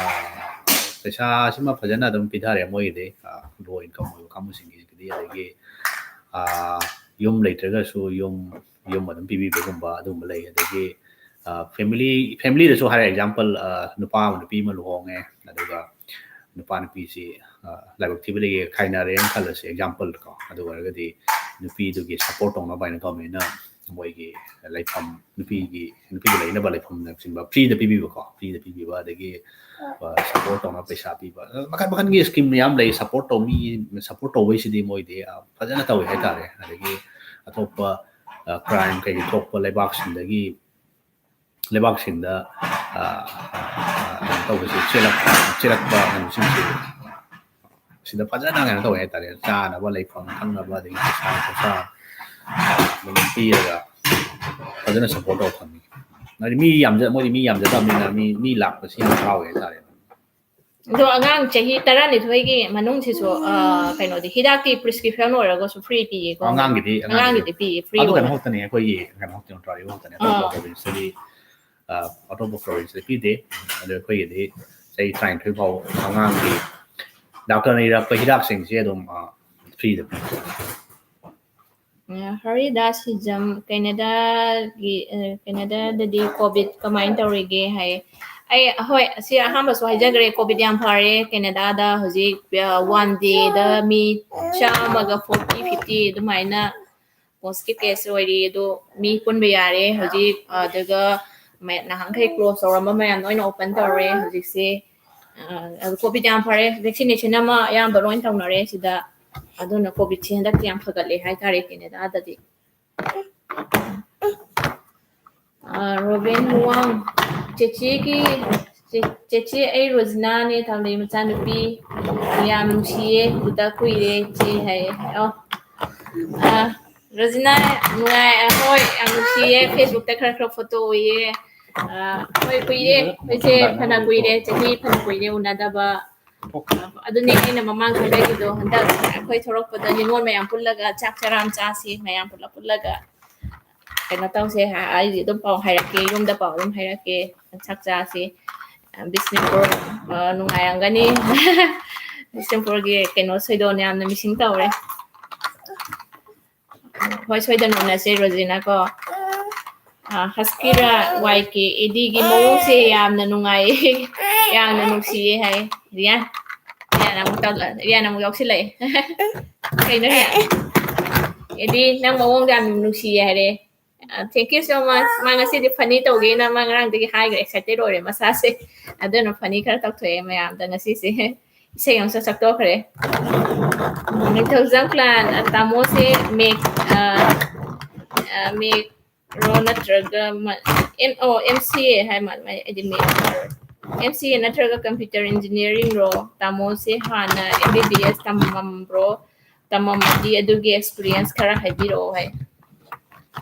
ꯄꯩꯁꯥꯁꯤꯃ ꯐꯖꯅ ꯑꯗꯨꯝ ꯄꯤꯊꯔꯦ ꯃꯣꯏꯒꯤꯗꯤ, ꯑ, low income ꯑꯣꯏꯕ ꯀꯥꯡꯕꯨꯁꯤꯡꯒꯤꯗꯤ꯫ ꯑꯗꯒꯤ, ꯑ, ꯌꯨꯝ ꯂꯩꯇ꯭ꯔꯒꯁꯨ ꯌꯨꯝ, ꯌꯨꯝ ꯑꯗꯨꯝ ꯄꯤꯕꯤꯕꯒꯨꯝꯕ ꯑꯗꯨꯒꯨꯝꯕ ꯂꯩ꯫ ꯑꯗꯒꯤ, ꯑ, family, family ꯗꯁꯨ ꯍꯥꯏꯔꯦ, example, ꯑ, ꯅꯨꯄꯥ ꯑꯃ ꯅꯨꯄꯤ ꯑꯃ ꯂꯨꯍꯣꯡꯉꯦ, ꯑꯗꯨꯒ ꯅꯨꯄꯥ ꯅꯨꯄꯤꯁꯤ, ꯑ, ꯂꯥꯏꯕꯛ ꯊꯤꯕꯗꯒꯤ ꯈꯥꯏꯅꯔꯦꯅ ꯈꯜꯂꯁꯤ, example ꯀꯣ꯫ ꯑꯗꯨ ꯑꯣꯏꯔꯒꯗꯤ ꯅꯨꯄꯤꯗꯨꯒꯤ support ꯇꯧꯅꯕ ꯍꯥꯏꯅ government ꯅ ꯃꯣꯏꯒꯤ ꯂꯩꯐꯝ, ꯅꯨꯄꯤꯒꯤ, ꯅꯨꯄꯤꯒꯤ ꯂꯩꯅꯕ ꯂꯩꯐꯝꯅꯆꯤꯡꯕ free ꯗ ꯄꯤꯕꯤꯕꯀꯣ, free ꯗ ꯄꯤꯕꯤꯕ, ꯑꯗꯒꯤ, ꯑ, support ꯇꯧꯅꯕ ꯄꯩꯁꯥ ꯄꯤꯕ, ꯑ, ꯃꯈꯜ ꯃꯈꯜꯒꯤ scheme ꯃꯌꯥꯝ ꯂꯩ꯫ Support ꯇꯧꯕꯤ, support ꯇꯧꯕꯩꯁꯤꯗꯤ ꯃꯣꯏꯗꯤ, ꯑ, ꯐꯖꯅ ꯇꯧꯋꯦ ꯍꯥꯏꯇꯥꯔꯦ꯫ ꯑꯗꯒꯤ ꯑꯇꯣꯞꯄ, ꯑ, crime ꯀꯩꯀꯩ ꯊꯣꯛꯄ ꯂꯩꯕꯥꯛꯁꯤꯡꯗꯒꯤ, ꯂꯩꯕꯥꯛꯁꯤꯡꯗ, ꯑ, ꯑ, ꯀꯩꯅꯣ ꯇꯧꯕꯁꯦ, ꯆꯦꯜꯂꯛꯄ, ꯆꯦꯜꯂꯛꯄ ꯀꯩꯅꯣꯁꯤꯡꯁꯦ ꯁꯤꯗ ꯐꯖꯅ ꯀꯩꯅꯣ ꯇꯧꯋꯦ ꯍꯥꯏꯇꯥꯔꯦ꯫ ꯆꯥꯅꯕ, ꯂꯩꯐꯝ ꯈꯪꯅꯕ, ꯑꯗꯒꯤ ꯄꯩꯁꯥ ꯈꯣꯔꯁꯥ ꯑꯗꯨꯝ ꯄꯤꯔꯒ ꯐꯖꯅ support ꯇꯧꯔ ꯊꯝꯃꯤ꯫ ꯍꯥꯏꯗꯤ ꯃꯤ ꯌꯥꯝꯖ-, ꯃꯣꯏꯗꯤ ꯃꯤ ꯌꯥꯝꯖꯗꯕꯅꯤꯅ ꯃꯤ, ꯃꯤ ꯂꯥꯛꯄꯁꯤ ꯌꯥꯝ ꯍꯔꯥꯎꯋꯦ ꯍꯥꯏꯇꯥꯔꯦ꯫ ꯑꯗꯣ ꯑꯉꯥꯡ ꯆꯍꯤ ꯇꯔꯥꯅꯤꯊꯣꯏꯒꯤ ꯃꯅꯨꯡꯁꯤꯁꯨ, ꯑ, ꯀꯩꯅꯣꯗꯤ, ꯍꯤꯗꯥꯛꯇꯤ prescription ꯑꯣꯏꯔꯒꯁꯨ free ꯄꯤꯌꯦꯀꯣ? ꯑꯉꯥꯡꯒꯤꯗꯤ, ꯑꯉꯥꯡꯒꯤꯗꯤ ꯑꯉꯥꯡꯒꯤꯗꯤ ꯄꯤꯌꯦ, free ꯑꯗꯨ ꯀꯩꯅꯣ ꯑꯣꯏꯔꯒ꯫ ꯈꯛꯇꯅꯦ, ꯑꯩꯈꯣꯏꯒꯤ ꯀꯩꯅꯣ ꯈꯛꯇꯅꯦ, ꯇ꯭ꯔꯥꯏꯕꯦꯜ ꯈꯛꯇꯅꯦ꯫ ꯑꯇꯣꯞꯄ ꯑꯥ꯫ Province ꯇꯗꯤ, ꯑ, ꯑꯇꯣꯞꯄ province ꯇꯗꯤ ꯄꯤꯗꯦ꯫ ꯑꯗꯣ ꯑꯩꯈꯣꯏꯒꯤꯗꯤ ꯆꯍꯤ ꯇꯔꯥꯅꯤꯊꯣꯏ ꯐꯥꯎ ꯑꯉꯥꯡꯒꯤ doctor ꯅ ꯏꯔꯛꯄ ꯍꯤꯗꯥꯛꯁꯤꯡꯁꯦ ꯑꯗꯨꯝ, ꯑ, free ꯗ ꯄꯤ꯫ ꯑ, ꯍꯔꯤꯗꯥꯁ ꯍꯤꯖꯝ, ꯀꯦꯅꯦꯗꯥꯒꯤ, ꯑ, ꯀꯦꯅꯦꯗꯥꯗꯗꯤ COVID ꯀꯃꯥꯏꯅ ꯇꯧꯔꯤꯒꯦ ꯍꯥꯏꯌꯦ꯫ ꯑꯩ, ꯍꯣꯏ, ꯑꯁꯤ ꯑꯍꯥꯟꯕꯁꯨ ꯍꯥꯏꯖꯈ꯭ꯔꯦ, COVID ꯌꯥꯝ ꯐꯔꯦ꯫ ꯀꯦꯅꯦꯗꯥꯗ ꯍꯧꯖꯤꯛ, ꯑ, one day ꯗ ꯃꯤ ꯆꯥꯝꯃꯒ forty, fifty ꯑꯗꯨꯃꯥꯏꯅ positive case ꯑꯣꯏꯔꯤ꯫ ꯑꯗꯣ ꯃꯤ ꯄꯨꯟꯕ ꯌꯥꯔꯦ ꯍꯧꯖꯤꯛ꯫ ꯑꯗꯨꯒ ꯃ-, ꯅꯍꯥꯟꯈꯩ close ꯇꯧꯔꯝꯕ ꯃꯌꯥꯝ ꯂꯣꯏꯅ open ꯇꯧꯔꯦ ꯍꯧꯖꯤꯛꯁꯦ꯫ ꯑ, ꯑꯗꯨ COVID ꯌꯥꯝ ꯐꯔꯦ, vaccination ꯑꯃ ꯑꯌꯥꯝꯕ ꯂꯣꯏ ꯇꯧꯅꯔꯦ ꯁꯤꯗ꯫ ꯑꯗꯨꯅ COVID ꯁꯦ ꯍꯟꯗꯛꯇꯤ ꯌꯥꯝ ꯐꯒꯠꯂꯦ ꯍꯥꯏꯇꯥꯔꯦ ꯀꯦꯅꯦꯗꯥꯗꯗꯤ꯫ ꯑ, ꯔꯣꯕꯤꯟ ꯋꯥꯡ, ꯆꯦꯆꯦꯒꯤ ꯆꯦ-, ꯆꯦꯆꯦ, ꯑꯩ ꯔꯣꯖꯤꯅꯥꯅꯦ, ꯊꯥꯎꯂꯩ ꯃꯆꯥꯅꯨꯄꯤ꯫ ꯌꯥꯝ ꯅꯨꯡꯁꯤꯌꯦ, ꯎꯗ ꯀꯨꯏꯔꯦ, ꯆꯦ ꯍꯥꯏꯌꯦ꯫ ꯑꯣ꯫ ꯑ, ꯔꯣꯖꯤꯅꯥ, ꯅꯨꯡꯉꯥꯏ-, ꯍꯣꯏ, ꯌꯥꯝ ꯅꯨꯡꯁꯤꯌꯦ, Facebook-ꯇ ꯈꯔ ꯈꯔ photo ꯎꯏꯌꯦ꯫ ꯑ, ꯍꯣꯏ, ꯀꯨꯏꯔꯦ, ꯑꯩꯈꯣꯏꯁꯦ ꯐꯅ ꯀꯨꯏꯔꯦ, ꯆꯍꯤ ꯐꯅ ꯀꯨꯏꯔꯦ ꯎꯅꯗꯕ꯫ ꯑꯗꯨꯅꯦ ꯑꯩꯅ ꯃꯃꯥꯡ ꯍꯥꯏꯖꯈꯤꯕꯗꯣ, ꯍꯟꯗꯛ ꯑꯩꯈꯣꯏ ꯊꯣꯛꯂꯛꯄꯗ ꯅꯤꯉꯣꯜ ꯃꯌꯥꯝ ꯄꯨꯜꯂꯒ ꯆꯥꯛ ꯆꯔꯥ ꯑꯃ ꯆꯥꯁꯤ, ꯃꯌꯥꯝ ꯄꯨꯂꯞ ꯄꯨꯜꯂꯒ꯫ ꯀꯩꯅꯣ ꯇꯧꯁꯦ, ꯑꯩꯗꯤ ꯑꯗꯨꯝ ꯄꯥꯎ ꯍꯥꯏꯔꯛꯀꯦ, ꯌꯨꯝꯗ ꯄꯥꯎ ꯑꯗꯨꯝ ꯍꯥꯏꯔꯛꯀꯦ, ꯆꯥꯛ ꯆꯥꯁꯤ꯫ ꯕꯤꯁꯅꯨꯄꯨꯔ, ꯑ, ꯅꯨꯡꯉꯥꯏꯔꯝꯒꯅꯤ꯫ ꯕꯤꯁꯅꯨꯄꯨꯔꯒꯤ ꯀꯩꯅꯣ ꯁꯣꯏꯗꯣꯟ ꯌꯥꯝꯅ missing ꯇꯧꯔꯦ꯫ ꯍꯣꯏ, ꯁꯣꯏꯗꯅ ꯎꯅꯁꯦ, ꯔꯣꯖꯤꯅꯥ ꯀꯣ꯫ ꯑ, ꯍꯁꯀꯤꯔꯥ ꯋꯥꯏ ꯀꯦ ꯑꯦꯗꯤꯒꯤ ꯃꯑꯣꯡꯁꯦ ꯌꯥꯝꯅ ꯅꯨꯡꯉꯥꯏꯌꯦ, ꯌꯥꯝꯅ ꯅꯨꯡꯁꯤꯌꯦ ꯍꯥꯏ꯫ ꯔꯤꯌꯥꯟ, ꯔꯤꯌꯥꯟ ꯑꯃꯨꯛ ꯇꯧ-, ꯔꯤꯌꯥꯟ ꯑꯃꯨꯛ ꯌꯥꯎꯁꯤꯜꯂꯛꯑꯦ꯫ ꯀꯩꯅꯣ ꯔꯤꯌꯥꯟ? ꯑꯦꯗꯤ, ꯅꯪ ꯃꯑꯣꯡꯗ ꯌꯥꯝ ꯅꯨꯡꯁꯤꯌꯦ ꯍꯥꯏꯔꯦ꯫ ꯑ, thank you so much꯫ ꯃꯥ ꯉꯁꯤꯗꯤ funny ꯇꯧꯒꯦꯅ ꯃꯥ ꯉꯔꯥꯡꯗꯒꯤ ꯍꯥꯏꯈ꯭ꯔꯦ, excited ꯑꯣꯏꯔꯦ ꯃꯁꯥꯁꯦ꯫ ꯑꯗꯨꯅ funny ꯈꯔ ꯇꯧꯊꯣꯛꯑꯦ ꯃꯌꯥꯝꯗ ꯉꯁꯤꯁꯦ꯫ ꯏꯁꯩ ꯑꯃꯁꯨ ꯁꯛꯇꯣꯛꯈ꯭ꯔꯦ꯫ ꯅꯤꯡꯊꯧꯖꯝ clan, ꯑ, ꯇꯥꯃꯣꯁꯦ ꯃꯦꯛ, ꯑ, ꯑ, ꯃꯦꯛ ꯔꯣ ꯅꯠꯇ꯭ꯔꯒ ꯃ-, ꯑꯦꯝ-, ꯑꯣ, M C A ꯍꯥꯏ ꯃꯥꯜꯂꯦ, ꯑꯩꯗꯤ ꯃꯦꯛ ꯍꯥꯏꯔꯣꯏ꯫ M C A ꯅꯠꯇ꯭ꯔꯒ computer engineering ꯔꯣ? ꯇꯥꯃꯣꯁꯦ ꯍꯥꯟꯅ M B B S ꯇꯝꯃꯝꯕ꯭ꯔꯣ? ꯇꯝꯃꯝꯃꯗꯤ ꯑꯗꯨꯒꯤ experience ꯈꯔ ꯍꯥꯏꯕꯤꯔꯛꯑꯣ ꯍꯥꯏ꯫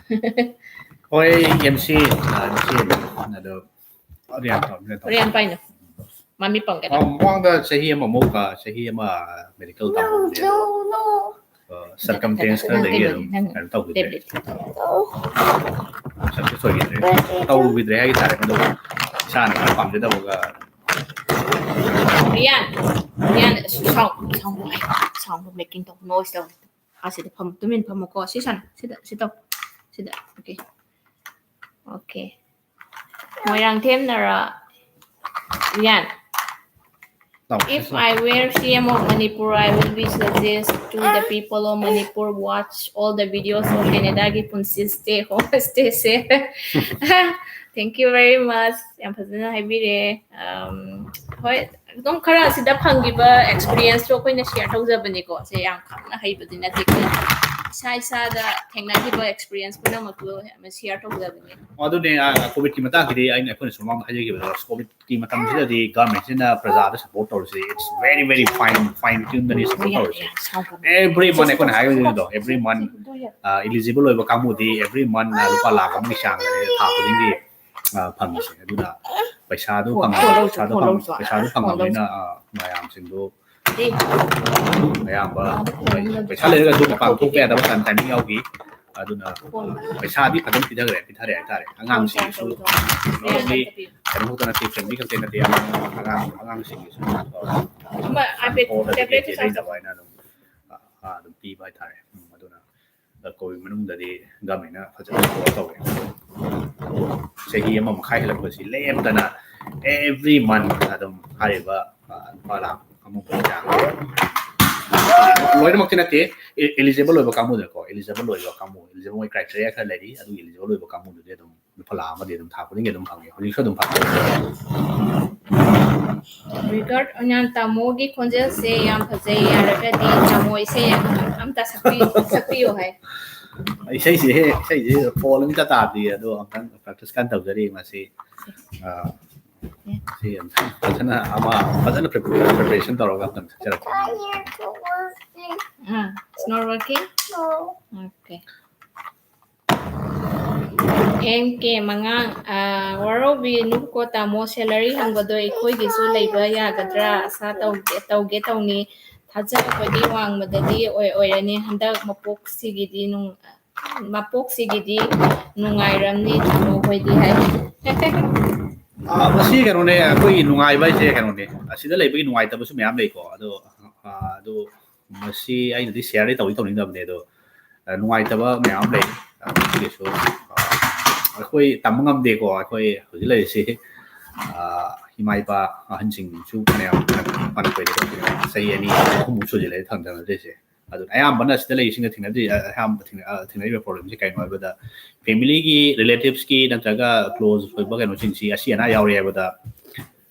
ꯍꯣꯏ, ꯑꯩ M C A, ꯑ, M C A ꯅꯦ꯫ ꯑꯗꯣ ꯔꯤꯌꯥꯟ ꯇꯧꯔꯝꯃꯦ, ꯇꯧꯔꯝꯃꯦ꯫ ꯔꯤꯌꯥꯟ ꯄꯥꯏꯅꯣ꯫ ꯃꯃꯤ ꯄꯪꯒꯗ꯭ꯔꯥ? ꯑ, ꯃꯃꯥꯡꯗ ꯆꯍꯤ ꯑꯃꯃꯨꯛ, ꯑ, ꯆꯍꯤ ꯑꯃ medical ꯇꯝꯃꯝꯕꯅꯦ, ꯑꯗꯣ, ꯑ, circumstance ꯈꯔ ꯂꯩꯌꯦ, ꯑꯗꯨꯝ ꯀꯩꯅꯣ ꯇꯧꯈꯤꯗ꯭ꯔꯦ꯫ Success ꯑꯣꯏꯈꯤꯗ꯭ꯔꯦ꯫ ꯇꯧꯔꯨꯈꯤꯗ꯭ꯔꯦ ꯍꯥꯏꯇꯥꯔꯦ, ꯑꯗꯨꯒ ꯏꯁꯥꯅ ꯈꯔ ꯄꯥꯝꯖꯗꯕꯒ꯫ ꯔꯤꯌꯥꯟ, ꯔꯤꯌꯥꯟ, sound, sound, sound making ꯇꯧ, noise ꯇꯧ꯫ ꯑꯁꯤꯗ ꯐꯝ, ꯇꯨꯃꯤꯟ ꯐꯝꯃꯨꯀꯣ꯫ ꯁꯤ ꯁꯥꯟꯅ, ꯁꯤꯗ, ꯁꯤ ꯇꯧ꯫ ꯁꯤꯗ, okay꯫ Okay꯫ ꯃꯣꯏꯔꯥꯡꯊꯦꯝꯅꯔ? ꯔꯤꯌꯥꯟ꯫ ꯇꯧ, If ꯁꯤ ꯁꯥꯟꯅ꯫ I were C M of Manipur, I would be suggest to the people of Manipur watch all the videos of Canada ꯒꯤ ꯄꯨꯟꯁꯤ stay home, stay safe꯫ Thank you very much꯫ ꯌꯥꯝ ꯐꯖꯅ ꯍꯥꯏꯕꯤꯔꯦ꯫ Um, ꯍꯣꯏ, ꯑꯗꯨꯝ ꯈꯔ ꯑꯁꯤꯗ ꯐꯪꯈꯤꯕ experience ꯇꯣ ꯑꯩꯈꯣꯏꯅ share ꯇꯧꯖꯕꯅꯤꯀꯣ꯫ ꯁꯦ ꯌꯥꯝ ꯈꯪꯅ ꯍꯩꯕꯗꯤ ꯅꯠꯇꯦ ꯑꯩꯈꯣꯏꯅ꯫ ꯏꯁꯥ ꯏꯁꯥꯗ ꯊꯦꯡꯅꯈꯤꯕ experience ꯄꯨꯝꯅꯃꯛꯇꯨ share ꯇꯧꯖꯕꯅꯤ꯫ ꯑꯗꯨꯅꯦ, ꯀꯣꯚꯤꯗꯀꯤ ꯃꯇꯥꯡꯒꯤꯗꯤ ꯑꯩꯅ, ꯑꯩꯈꯣꯏꯅꯁꯨ ꯃꯃꯥꯡꯗ ꯍꯥꯏꯖꯈꯤꯕꯗꯣ, ꯀꯣꯚꯤꯗꯀꯤ ꯃꯇꯝꯁꯤꯗꯗꯤ ꯒꯚꯔꯟꯃꯦꯟꯁꯤꯅ ꯄ꯭ꯔꯖꯥꯗ support ꯇꯧꯔꯤꯁꯦ, it's very very fine, fine tuneꯗꯅꯤ support ꯇꯧꯔꯤꯁꯦ. Every month ꯑꯩꯈꯣꯏꯅ ꯍꯥꯏꯈꯤꯕꯗꯣ, every month eligible ꯑꯣꯏꯕ ꯀꯥꯡꯕꯨꯗꯤ every month ꯂꯨꯄꯥ ꯂꯥꯈ ꯑꯃꯒꯤ ꯆꯥꯡꯗꯅꯤ ꯊꯥ ꯈꯨꯗꯤꯡꯒꯤ ꯐꯪꯉꯤꯁꯦ꯫ ꯑꯗꯨꯅ ꯄꯩꯁꯥꯗꯨ ꯐꯪꯉꯕꯅꯤꯅ ꯃꯌꯥꯝꯁꯤꯡꯗꯨ ꯑꯌꯥꯝꯕ ꯄꯩꯁꯥ ꯂꯩꯔꯒꯁꯨ ꯃꯄꯥꯟ ꯊꯣꯛꯄ ꯌꯥꯗꯕ ꯇꯥꯏꯃꯤꯡ ꯌꯥꯎꯈꯤ꯫ ꯑꯗꯨꯅ ꯄꯩꯁꯥꯗꯤ ꯐꯖꯅ ꯄꯤꯊꯈ꯭ꯔꯦ, ꯄꯤꯊꯔꯦ ꯍꯥꯏꯇꯥꯔꯦ꯫ ꯑꯉꯥꯡꯁꯤꯡꯁꯨ ꯀꯩꯅꯣ ꯈꯛꯇ ꯅꯠꯇꯦ, ꯑꯉꯥꯡ ꯑꯉꯥꯡꯁꯤꯡꯒꯤꯁꯨ ꯂꯩꯇꯕ ꯍꯥꯏꯅ ꯑꯗꯨꯝ ꯑꯗꯨꯝ ꯄꯤꯕ ꯍꯥꯏꯇꯥꯔꯦ꯫ ꯑꯗꯨꯅ ꯀꯣꯚꯤꯗ ꯃꯅꯨꯡꯗꯗꯤ ꯒꯚꯔꯟꯃꯦꯟꯅ ꯐꯖꯅ ꯁꯞꯄꯣꯔꯠ ꯇꯧꯋꯦ꯫ ꯆꯍꯤ ꯑꯃ ꯃꯈꯥꯏ ꯍꯦꯜꯂꯛꯄꯁꯤ ꯂꯦꯞꯇꯅ every month ꯑꯗꯨꯝ ꯍꯥꯏꯔꯤꯕ ꯂꯨꯄꯥ ꯂꯥꯈ ꯑꯃ ꯂꯣꯏꯅꯃꯛꯇꯤ ꯅꯠꯇꯦ, eligible ꯑꯣꯏꯕ ꯀꯥꯡꯕꯨꯗꯀꯣ, eligible ꯑꯣꯏꯕ ꯀꯥꯡꯕꯨ, eligible ꯑꯣꯏ criteria ꯈꯔ ꯂꯩꯔꯤ, ꯑꯗꯨꯒꯤ eligible ꯑꯣꯏꯕ ꯀꯥꯡꯕꯨꯗꯨꯗꯤ ꯑꯗꯨꯝ ꯂꯨꯄꯥ ꯂꯥꯈ ꯑꯃꯗꯤ ꯑꯗꯨꯝ ꯊꯥ ꯈꯨꯗꯤꯡꯒꯤ ꯑꯗꯨꯝ ꯐꯪꯉꯦ, ꯍꯧꯖꯤꯛꯁꯨ ꯑꯗꯨꯝ ꯐꯪꯉꯦ꯫ Regard ꯑꯣꯏꯅ ꯇꯥꯃꯣꯒꯤ ꯈꯣꯟꯖꯦꯜꯁꯦ ꯌꯥꯝ ꯐꯖꯩ, ꯌꯥꯔꯒꯗꯤ ꯇꯥꯃꯣ ꯏꯁꯩ ꯑꯃ ꯑꯝꯇ ꯁꯛꯄꯤ- ꯁꯛꯄꯤꯌꯣ ꯍꯥꯏ꯫ ꯏꯁꯩꯁꯦ, ꯏꯁꯩꯁꯦ ꯐꯣꯜ ꯑꯝꯇ ꯇꯥꯗ꯭ꯔꯤ, ꯑꯗꯣ ꯑꯝꯇꯪ practice ꯀꯟꯅ ꯇꯧꯖꯔꯤ꯫ ꯃꯁꯤ ꯁꯤ ꯌꯥꯝ ꯐꯖꯅ ꯑꯃ ꯐꯖꯅ preparation ꯇꯧꯔꯒ ꯑꯝꯇꯪ ꯁꯛꯆꯔꯛꯀꯦ꯫ It's not working? Okay. M K ꯃꯉꯥꯡ, ꯋꯥꯔꯧꯕꯤꯅꯨꯀꯣ ꯇꯥꯃꯣ, salary ꯍꯪꯕꯗꯣ ꯑꯩꯈꯣꯏꯒꯤꯁꯨ ꯂꯩꯕ ꯌꯥꯒꯗ꯭ꯔꯥ? ꯑꯁꯥ ꯇꯧꯒꯦ ꯇꯧꯒꯦ ꯇꯧꯅꯤ꯫ ꯊꯥꯖꯕꯗꯤ ꯋꯥꯡꯃꯗꯗꯤ ꯑꯣꯏ ꯑꯣꯏꯔꯅꯤ꯫ ꯍꯟꯗꯛ ꯃꯄꯣꯛꯁꯤꯒꯤꯗꯤ ꯅꯨꯡ- ꯃꯄꯣꯛꯁꯤꯒꯤꯗꯤ ꯅꯨꯡꯉꯥꯏꯔꯝꯅꯤ ꯇꯥꯃꯣ ꯍꯣꯏꯗꯤ ꯍꯥꯏ꯫ ꯃꯁꯤ ꯀꯩꯅꯣꯅꯦ, ꯑꯩꯈꯣꯏꯒꯤ ꯅꯨꯡꯉꯥꯏꯕ ꯍꯥꯏꯁꯦ ꯀꯩꯅꯣꯅꯦ, ꯑꯁꯤꯗ ꯂꯩꯕꯒꯤ ꯅꯨꯡꯉꯥꯏꯇꯕꯁꯨ ꯃꯌꯥꯝ ꯂꯩꯀꯣ꯫ ꯑꯗꯣ ꯑꯗꯣ ꯃꯁꯤ ꯑꯩꯅꯗꯤ shareꯗꯤ ꯇꯧꯗꯤ ꯇꯧꯅꯤꯡꯗꯕꯅꯦ, ꯑꯗꯣ ꯅꯨꯡꯉꯥꯏꯇꯕ ꯃꯌꯥꯝ ꯑꯃ ꯂꯩ꯫ ꯃꯁꯤꯒꯤꯁꯨ ꯑꯩꯈꯣꯏ ꯇꯝꯕ ꯉꯝꯗꯦꯀꯣ꯫ ꯑꯩꯈꯣꯏ ꯍꯧꯖꯤꯛ ꯂꯩꯔꯤꯁꯤ ꯏꯃꯥ ꯏꯄꯥ ꯑꯍꯟꯁꯤꯡꯁꯨ ꯐꯅꯌꯥꯝ ꯐꯅ ꯀꯨꯏꯔꯦ, ꯆꯍꯤ ꯑꯅꯤ ꯑꯍꯨꯝꯃꯨꯛ ꯁꯨꯖꯤꯜꯂꯛꯑꯦ ꯊꯦꯡꯅꯗ꯭ꯔꯤꯁꯦ꯫ ꯑꯗꯨꯅ ꯑꯌꯥꯝꯕꯅ ꯑꯁꯤꯗ ꯂꯩꯔꯤꯁꯤꯡꯅ ꯊꯦꯡꯅꯗ꯭ꯔꯤ ꯑꯌꯥꯝꯕ ꯊꯦꯡꯅ- ꯊꯦꯡꯅꯔꯤꯕ problemꯁꯦ ꯀꯩꯅꯣ ꯍꯥꯏꯕꯗ, familyꯒꯤ relativesꯀꯤ ꯅꯠꯇ꯭ꯔꯒ close ꯑꯣꯏꯕ ꯀꯩꯅꯣꯁꯤꯡꯁꯤ ꯑꯁꯤ ꯑꯅꯥ ꯌꯥꯎꯔꯦ ꯍꯥꯏꯕꯗ,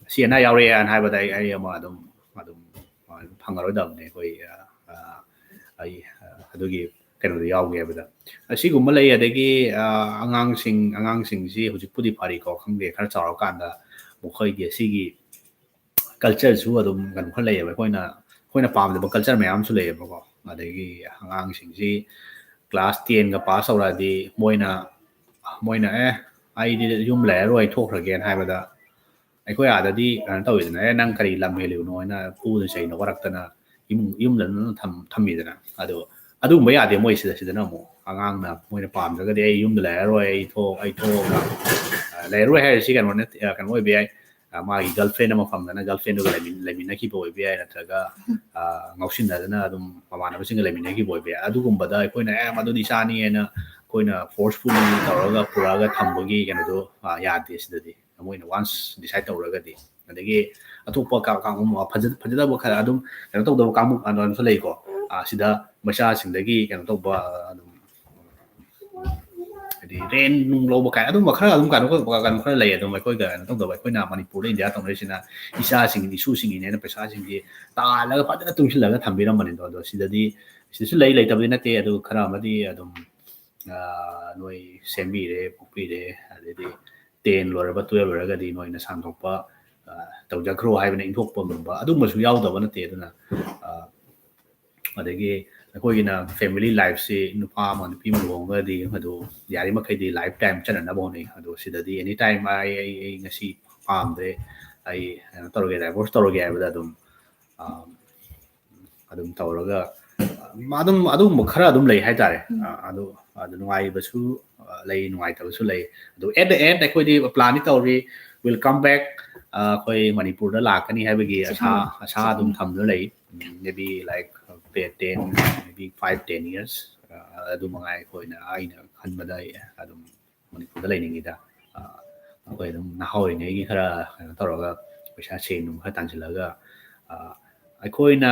ꯑꯁꯤ ꯑꯅꯥ ꯌꯥꯎꯔꯦꯅ ꯍꯥꯏꯕꯗ ꯑꯩ ꯑꯩ ꯑꯃ ꯑꯗꯨꯝ ꯑꯗꯨꯝ ꯐꯪꯉꯔꯣꯏꯗꯕꯅꯤ꯫ ꯑꯩꯈꯣꯏ ꯑꯩ ꯑꯗꯨꯒꯤ ꯀꯩꯅꯣꯗꯣ ꯌꯥꯎꯒꯦ ꯍꯥꯏꯕꯗ꯫ ꯑꯁꯤꯒꯨꯝꯕ ꯂꯩ꯫ ꯑꯗꯒꯤ ꯑꯉꯥꯡꯁꯤꯡ ꯑꯉꯥꯡꯁꯤꯡꯁꯤ ꯍꯧꯖꯤꯛꯄꯨꯗꯤ ꯐꯔꯤꯀꯣ, ꯈꯪꯗꯦ, ꯈꯔ ꯆꯥꯎꯔꯀꯥꯟꯗ ꯃꯈꯣꯏꯒꯤ ꯑꯁꯤꯒꯤ ꯀꯜꯆꯔꯁꯨ ꯑꯗꯨꯝ ꯀꯩꯅꯣ ꯈꯔ ꯂꯩꯌꯦꯕ, ꯑꯩꯈꯣꯏꯅ ꯑꯩꯈꯣꯏꯅ ꯄꯥꯝꯗꯕ ꯀꯜꯆꯔ ꯃꯌꯥꯝ ꯑꯃꯁꯨ ꯂꯩꯌꯦꯕꯀꯣ꯫ ꯑꯗꯒꯤ ꯑꯉꯥꯡꯁꯤꯡꯁꯤ ꯀ꯭ꯂꯥꯁ ꯇꯦꯟꯒ ꯄꯥꯁ ꯇꯧꯔꯛꯑꯗꯤ ꯃꯣꯏꯅ ꯃꯣꯏꯅ ꯑꯦ ꯑꯩꯗꯤ ꯌꯨꯝ ꯂꯩꯔꯔꯣꯏ, ꯑꯩ ꯊꯣꯛꯈ꯭ꯔꯒꯦꯅ ꯍꯥꯏꯕꯗ, ꯑꯩꯈꯣꯏ ꯑꯥꯗꯗꯤ ꯀꯩꯅꯣ ꯇꯧꯋꯤꯗꯅ, "ꯑꯦ, ꯅꯪ ꯀꯔꯤ ꯂꯝ ꯍꯦꯜꯂꯤꯕꯅꯣ?" ꯍꯥꯏꯅ ꯐꯨꯗꯅ ꯆꯩꯅ ꯋꯥꯔꯛꯇꯅ ꯌꯨꯝ ꯌꯨꯝꯗ ꯑꯗꯨꯝ ꯊꯝ- ꯊꯝꯃꯤꯗꯅ꯫ ꯑꯗꯣ ꯑꯗꯨꯒꯨꯝꯕ ꯌꯥꯗꯦ ꯃꯣꯏ ꯁꯤꯗ꯫ ꯁꯤꯗꯅ ꯑꯃꯨꯛ ꯑꯉꯥꯡꯅ ꯃꯣꯏꯅ ꯄꯥꯝꯗ꯭ꯔꯒꯗꯤ, "ꯑꯩ ꯌꯨꯝꯗ ꯂꯩꯔꯔꯣꯏ, ꯑꯩ ꯊꯣꯛ ꯑꯩ ꯊꯣꯛꯑꯒ ꯑ, ꯂꯩꯔꯔꯣꯏ" ꯍꯥꯏꯔꯤꯁꯤ ꯀꯩꯅꯣ ꯅꯠꯇꯦ, ꯑ, ꯀꯩꯅꯣ ꯑꯣꯏꯕ ꯌꯥꯏ꯫ ꯑ, ꯃꯥꯒꯤ ꯒꯔꯜꯐ꯭ꯔꯦꯟ ꯑꯃ ꯐꯪꯗꯅ ꯒꯔꯜꯐ꯭ꯔꯦꯟꯗꯨꯒ ꯂꯩꯃꯤꯟ- ꯂꯩꯃꯤꯟꯅꯈꯤꯕ ꯑꯣꯏꯕ ꯌꯥꯏ, ꯅꯠꯇ꯭ꯔꯒ ꯑ, ꯉꯥꯎꯁꯤꯟꯅꯗꯅ ꯑꯗꯨꯝ ꯃꯃꯥꯟꯅꯕꯁꯤꯡꯒ ꯂꯩꯃꯤꯟꯅꯈꯤꯕ ꯑꯣꯏꯕ ꯌꯥꯏ꯫ ꯑꯗꯨꯒꯨꯝꯕꯗ ꯑꯩꯈꯣꯏꯅ "ꯑꯦ, ꯃꯗꯨꯗꯤ ꯏꯆꯥꯅꯤ" ꯍꯥꯏꯅ ꯑꯩꯈꯣꯏꯅ ꯐꯣꯔꯁꯐꯨꯜꯂꯤ ꯇꯧꯔꯒ ꯄꯨꯔꯛꯑꯒ ꯊꯝꯕꯒꯤ ꯀꯩꯅꯣꯗꯣ ꯑ, ꯌꯥꯗꯦ ꯁꯤꯗꯗꯤ꯫ ꯃꯣꯏꯅ ꯋꯥꯟꯁ ꯗꯤꯁꯥꯏꯠ ꯇꯧꯔꯒꯗꯤ꯫ ꯑꯗꯒꯤ ꯑꯇꯣꯞꯄ ꯀꯥ- ꯀꯥꯡꯕꯨ ꯐꯖ- ꯐꯖꯗꯕ ꯈꯔ ꯑꯗꯨꯝ ꯀꯩꯅꯣ ꯇꯧꯗꯕ ꯀꯥꯡꯕꯨ ꯑꯗꯨꯝꯁꯨ ꯂꯩꯀꯣ꯫ ꯑ, ꯁꯤꯗ ꯃꯆꯥꯁꯤꯡꯗꯒꯤ ꯀꯩꯅꯣ ꯇꯧꯕ, ꯑꯗꯨꯝ ꯍꯥꯏꯗꯤ ꯔꯦꯟ ꯅꯨꯡ ꯂꯧꯕ ꯀꯥꯏ, ꯑꯗꯨꯝꯕ ꯈꯔ ꯑꯗꯨꯝ ꯀꯩꯅꯣ ꯇꯧꯕ ꯀꯩꯅꯣ ꯈꯔ ꯂꯩ꯫ ꯑꯗꯨꯝ ꯑꯩꯈꯣꯏꯒ ꯀꯩꯅꯣ ꯇꯧꯗꯕ, ꯑꯩꯈꯣꯏꯅ ꯃꯅꯤꯄꯨꯔꯗ ꯏꯟꯗꯤꯌꯥ ꯇꯧꯅꯔꯤꯁꯤꯅ ꯏꯆꯥꯁꯤꯡ ꯏꯁꯨꯁꯤꯡꯒꯤꯅꯦꯅ ꯄꯩꯁꯥꯁꯤꯡꯁꯤ ꯇꯥꯜꯂꯒ ꯐꯖꯅ ꯇꯨꯡꯁꯤꯜꯂꯒ ꯊꯝꯕꯤꯔꯝꯕꯅꯤꯗꯣ꯫ ꯑꯗꯣ ꯁꯤꯗꯗꯤ, ꯁꯤꯗꯁꯨ ꯂꯩ, ꯂꯩꯇꯕꯗꯤ ꯅꯠꯇꯦ, ꯑꯗꯨ ꯈꯔ ꯑꯃꯗꯤ ꯑꯗꯨꯝ, ꯑ, ꯅꯣꯏ ꯁꯦꯝꯕꯤꯔꯦ, ꯄꯣꯛꯄꯤꯔꯦ, ꯑꯗꯩꯗꯤ ꯇꯦꯟ ꯂꯣꯏꯔꯕ, ꯇꯨꯌꯦꯜꯞ ꯂꯣꯏꯔꯒꯗꯤ ꯅꯣꯏ ꯅꯁꯥꯟ ꯊꯣꯛꯄ, ꯑ, ꯇꯧꯖꯈ꯭ꯔꯣ ꯍꯥꯏꯕꯅ ꯏꯟꯊꯣꯛꯄꯒꯨꯝꯕ ꯑꯗꯨꯒꯨꯝꯕꯁꯨ ꯌꯥꯎꯗꯕ ꯅꯠꯇꯦ꯫ ꯑꯗꯨꯅ, ꯑ, ꯑꯗꯒꯤ ꯑꯩꯈꯣꯏꯒꯤꯅ ꯐꯦꯃꯤꯂꯤ ꯂꯥꯏꯐꯁꯤ ꯅꯨꯄꯥ ꯑꯃ ꯅꯨꯄꯤ ꯑꯃ ꯂꯨꯍꯣꯡꯉꯒꯗꯤ ꯃꯗꯨ ꯌꯥꯔꯤꯃꯈꯩꯗꯤ ꯂꯥꯏꯐ ꯇꯥꯏꯝ ꯆꯠꯅꯅꯕ ꯍꯣꯠꯅꯩ꯫ ꯑꯗꯣ ꯁꯤꯗꯗꯤ ꯑꯦꯅꯤ ꯇꯥꯏꯝ ꯑꯩ, ꯑꯩ, ꯑꯩ ꯉꯁꯤ ꯄꯥꯝꯗ꯭ꯔꯦ, ꯑꯩ ꯀꯩꯅꯣ ꯇꯧꯔꯒꯦ, ꯗꯥꯏꯚꯣꯔꯁ ꯇꯧꯔꯒꯦ ꯍꯥꯏꯕꯗ ꯑꯗꯨꯝ, ꯑ, ꯑꯗꯨꯝ ꯇꯧꯔꯒ, ꯑ, ꯑꯗꯨꯝ ꯑꯗꯨꯒꯨꯝꯕ ꯈꯔ ꯑꯗꯨꯝ ꯂꯩ ꯍꯥꯏꯇꯥꯔꯦ꯫ ꯎꯝ꯫ ꯑ, ꯑꯗꯨ, ꯑꯗꯨ ꯅꯨꯡꯉꯥꯏꯕꯁꯨ, ꯑ, ꯂꯩ, ꯅꯨꯡꯉꯥꯏꯇꯕꯁꯨ ꯂꯩ꯫ ꯑꯗꯨ at the end ꯑꯩꯈꯣꯏꯗꯤ ꯄ꯭ꯂꯥꯟꯗꯤ ꯇꯧꯔꯤ, will come back, ꯑ, ꯑꯩꯈꯣꯏ ꯃꯅꯤꯄꯨꯔꯗ ꯂꯥꯛꯀꯅꯤ ꯍꯥꯏꯕꯒꯤ ꯑꯁꯥ, ꯎꯝ꯫ ꯑꯁꯥ ꯑꯗꯨꯝ ꯊꯝꯗꯨꯅ ꯂꯩ꯫ ꯎꯝ, maybe like, uh, ten, maybe five, ten years, ꯑ, ꯑꯗꯨ ꯃꯉꯥꯏ ꯑꯩꯈꯣꯏꯅ, ꯑꯩꯅ ꯈꯟꯕꯗ ꯑꯩ ꯑꯗꯨꯝ ꯃꯅꯤꯄꯨꯔꯗ ꯂꯩꯅꯤꯡꯉꯤꯗ꯫ ꯑ, ꯑꯩꯈꯣꯏ ꯑꯗꯨꯝ ꯅꯍꯥ ꯑꯣꯏꯔꯤꯉꯩꯒꯤ ꯈꯔ ꯀꯩꯅꯣ ꯇꯧꯔꯒ, ꯄꯩꯁꯥ ꯁꯦꯟ ꯅꯨꯡ ꯈꯔ ꯇꯥꯟꯁꯤꯜꯂꯒ, ꯑ, ꯑꯩꯈꯣꯏꯅ,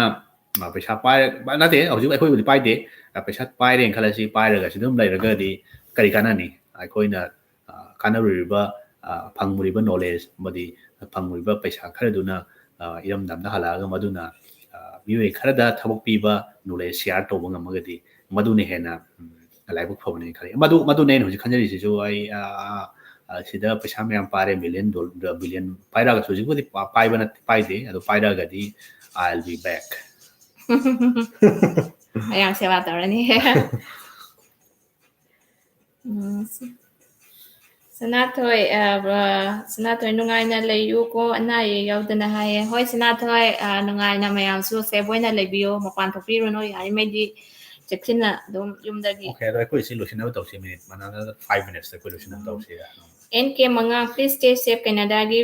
ꯑ, ꯄꯩꯁꯥ ꯄꯥꯏꯔ-, ꯅꯠꯇꯦ, ꯍꯧꯖꯤꯛ ꯑꯩꯈꯣꯏꯕꯨꯗꯤ ꯄꯥꯏꯗꯦ꯫ ꯑ, ꯄꯩꯁꯥ ꯄꯥꯏꯔꯦꯅ ꯈꯜꯂꯁꯤ, ꯄꯥꯏꯔꯒ ꯁꯤꯗ ꯑꯗꯨꯝ ꯂꯩꯔꯒꯗꯤ ꯀꯔꯤ ꯀꯥꯟꯅꯅꯤ? ꯑꯩꯈꯣꯏꯅ, ꯑ, ꯀꯥꯟꯅꯔꯨꯔꯤꯕ, ꯑ, ꯐꯪꯉꯨꯔꯤꯕ ꯅꯣꯂꯦꯖ ꯑꯃꯗꯤ ꯐꯪꯉꯨꯔꯤꯕ ꯄꯩꯁꯥ ꯈꯔꯗꯨꯅ, ꯑ, ꯏꯔꯝꯗꯝꯗ ꯍꯜꯂꯛꯑꯒ ꯃꯗꯨꯅ, ꯑ, ꯃꯤꯑꯣꯏ ꯈꯔꯗ ꯊꯕꯛ ꯄꯤꯕ, ꯅꯣꯂꯦꯖ ꯁꯤꯌꯥꯔ ꯇꯧꯕ ꯉꯝꯃꯒꯗꯤ, ꯃꯗꯨꯅ ꯍꯦꯟꯅ ꯎꯝ, ꯂꯥꯏꯕꯛ ꯐꯕꯅꯦꯅ ꯈꯜꯂꯤ꯫ ꯃꯗꯨ ꯃꯗꯨꯅꯦ ꯑꯩꯅ ꯍꯧꯖꯤꯛ ꯈꯟꯖꯔꯤꯁꯤꯁꯨ꯫ ꯑꯩ ꯑꯥ, ꯑꯥ, ꯑꯥ, ꯁꯤꯗ ꯄꯩꯁꯥ ꯃꯌꯥꯝ ꯄꯥꯏꯔꯦ, ꯃꯤꯂꯤꯌꯟ ꯗꯣ-, ꯕꯤꯂꯤꯌꯟ ꯄꯥꯏꯔꯛꯑꯒꯁꯨ ꯍꯧꯖꯤꯛꯄꯨꯗꯤ ꯄꯥ-, ꯄꯥꯏꯕ ꯅꯠꯇꯦ, ꯄꯥꯏꯗꯦ꯫ ꯑꯗꯣ ꯄꯥꯏꯔꯛꯑꯒꯗꯤ I'll be back. ꯃꯌꯥꯝ ꯁꯦꯕꯥ ꯇꯧꯔꯅꯤ꯫ ꯎꯝ, ꯁꯅꯥꯊꯣꯏ, ꯑ, ꯕ-, ꯁꯅꯥꯊꯣꯏ ꯅꯨꯡꯉꯥꯏꯅ ꯂꯩꯌꯨꯀꯣ, ꯑꯅꯥ ꯑꯌꯦꯛ ꯌꯥꯎꯗꯅ ꯍꯥꯏꯌꯦ꯫ ꯍꯣꯏ ꯁꯅꯥꯊꯣꯏ, ꯑ, ꯅꯨꯡꯉꯥꯏꯅ ꯃꯌꯥꯝꯁꯨ ꯁꯦꯐ ꯑꯣꯏꯅ ꯂꯩꯕꯤꯌꯣ, ꯃꯄꯥꯟ ꯊꯣꯛꯄꯤꯔꯨꯅꯨ, ꯌꯥꯔꯤꯉꯩꯗꯤ ꯆꯦꯛꯁꯤꯟꯅ ꯑꯗꯨꯝ ꯌꯨꯝꯗꯒꯤ꯫ Okay, ꯑꯗꯣ ꯑꯩꯈꯣꯏ ꯁꯤ ꯂꯣꯏꯁꯤꯟꯅꯕ ꯇꯧꯁꯤ, ꯃꯤꯅꯤꯠ another five minutes ꯑꯩꯈꯣꯏ ꯂꯣꯏꯁꯤꯟꯅꯕ ꯇꯧꯁꯤ꯫ N K ꯃꯉꯥ, please stay safe Canadaꯒꯤ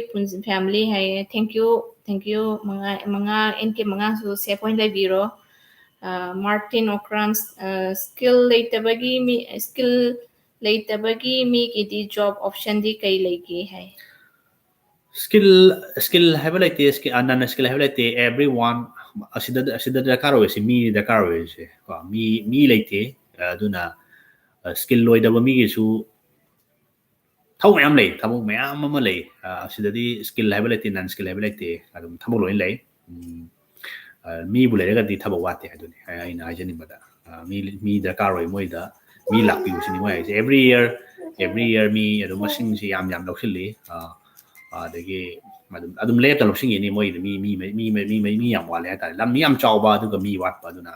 family ꯍꯥꯏꯌꯦ꯫ Thank you, thank you ꯃꯉꯥ, ꯃꯉꯥ, N K ꯃꯉꯥꯁꯨ ꯁꯦꯐ ꯑꯣꯏꯅ ꯂꯩꯕꯤꯔꯣ꯫ ꯑ, Martin Okram, ꯑ, skill ꯂꯩꯇꯕꯒꯤ ꯃꯤ, skill ꯂꯩꯇꯕꯒꯤ ꯃꯤꯒꯤꯗꯤ job optionꯗꯤ ꯀꯩ ꯂꯩꯒꯦ ꯍꯥꯏ꯫ Skill, skill ꯍꯥꯏꯕ ꯂꯩꯇꯦ, skill, non skill ꯍꯥꯏꯕ ꯂꯩꯇꯦ꯫ Everyone ꯑꯁꯤꯗ, ꯑꯁꯤꯗ ꯗꯔꯀꯥꯔ ꯑꯣꯏꯔꯤꯁꯦ ꯃꯤ ꯗꯔꯀꯥꯔ ꯑꯣꯏꯔꯤꯁꯦ ꯀꯣ꯫ ꯃꯤ, ꯃꯤ ꯂꯩꯇꯦ꯫ ꯑꯗꯨꯅ skill ꯂꯣꯏꯗꯕ ꯃꯤꯒꯤꯁꯨ ꯊꯕꯛ ꯃꯌꯥꯝ ꯂꯩ, ꯊꯕꯛ ꯃꯌꯥꯝ ꯑꯃ ꯂꯩ꯫ ꯑ, ꯑꯁꯤꯗꯗꯤ skill ꯍꯥꯏꯕ ꯂꯩꯇꯦ, non skill ꯍꯥꯏꯕ ꯂꯩꯇꯦ, ꯑꯗꯨꯝ ꯊꯕꯛ ꯂꯣꯏꯅ ꯂꯩ꯫ ꯎꯝ, ꯑ, ꯃꯤꯕꯨ ꯂꯩꯔꯒꯗꯤ ꯊꯕꯛ ꯋꯥꯠꯇꯦ ꯍꯥꯏꯗꯨꯅꯤ ꯑꯩ-, ꯑꯩꯅ ꯍꯥꯏꯖꯅꯤꯡꯕꯗ꯫ ꯑ, ꯃꯤ, ꯃꯤ ꯗꯔꯀꯥꯔ ꯑꯣꯏ ꯃꯣꯏꯗ, ꯃꯤ ꯂꯥꯛꯄꯤꯌꯨ ꯁꯤꯅꯤ ꯃꯣꯏ ꯍꯥꯏꯁꯦ꯫ Every year, every year ꯃꯤ ꯑꯗꯨꯝ ꯃꯁꯤꯡꯁꯤ ꯌꯥꯝ ꯌꯥꯝ ꯂꯧꯁꯤꯜꯂꯤ꯫ ꯑ, ꯑꯗꯒꯤ ꯑꯗꯨꯝ, ꯑꯗꯨꯝ ꯂꯦꯞꯇ ꯂꯧꯁꯤꯟꯈꯤꯅꯤ ꯃꯣꯏꯗꯤ꯫ ꯃꯤ, ꯃꯤ, ꯃꯤ, ꯃꯤ, ꯃꯤ, ꯃꯤ ꯌꯥꯝ ꯋꯥꯠꯂꯦ ꯍꯥꯏꯇꯥꯔꯦ꯫ ꯂꯝ ꯌꯥꯝ ꯆꯥꯎꯕ ꯑꯗꯨꯒ ꯃꯤ ꯋꯥꯠꯄ, ꯑꯗꯨꯅ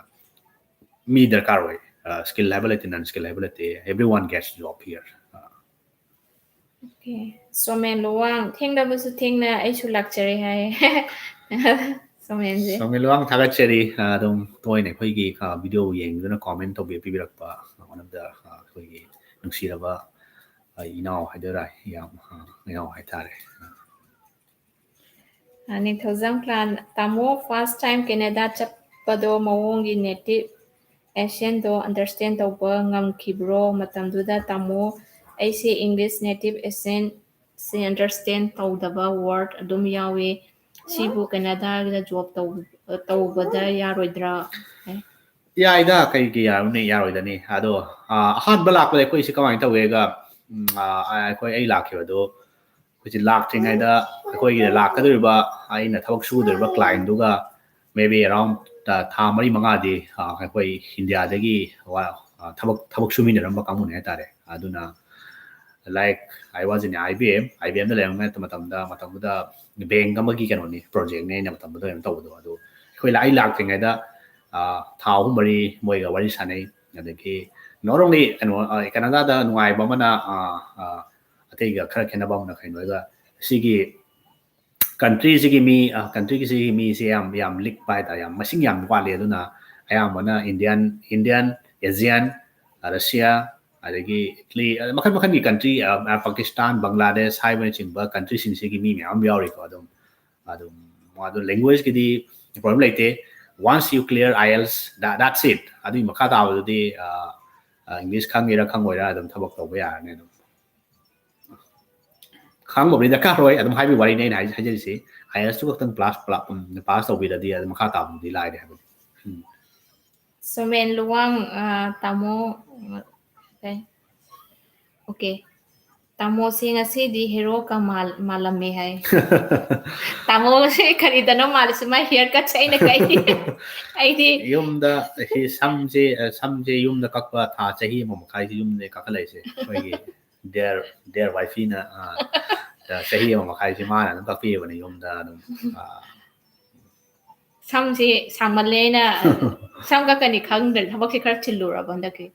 ꯃꯤ ꯗꯔꯀꯥꯔ ꯑꯣꯏ꯫ ꯑ, skill ꯍꯥꯏꯕ ꯂꯩꯇꯦ, non skill ꯍꯥꯏꯕ ꯂꯩꯇꯦ, everyone gets job here꯫ ꯑ, Okay. ꯁꯣꯃꯦꯟ ꯂꯨꯋꯥꯡ, ꯊꯦꯡꯅꯕꯁꯨ ꯊꯦꯡꯅ ꯑꯩꯁꯨ ꯂꯥꯛꯆꯔꯦ ꯍꯥꯏ꯫ ꯁꯣꯃꯦꯟꯁꯦ꯫ ꯁꯣꯃꯦꯟ ꯂꯨꯋꯥꯡ ꯊꯥꯒꯠꯆꯔꯤ꯫ ꯑ, ꯑꯗꯨꯝ ꯇꯣꯏꯅ ꯑꯩꯈꯣꯏꯒꯤ, ꯑ, video ꯌꯦꯡꯗꯨꯅ comment ꯇꯧꯕꯤ-, ꯄꯤꯕꯤꯔꯛꯄ, one of the, ꯑ, ꯑꯩꯈꯣꯏꯒꯤ ꯅꯨꯡꯁꯤꯔꯕ, ꯑ, ꯏꯅꯥꯎ ꯍꯥꯏꯗꯣꯏꯔꯥ, ꯌꯥꯝ, ꯑ, ꯏꯅꯥꯎ ꯍꯥꯏꯇꯥꯔꯦ꯫ ꯑ, ꯅꯤꯡꯊꯧꯖꯝ clan, ꯇꯥꯃꯣ, first time Canada ꯆꯠꯄꯗꯣ ꯃꯑꯣꯡꯒꯤ native accentꯗꯣ understand ꯇꯧꯕ ꯉꯝꯈꯤꯕ꯭ꯔꯣ? ꯃꯇꯝꯗꯨꯗ ꯇꯥꯃꯣ, ꯑꯩꯁꯦ English native accentꯁꯦ understand ꯇꯧꯗꯕ word ꯑꯗꯨꯝ ꯌꯥꯎꯏ꯫ ꯁꯤꯕꯨ Canadaꯗ job ꯇꯧ-, ꯇꯧꯕꯗ ꯌꯥꯔꯣꯏꯗ꯭ꯔꯥ? ꯌꯥꯏꯗ, ꯀꯩꯒꯤ ꯌꯥꯔꯨꯅꯤ, ꯌꯥꯔꯣꯏꯗꯅꯤ꯫ ꯑꯗꯣ, ꯑ, ꯑꯍꯥꯟꯕ ꯂꯥꯛꯄꯗ ꯑꯩꯈꯣꯏꯁꯤ ꯀꯃꯥꯏꯅ ꯇꯧꯒꯦꯒ, ꯎꯝ, ꯑ, ꯑꯩꯈꯣꯏ, ꯑꯩ ꯂꯥꯛꯈꯤꯕꯗꯣ, ꯑꯩꯈꯣꯏꯁꯦ ꯂꯥꯛꯇ꯭ꯔꯤꯉꯩꯗ ꯑꯩꯈꯣꯏꯒꯤ ꯂꯥꯛꯀꯗꯧꯔꯤꯕ, ꯑꯩꯅ ꯊꯕꯛ ꯁꯨꯒꯗꯧꯔꯤꯕ clientꯗꯨꯒ maybe around ꯊꯥ ꯃꯔꯤ ꯃꯉꯥꯗꯤ ꯑꯩꯈꯣꯏ ꯏꯟꯗꯤꯌꯥꯗꯒꯤ ꯊꯕꯛ ꯊꯕꯛ ꯁꯨꯃꯤꯟꯅꯔꯝꯕ ꯀꯥꯡꯕꯨꯅꯤ ꯍꯥꯏꯇꯥꯔꯦ꯫ ꯑꯗꯨꯅ like I was in IBM, IBMꯗ ꯂꯩꯔꯝꯕ ꯃꯇꯝꯗ, ꯃꯇꯝꯗꯨꯗ ꯕꯦꯡꯛ ꯑꯃꯒꯤ ꯀꯩꯅꯣꯅꯤ, ꯄ꯭ꯔꯣꯖꯦꯛꯅꯤ ꯑꯩꯅ ꯃꯇꯝꯗꯨꯗ ꯀꯩꯅꯣ ꯇꯧꯕꯗꯣ꯫ ꯑꯗꯨ ꯑꯩꯈꯣꯏ ꯑꯩ ꯂꯥꯛꯇ꯭ꯔꯤꯉꯩꯗ ꯊꯥ ꯑꯍꯨꯝ ꯃꯔꯤ ꯃꯣꯏꯒ ꯋꯥꯔꯤ ꯁꯥꯟꯅꯩ꯫ ꯑꯗꯒꯤ not only ꯀꯩꯅꯣ, ꯀꯅꯥꯗꯥꯗ ꯅꯨꯡꯉꯥꯏꯕ ꯑꯃꯅ ꯑꯇꯩꯒ ꯈꯔ ꯈꯦꯠꯅꯕ ꯑꯃꯅ ꯀꯩꯅꯣꯗ ꯁꯤꯒꯤ ꯀꯟꯇ꯭ꯔꯤꯁꯤꯒꯤ ꯃꯤ ꯀꯟꯇ꯭ꯔꯤꯁꯤꯒꯤ ꯃꯤꯁꯦ ꯌꯥꯝ ꯌꯥꯝ ꯂꯤꯛꯄ ꯍꯥꯏꯇꯥꯔꯦ, ꯌꯥꯝ ꯃꯁꯤꯡ ꯌꯥꯝ ꯋꯥꯠꯂꯤ꯫ ꯑꯗꯨꯅ ꯑꯌꯥꯝꯕꯅ ꯏꯟꯗꯤꯌꯥꯟ ꯏꯟꯗꯤꯌꯥꯟ ꯑꯦꯖꯤꯌꯥꯟ, ꯔꯁꯤꯌꯥ, ꯑꯗꯒꯤ ꯏꯇꯂꯤ, ꯃꯈꯜ ꯃꯈꯜꯒꯤ ꯀꯟꯇ꯭ꯔꯤ, ꯄꯥꯀꯤꯁꯇꯥꯟ, ꯕꯪꯒ꯭ꯂꯥꯗꯦꯁ ꯍꯥꯏꯕꯅꯆꯤꯡꯕ ꯀꯟꯇ꯭ꯔꯤꯁꯤꯡꯁꯤꯒꯤ ꯃꯤ ꯃꯌꯥꯝ ꯌꯥꯎꯔꯤꯀꯣ꯫ ꯑꯗꯨꯝ ꯑꯗꯨꯝ ꯑꯗꯨ ꯂꯦꯡꯒ꯭ꯋꯦꯖꯀꯤꯗꯤ ꯄ꯭ꯔꯣꯕ꯭ꯂꯦꯝ ꯂꯩꯇꯦ꯫ Once you clear IELTS, that's it. ꯑꯗꯨꯒꯤ ꯃꯈꯥ ꯇꯥꯕꯗꯨꯗꯤ ꯏꯪꯂꯤꯁ ꯈꯪꯉꯤꯔꯥ ꯈꯪꯉꯣꯏꯔꯥ ꯑꯗꯨꯝ ꯊꯕꯛ ꯇꯧꯕ ꯌꯥꯔꯅꯤ꯫ ꯑꯗꯨꯝ ꯈꯪꯕꯕꯨꯗꯤ ꯗꯔꯀꯥꯔ ꯑꯣꯏ, ꯑꯗꯨꯝ ꯍꯥꯏꯕꯒꯤ ꯋꯥꯔꯤꯅꯤ ꯑꯩꯅ ꯍꯥꯏꯖꯔꯤꯁꯤ꯫ IELTSꯇꯨ ꯈꯛꯇꯪ ꯄꯥꯁ ꯇꯧꯕꯤꯔꯗꯤ ꯑꯗꯨꯝ ꯃꯈꯥ ꯇꯥꯕꯗꯨꯗꯤ ꯂꯥꯏꯔꯦ ꯍꯥꯏꯕꯅꯤ꯫ ꯎꯝ꯫ ꯁꯣꯃꯦꯟ ꯂꯨꯋꯥꯡ, ꯇꯥꯃꯣ, okay꯫ ꯇꯥꯃꯣꯁꯦ ꯉꯁꯤꯗꯤ ꯍꯦꯔꯣꯒ ꯃꯥꯜꯂꯝꯃꯦ ꯍꯥꯏ꯫ ꯇꯥꯃꯣꯁꯦ ꯀꯔꯤꯗꯅꯣ ꯃꯥꯜꯂꯤꯁꯦ, ꯃꯥꯏ hair cutꯁꯦ ꯑꯩꯅ ꯀꯛꯏ꯫ ꯑꯩꯗꯤ ꯌꯨꯝꯗ ꯁꯤ ꯁꯝꯁꯦ, ꯁꯝꯁꯦ ꯌꯨꯝꯗ ꯀꯛꯄ ꯊꯥ ꯆꯍꯤ ꯑꯃ ꯃꯈꯥꯏꯁꯦ ꯌꯨꯝꯗ ꯀꯛꯍꯜꯂꯛꯏꯁꯦ꯫ ꯑꯩꯈꯣꯏꯒꯤ dear dear wifeyꯅ ꯆꯍꯤ ꯑꯃ ꯃꯈꯥꯏꯁꯦ ꯃꯥꯅ ꯑꯗꯨꯝ ꯀꯛꯄꯤꯕꯅꯦ ꯌꯨꯝꯗ ꯑꯗꯨꯝ꯫ ꯁꯝꯁꯤ ꯁꯥꯡꯃꯜꯂꯦꯅ ꯁꯝ ꯀꯛꯀꯅꯤ ꯈꯪꯗ꯭ꯔꯦ, ꯊꯕꯛꯁꯦ ꯈꯔ ꯆꯤꯜꯂꯨꯔꯕ ꯍꯟꯗꯛꯀꯤ꯫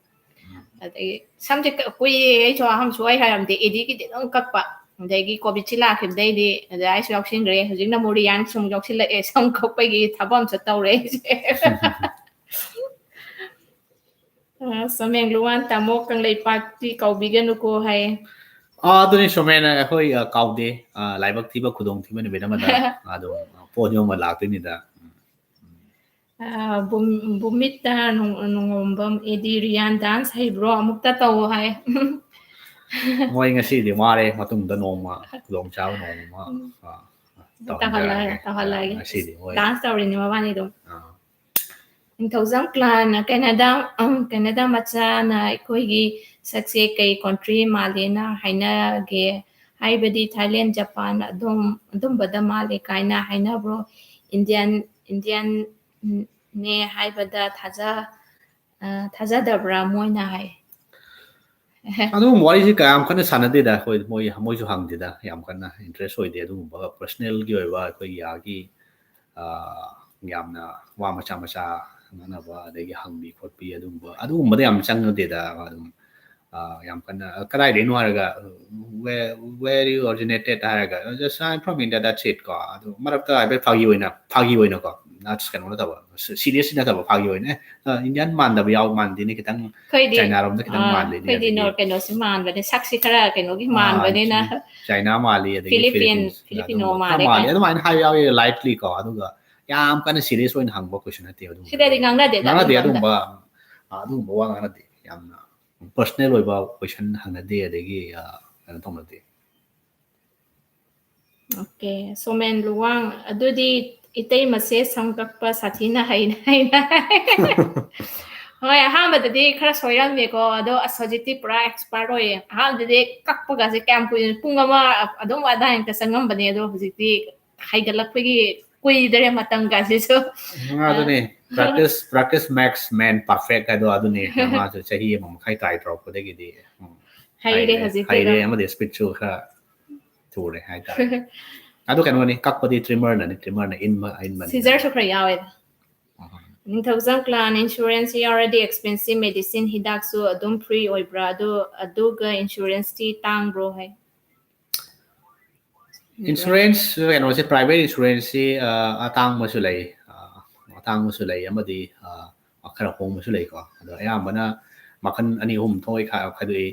ꯑꯗꯒꯤ ꯁꯝꯁꯦ ꯀꯨꯏꯌꯦ, ꯑꯩꯁꯨ ꯑꯍꯟꯁꯨ ꯑꯩ ꯍꯥꯏꯔꯝꯗꯦ, ꯑꯦꯗꯤꯒꯤꯗꯤ ꯑꯗꯨꯝ ꯀꯛꯄ꯫ ꯑꯗꯒꯤ ꯀꯣꯚꯤꯠꯁꯤ ꯂꯥꯛꯈꯤꯕꯗꯩꯗꯤ ꯑꯗ ꯑꯩꯁꯨ ꯌꯥꯎꯁꯤꯟꯈ꯭ꯔꯦ꯫ ꯍꯧꯖꯤꯛꯅ ꯑꯃꯨꯛ ꯔꯤꯌꯥꯟ ꯁꯨꯝ ꯌꯥꯎꯁꯤꯜꯂꯛꯑꯦ, ꯁꯝ ꯀꯛꯄꯒꯤ ꯊꯕꯛ ꯑꯃꯁꯨ ꯇꯧꯔꯦ ꯑꯩꯁꯦ꯫ ꯁꯣꯃꯦꯟ ꯂꯨꯋꯥꯟ, ꯇꯥꯃꯣ ꯀꯪꯂꯩꯄꯥꯛꯇꯤ ꯀꯥꯎꯕꯤꯒꯅꯨꯀꯣ ꯍꯥꯏ꯫ ꯑꯥ, ꯑꯗꯨꯅꯤ ꯁꯣꯃꯦꯟ, ꯑꯩꯈꯣꯏ ꯀꯥꯎꯗꯦ꯫ ꯂꯥꯏꯕꯛ ꯊꯤꯕ ꯈꯨꯗꯣꯡꯊꯤꯕ ꯅꯨꯃꯤꯠ ꯑꯃꯗ ꯑꯗꯨꯝ ꯄꯣꯠ ꯌꯣꯟꯕ ꯂꯥꯛꯇꯣꯏꯅꯤꯗ꯫ ꯕꯨꯃꯤꯠꯇ ꯅꯣꯡꯉꯣꯝꯕꯝ, ꯑꯦꯗꯤ ꯔꯤꯌꯥꯟ dance ꯍꯩꯕ꯭ꯔꯣ? ꯑꯃꯨꯛꯇ ꯇꯧ ꯍꯥꯏ꯫ ꯃꯣꯏ ꯉꯁꯤꯗꯤ ꯋꯥꯔꯦ, ꯃꯇꯨꯡꯗ ꯅꯣꯡꯃ ꯈꯨꯗꯣꯡꯆꯥꯕ ꯅꯣꯡꯃ ꯇꯧꯍꯜꯂꯛꯑꯒꯦ꯫ Dance ꯇꯧꯔꯤꯅꯤ ꯃꯕꯥꯅꯤ ꯑꯗꯨꯝ꯫ ꯅꯤꯡꯊꯧꯖꯝ clan, ꯀꯦꯅꯥꯗꯥ, ꯀꯦꯅꯥꯗꯥ ꯃꯆꯥꯅ ꯑꯩꯈꯣꯏꯒꯤ ꯁꯛꯁꯦ ꯀꯩ country ꯃꯥꯜꯂꯦꯅ ꯍꯥꯏꯅꯒꯦ? ꯍꯥꯏꯕꯗꯤ Thailand, Japan ꯑꯗꯨꯝ, ꯑꯗꯨꯝꯕꯗ ꯃꯥꯜꯂꯦ ꯀꯥꯏꯅ ꯍꯥꯏꯅꯕ꯭ꯔꯣ? Indian Indian ꯅꯦ ꯍꯥꯏꯕꯗ ꯊꯥꯖ ꯑ, ꯊꯥꯖꯗꯕ꯭ꯔꯥ ꯃꯣꯏꯅ ꯍꯥꯏ꯫ ꯑꯗꯨꯒꯨꯝꯕ ꯋꯥꯔꯤꯁꯤ ꯀꯌꯥꯝ ꯀꯟꯅ ꯁꯥꯟꯅꯗꯦꯗ ꯑꯩꯈꯣꯏ, ꯃꯣꯏ ꯃꯣꯏꯁꯨ ꯍꯪꯗꯦꯗ, ꯌꯥꯝ ꯀꯟꯅ interest ꯑꯣꯏꯗꯦ ꯑꯗꯨꯒꯨꯝꯕ personalꯒꯤ ꯑꯣꯏꯕ ꯑꯩꯈꯣꯏꯒꯤ ꯑꯥꯒꯤ ꯑ, ꯌꯥꯝꯅ ꯋꯥ ꯃꯆꯥ ꯃꯆꯥ ꯉꯥꯡꯅꯕ ꯑꯗꯒꯤ ꯍꯪꯕꯤ ꯈꯣꯠꯄꯤ ꯑꯗꯨꯒꯨꯝꯕ ꯑꯗꯨꯒꯨꯝꯕꯗ ꯌꯥꯝ ꯆꯪꯅꯗꯦꯗ꯫ ꯑꯗꯨꯝ ꯑ, ꯌꯥꯝ ꯀꯟꯅ ꯑ, ꯀꯗꯥꯏꯗꯩꯅꯣ ꯍꯥꯏꯔꯒ where, where you originated ꯍꯥꯏꯔꯒ just I'm from India, that's it ꯀꯣ꯫ ꯑꯗꯨ ꯃꯔꯛꯇ ꯍꯥꯏꯐꯦꯠ ꯐꯥꯒꯤ ꯑꯣꯏꯅ ꯐꯥꯒꯤ ꯑꯣꯏꯅꯀꯣ, ꯅꯠꯁ ꯀꯩꯅꯣ ꯅꯠꯇꯕ, serious ꯅꯠꯇꯕ, ꯐꯥꯒꯤ ꯑꯣꯏꯅ ꯑꯦ, ꯏꯟꯗꯤꯌꯥꯟ ꯃꯥꯟꯗꯕ ꯌꯥꯎ ꯃꯥꯟꯗꯦꯅꯦ, ꯈꯤꯇꯪ ꯑꯩꯈꯣꯏꯗꯤ ꯆꯥꯏꯅꯥꯔꯣꯝꯗ ꯈꯤꯇꯪ ꯑꯥ, ꯃꯥꯜꯂꯦꯅꯦ ꯑꯩꯈꯣꯏꯗꯤ ꯑꯗꯒꯤ ꯅꯣꯔ ꯀꯩꯅꯣꯁꯤ ꯃꯥꯟꯕꯅꯦ, ꯁꯛꯁꯤ ꯈꯔ ꯀꯩꯅꯣꯒꯤ ꯑꯥ, ꯃꯥꯟꯕꯅꯤꯅ ꯆꯥꯏꯅꯥ ꯃꯥꯜꯂꯤ ꯑꯗꯒꯤ Philippine, Philippines Filipino ꯑꯗꯨꯝꯕ ꯃꯥꯜꯂꯦ ꯈꯔ ꯃꯥꯜꯂꯤ ꯀꯥꯏꯅ꯫ ꯑꯗꯨꯃꯥꯏꯅ ꯍꯥꯏꯕ ꯌꯥꯎꯋꯦ lightly ꯀꯣ꯫ ꯑꯗꯨꯒ ꯌꯥꯝ ꯀꯟꯅ serious ꯑꯣꯏꯅ ꯍꯪꯕ question ꯅꯠꯇꯦ ꯑꯗꯨꯝꯕ꯫ ꯁꯤꯗꯗꯤ ꯉꯥꯡꯅꯗꯦꯗ ꯉꯥꯡꯅꯗꯦ ꯑꯗꯨꯝꯕ ꯑꯝꯇ꯫ ꯑꯗꯨꯝꯕ ꯑꯥ, ꯑꯗꯨꯒꯨꯝꯕ ꯋꯥ ꯉꯥꯡꯅꯗꯦ꯫ ꯌꯥꯝꯅ personal ꯑꯣꯏꯕ question ꯍꯪꯅꯗꯦ ꯑꯗꯒꯤ ꯑꯥ, ꯀꯩꯅꯣ ꯇꯧꯅꯗꯦ꯫ Okay, ꯁꯣꯃꯦꯟ ꯂꯨꯋꯥꯡ, ꯑꯗꯨꯗꯤ ꯏꯇꯩꯃꯁꯦ ꯁꯝ ꯀꯛꯄ ꯁꯥꯊꯤꯅ ꯍꯩꯅ ꯍꯩꯅ ꯍꯣꯏ, ꯑꯍꯥꯟꯕꯗꯗꯤ ꯈꯔ ꯁꯣꯏꯔꯝꯃꯦꯀꯣ, ꯑꯗꯣ ꯑꯁ ꯍꯧꯖꯤꯛꯇꯤ ꯄꯨꯔꯥ expert ꯑꯣꯏꯌꯦ꯫ ꯑꯍꯥꯟꯕꯗꯗꯤ ꯀꯛꯄꯒꯁꯦ ꯀꯌꯥꯝ ꯀꯨꯏꯅ, ꯄꯨꯡ ꯑꯃ ꯑꯗꯨꯝ ꯑꯗꯥꯏꯃꯨꯛꯇ ꯆꯪꯉꯝꯕꯅꯦ, ꯑꯗꯣ ꯍꯧꯖꯤꯛꯇꯤ ꯍꯩꯒꯠꯂꯛꯄꯒꯤ ꯀꯨꯏꯗꯔꯦ ꯃꯇꯝꯒꯁꯤꯁꯨ꯫ ꯎꯝ, ꯑꯗꯨꯅꯤ practice, practice makes man perfect ꯍꯥꯏꯗꯣ ꯑꯗꯨꯅꯤ꯫ ꯃꯥꯁꯨ ꯆꯍꯤ ꯑꯃ ꯃꯈꯥꯏ try ꯇꯧꯔꯛꯄꯗꯒꯤꯗꯤ ꯎꯝ, ꯍꯩꯔꯦ ꯍꯧꯖꯤꯛꯇꯤ ꯍꯩꯔꯦ ꯑꯗꯨꯝ꯫ ꯑꯃꯗꯤ speedꯁꯨ ꯈꯔ ꯊꯨꯔꯦ ꯍꯥꯏꯇꯥꯔꯦ꯫ ꯑꯗꯨ ꯀꯩꯅꯣꯅꯤ, ꯀꯛꯄꯗꯤ trimmerꯅꯅꯤ, trimmerꯅ ꯏꯟꯕ ꯏꯟꯕꯅꯤ꯫ Scissorꯁꯨ ꯈꯔ ꯌꯥꯎꯋꯦꯗ꯫ ꯑꯍꯣꯏ꯫ ꯅꯤꯡꯊꯧꯖꯝ clan, insuranceꯁꯤ ꯌꯥꯎꯔꯗꯤ expensive medicine ꯍꯤꯗꯥꯛꯁꯨ ꯑꯗꯨꯝ free ꯑꯣꯏꯕ꯭ꯔꯥ? ꯑꯗꯨ ꯑꯗꯨꯒ insuranceꯇꯤ ꯇꯥꯡꯕ꯭ꯔꯣ ꯍꯥꯏ? Insurance ꯀꯩꯅꯣꯁꯦ, private insuranceꯁꯤ ꯑ, ꯑꯇꯥꯡꯕꯁꯨ ꯂꯩ, ꯑ, ꯑꯇꯥꯡꯕꯁꯨ ꯂꯩ ꯑꯃꯗꯤ ꯑ, ꯈꯔ ꯍꯣꯡꯕꯁꯨ ꯂꯩꯀꯣ꯫ ꯑꯗꯣ ꯑꯌꯥꯝꯕꯅ ꯃꯈꯜ ꯑꯅꯤ ꯑꯍꯨꯝ ꯊꯣꯛꯅ ꯈꯥ-, ꯈꯥꯏꯗꯣꯛꯏ꯫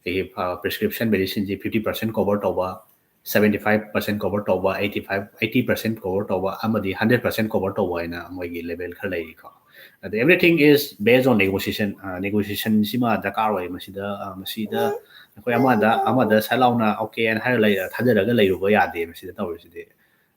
ꯑꯩꯈꯣꯏꯒꯤ ꯑ, prescription medicineꯁꯤ fifty percent cover ꯇꯧꯕ, seventy five percent cover ꯇꯧꯕ, eighty five, eighty percent cover ꯇꯧꯕ ꯑꯃꯗꯤ hundred percent cover ꯇꯧꯕ ꯍꯥꯏꯅ ꯃꯣꯏꯒꯤ level ꯈꯔ ꯂꯩꯔꯤꯀꯣ꯫ ꯑꯗ everything is based on negotiation꯫ ꯑ, negotiationꯁꯤꯃ ꯗꯔꯀꯥꯔ ꯑꯣꯏ꯫ ꯃꯁꯤꯗ ꯑ, ꯃꯁꯤꯗ ꯑꯩꯈꯣꯏ ꯑꯃꯗ ꯑꯃꯗ ꯁꯠ ꯂꯥꯎꯅ okay ꯍꯥꯏꯅ ꯍꯥꯏꯔ ꯂꯩ, ꯊꯥꯖꯔꯒ ꯂꯩꯔꯨꯕ ꯌꯥꯗꯦ ꯃꯁꯤꯗ ꯇꯧꯔꯤꯁꯤꯗꯤ꯫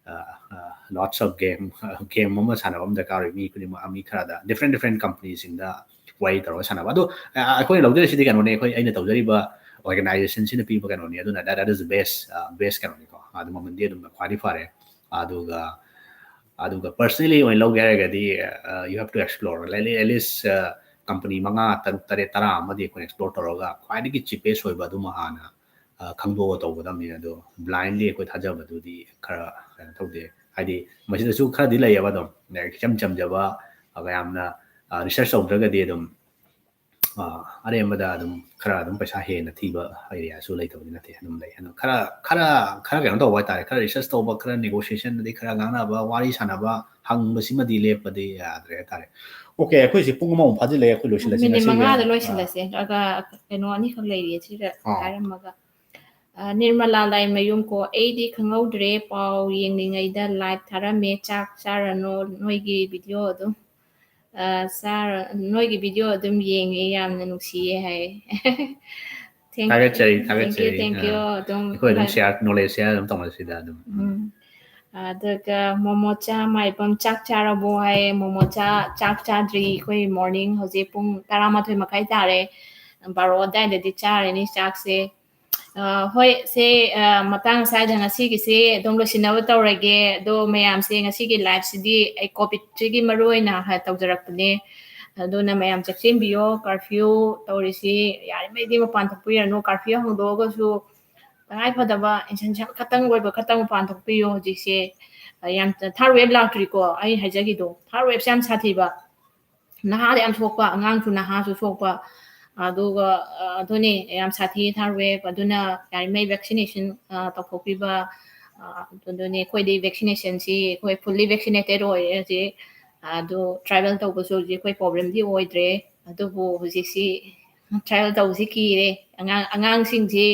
ꯑ, ꯑ, lots of game, game ꯑꯃ ꯁꯥꯟꯅꯕ ꯑꯃ ꯗꯔꯀꯥꯔ ꯑꯣꯏ꯫ ꯃꯤ ꯈꯨꯗꯤꯡꯃꯛ, ꯃꯤ ꯈꯔꯗ different different companyꯁꯤꯡꯗ ꯋꯥꯔꯤ ꯇꯧꯔꯒ ꯁꯥꯟꯅꯕ꯫ ꯑꯗꯣ ꯑ, ꯑꯩꯈꯣꯏꯅ ꯂꯧꯖꯔꯤꯁꯤꯗꯤ ꯀꯩꯅꯣꯅꯦ, ꯑꯩꯈꯣꯏ, ꯑꯩꯅ ꯇꯧꯖꯔꯤꯕ organizationꯁꯤꯅ ꯄꯤꯕ ꯀꯩꯅꯣꯅꯤ꯫ ꯑꯗꯨꯅ that, that is best, ꯑ, best ꯀꯩꯅꯣꯅꯤꯀꯣ꯫ ꯑꯗꯨ ꯃꯃꯜꯗꯤ ꯑꯗꯨꯝ ꯈ꯭ꯋꯥꯏꯗꯒꯤ ꯐꯔꯦ꯫ ꯑꯗꯨꯒ ꯑꯗꯨꯒ personally ꯑꯣꯏꯅ ꯂꯧꯒꯦ ꯍꯥꯏꯔꯒꯗꯤ, uh, you have to explore, at least, uh, company ꯃꯉꯥ, ꯇꯔꯨꯛ, ꯇꯔꯦꯠ, ꯇꯔꯥ ꯑꯃꯗꯤ ꯑꯩꯈꯣꯏꯅ explore ꯇꯧꯔꯒ ꯈ꯭ꯋꯥꯏꯗꯒꯤ cheapest ꯑꯣꯏꯕ ꯑꯗꯨꯃ ꯍꯥꯟꯅ, uh, ꯈꯪꯗꯣꯛꯑꯒ ꯇꯧꯒꯗꯕꯅꯤ꯫ ꯑꯗꯣ blindly ꯑꯩꯈꯣꯏ ꯊꯥꯖꯕꯗꯨꯗꯤ ꯈꯔ ꯀꯩꯅꯣ ꯇꯧꯗꯦ꯫ ꯍꯥꯏꯗꯤ ꯃꯁꯤꯗꯁꯨ ꯈꯔꯗꯤ ꯂꯩꯌꯦꯕ, ꯑꯗꯨꯝ ꯏꯆꯝ ꯆꯝꯖꯕ, ꯑ, ꯌꯥꯝꯅ, ꯑ, research ꯇꯧꯗ꯭ꯔꯒꯗꯤ ꯑꯗꯨꯝ, ꯑ, ꯑꯔꯦꯝꯕꯗ ꯑꯗꯨꯝ ꯈꯔ ꯑꯗꯨꯝ ꯄꯩꯁꯥ ꯍꯦꯟꯅ ꯊꯤꯕ areaꯁꯨ ꯂꯩꯇꯕꯗꯤ ꯅꯠꯇꯦ, ꯑꯗꯨꯝ ꯂꯩ꯫ ꯑꯗꯣ ꯈꯔ, ꯈꯔ, ꯈꯔ ꯀꯩꯅꯣ ꯇꯧꯕ ꯍꯥꯏꯇꯥꯔꯦ, ꯈꯔ research ꯇꯧꯕ, ꯈꯔ negotiation, ꯑꯗꯩ ꯈꯔ ꯉꯥꯡꯅꯕ, ꯋꯥꯔꯤ ꯁꯥꯟꯅꯕ, ꯍꯪꯕꯁꯤꯃꯗꯤ ꯂꯦꯞꯄꯗꯤ ꯌꯥꯗ꯭ꯔꯦ ꯍꯥꯏꯇꯥꯔꯦ꯫ Okay, ꯑꯩꯈꯣꯏꯁꯦ ꯄꯨꯡ ꯑꯃꯃꯨꯛ ꯐꯥꯖꯤꯜꯂꯛꯑꯦ, ꯑꯩꯈꯣꯏ ꯂꯣꯏꯁꯤꯜꯂꯁꯤ ꯃꯤꯅꯤꯠ ꯉꯁꯤꯒꯤ꯫ ꯃꯉꯥꯗ ꯑꯥ꯫ ꯂꯣꯏꯁꯤꯜꯂꯁꯦ꯫ ꯑꯗꯨꯒ ꯀꯩꯅꯣ ꯑꯅꯤꯈꯛ ꯂꯩꯔꯤꯌꯦ ꯁꯤꯗ ꯑꯥ꯫ ꯍꯥꯏꯔꯝꯃꯒ꯫ ꯑ, ꯅꯤꯔꯃꯂꯥ ꯂꯥꯏꯃꯌꯨꯝ ꯀꯣ, ꯑꯩꯗꯤ ꯈꯪꯍꯧꯗ꯭ꯔꯦ, ꯄꯥꯎ ꯌꯦꯡꯂꯤꯉꯩꯗ live ꯊꯥꯔꯝꯃꯦ, ꯆꯥꯛ ꯆꯥꯔꯅꯣ, ꯅꯣꯏꯒꯤ video ꯑꯗꯨꯝ, ꯑ, ꯆꯥꯔ-, ꯅꯣꯏꯒꯤ video ꯑꯗꯨꯝ ꯌꯦꯡꯉꯦ, ꯌꯥꯝꯅ ꯅꯨꯡꯁꯤꯌꯦ ꯍꯥꯏ꯫ Thank-, ꯊꯥꯒꯠꯆꯔꯤ, thank you, ꯊꯥꯒꯠꯆꯔꯤ꯫ Thank you, ꯑꯥ꯫ ꯑꯗꯨꯝ ꯑꯩꯈꯣꯏ ꯑꯗꯨꯝ ꯍꯥꯏ-, share, knowledge share ꯑꯗꯨꯝ ꯇꯧꯅꯁꯤꯗ ꯑꯗꯨꯝ꯫ ꯎꯝ꯫ ꯑꯗꯨꯒ ꯃꯣꯃꯣꯆꯥ ꯃꯥꯏꯕꯝ, "ꯆꯥꯛ ꯆꯥꯔꯕꯣ?" ꯍꯥꯏꯌꯦ꯫ ꯃꯣꯃꯣꯆꯥ, ꯆꯥꯛ ꯆꯥꯗ꯭ꯔꯤ, ꯑꯩꯈꯣꯏ morning ꯍꯧꯖꯤꯛ ꯄꯨꯡ ꯇꯔꯥꯃꯥꯊꯣꯏ ꯃꯈꯥꯏ ꯇꯥꯔꯦ, ꯕꯥꯔꯣ ꯑꯗꯥꯏꯗꯗꯤ ꯆꯥꯔꯅꯤ ꯆꯥꯛꯁꯦ꯫ ꯑ, ꯍꯣꯏ, ꯁꯦ, ꯑ, ꯃꯇꯥꯡ ꯑꯁ꯭ꯋꯥꯏꯗ ꯉꯁꯤꯒꯤꯁꯦ ꯑꯗꯨꯝ ꯂꯣꯏꯁꯤꯟꯅꯕ ꯇꯧꯔꯒꯦ꯫ ꯑꯗꯣ ꯃꯌꯥꯝꯁꯦ ꯉꯁꯤꯒꯤ liveꯁꯤꯗꯤ ꯑꯩ COVIDꯁꯤꯒꯤ ꯃꯔꯨ ꯑꯣꯏꯅ ꯍ-, ꯇꯧꯖꯔꯛꯄꯅꯦ꯫ ꯑꯗꯨꯅ ꯃꯌꯥꯝ ꯆꯦꯛꯁꯤꯟꯕꯤꯌꯣ, curfew ꯇꯧꯔꯤꯁꯤ ꯌꯥꯔꯤꯉꯩꯗꯤ ꯃꯄꯥꯟ ꯊꯣꯛꯄꯤꯔꯅꯨ꯫ Curfew ꯍꯥꯡꯗꯣꯛꯑꯒꯁꯨ ꯇꯉꯥꯏ ꯐꯗꯕ essential ꯈꯛꯇꯪ ꯑꯣꯏꯕ ꯈꯛꯇꯪ ꯃꯄꯥꯟ ꯊꯣꯛꯄꯤꯌꯨ꯫ ꯍꯧꯖꯤꯛꯁꯦ, ꯑ, ꯌꯥꯝ third wave ꯂꯥꯛꯇ꯭ꯔꯤꯀꯣ, ꯑꯩ ꯍꯥꯏꯖꯒꯤꯗꯣ꯫ Third waveꯁꯦ ꯌꯥꯝ ꯁꯥꯊꯤꯕ꯫ ꯅꯍꯥꯗ ꯌꯥꯝ ꯁꯣꯛꯄ, ꯑꯉꯥꯡꯁꯨ ꯅꯍꯥꯁꯨ ꯁꯣꯛꯄ꯫ ꯑꯗꯨꯒ, ꯑ, ꯑꯗꯨꯅꯦ ꯌꯥꯝ ꯁꯥꯊꯤ third wave꯫ ꯑꯗꯨꯅ ꯌꯥꯔꯤꯉꯩ vaccination, ꯑ, ꯇꯧꯊꯣꯛꯄꯤꯕ꯫ ꯑ, ꯑꯗꯨꯅꯦ ꯑꯩꯈꯣꯏꯗꯤ vaccinationꯁꯤ ꯑꯩꯈꯣꯏ fully vaccinated ꯑꯣꯏꯔꯦ ꯍꯧꯖꯤꯛ꯫ ꯑꯗꯨ travel ꯇꯧꯕꯁꯨ ꯍꯧꯖꯤꯛ ꯑꯩꯈꯣꯏ problemꯗꯤ ꯑꯣꯏꯗ꯭ꯔꯦ꯫ ꯑꯗꯨꯕꯨ ꯍꯧꯖꯤꯛꯁꯤ travel ꯇꯧꯕꯁꯤ ꯀꯤꯔꯦ꯫ ꯑꯉꯥꯡ, ꯑꯉꯥꯡꯁꯤꯡꯁꯤ,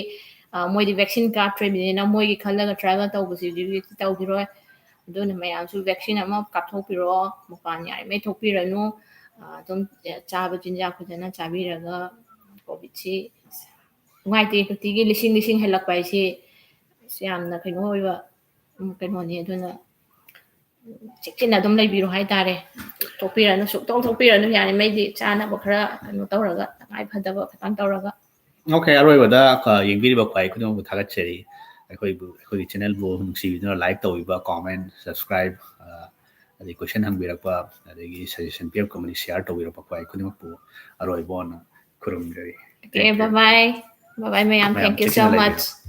ꯑ, ꯃꯣꯏꯗꯤ vaccine ꯀꯥꯞꯇ꯭ꯔꯤꯕꯅꯤꯅ ꯃꯣꯏꯒꯤ ꯈꯜꯂꯒ travel ꯇꯧꯕꯁꯤꯗꯤ ꯍꯧꯖꯤꯛꯇꯤ ꯇꯧꯈꯤꯔꯣꯏ꯫ ꯑꯗꯨꯅ ꯃꯌꯥꯝꯁꯨ vaccine ꯑꯃ ꯀꯥꯞꯊꯣꯛꯄꯤꯔꯛꯑꯣ, ꯃꯄꯥꯟ ꯌꯥꯔꯤꯉꯩ ꯊꯣꯛꯄꯤꯔꯅꯨ꯫ ꯑ, ꯑꯗꯨꯝ ꯆꯥꯕ ꯆꯤꯟꯖꯥꯛ ꯐꯖꯅ ꯆꯥꯕꯤꯔꯒ COVIDꯁꯤ ꯅꯨꯡꯉꯥꯏꯇꯦ, ꯅꯨꯡꯇꯤꯒꯤ ꯂꯤꯁꯤꯡ ꯂꯤꯁꯤꯡ ꯍꯦꯜꯂꯛꯄ ꯍꯥꯏꯁꯤ ꯌꯥꯝꯅ ꯀꯩꯅꯣ ꯑꯣꯏꯕ, ꯎꯝ, ꯀꯩꯅꯣꯅꯤ꯫ ꯑꯗꯨꯅ ꯆꯦꯛꯁꯤꯟꯅ ꯑꯗꯨꯝ ꯂꯩꯕꯤꯔꯣ ꯍꯥꯏꯇꯥꯔꯦ꯫ ꯊꯣꯛꯄꯤꯔꯅꯨ, ꯁꯨꯛꯊꯣꯛ ꯊꯣꯛꯄꯤꯔꯅꯨ, ꯌꯥꯔꯤꯉꯩꯗꯤ ꯆꯥꯅꯕ ꯈꯔ ꯀꯩꯅꯣ ꯇꯧꯔꯒ, ꯇꯉꯥꯏ ꯐꯗꯕ ꯈꯤꯇꯪ ꯇꯧꯔꯒ꯫ Okay, ꯑꯔꯣꯏꯕꯗ, ꯑ, ꯌꯦꯡꯕꯤꯔꯤꯕ ꯈ꯭ꯋꯥꯏ ꯈꯨꯗꯤꯡꯃꯛꯄꯨ ꯊꯥꯒꯠꯆꯔꯤ꯫ ꯑꯩꯈꯣꯏꯕꯨ, ꯑꯩꯈꯣꯏꯒꯤ channelꯕꯨ ꯅꯨꯡꯁꯤꯕꯤꯗꯨꯅ like ꯇꯧꯕꯤꯕ, comment, subscribe, ꯑ, ꯑꯗꯩ question ꯍꯪꯕꯤꯔꯛꯄ, ꯑꯗꯒꯤ suggestion ꯄꯤꯔꯛꯄ ꯑꯃꯗꯤ share ꯇꯧꯕꯤꯔꯛꯄ, ꯈ꯭ꯋꯥꯏ ꯈꯨꯗꯤꯡꯃꯛꯄꯨ ꯑꯔꯣꯏꯕ ꯑꯣꯏꯅ ꯈꯨꯔꯨꯝꯖꯔꯤ꯫ Okay, bye bye. Bye bye, ꯃꯌꯥꯝ. Thank you so much.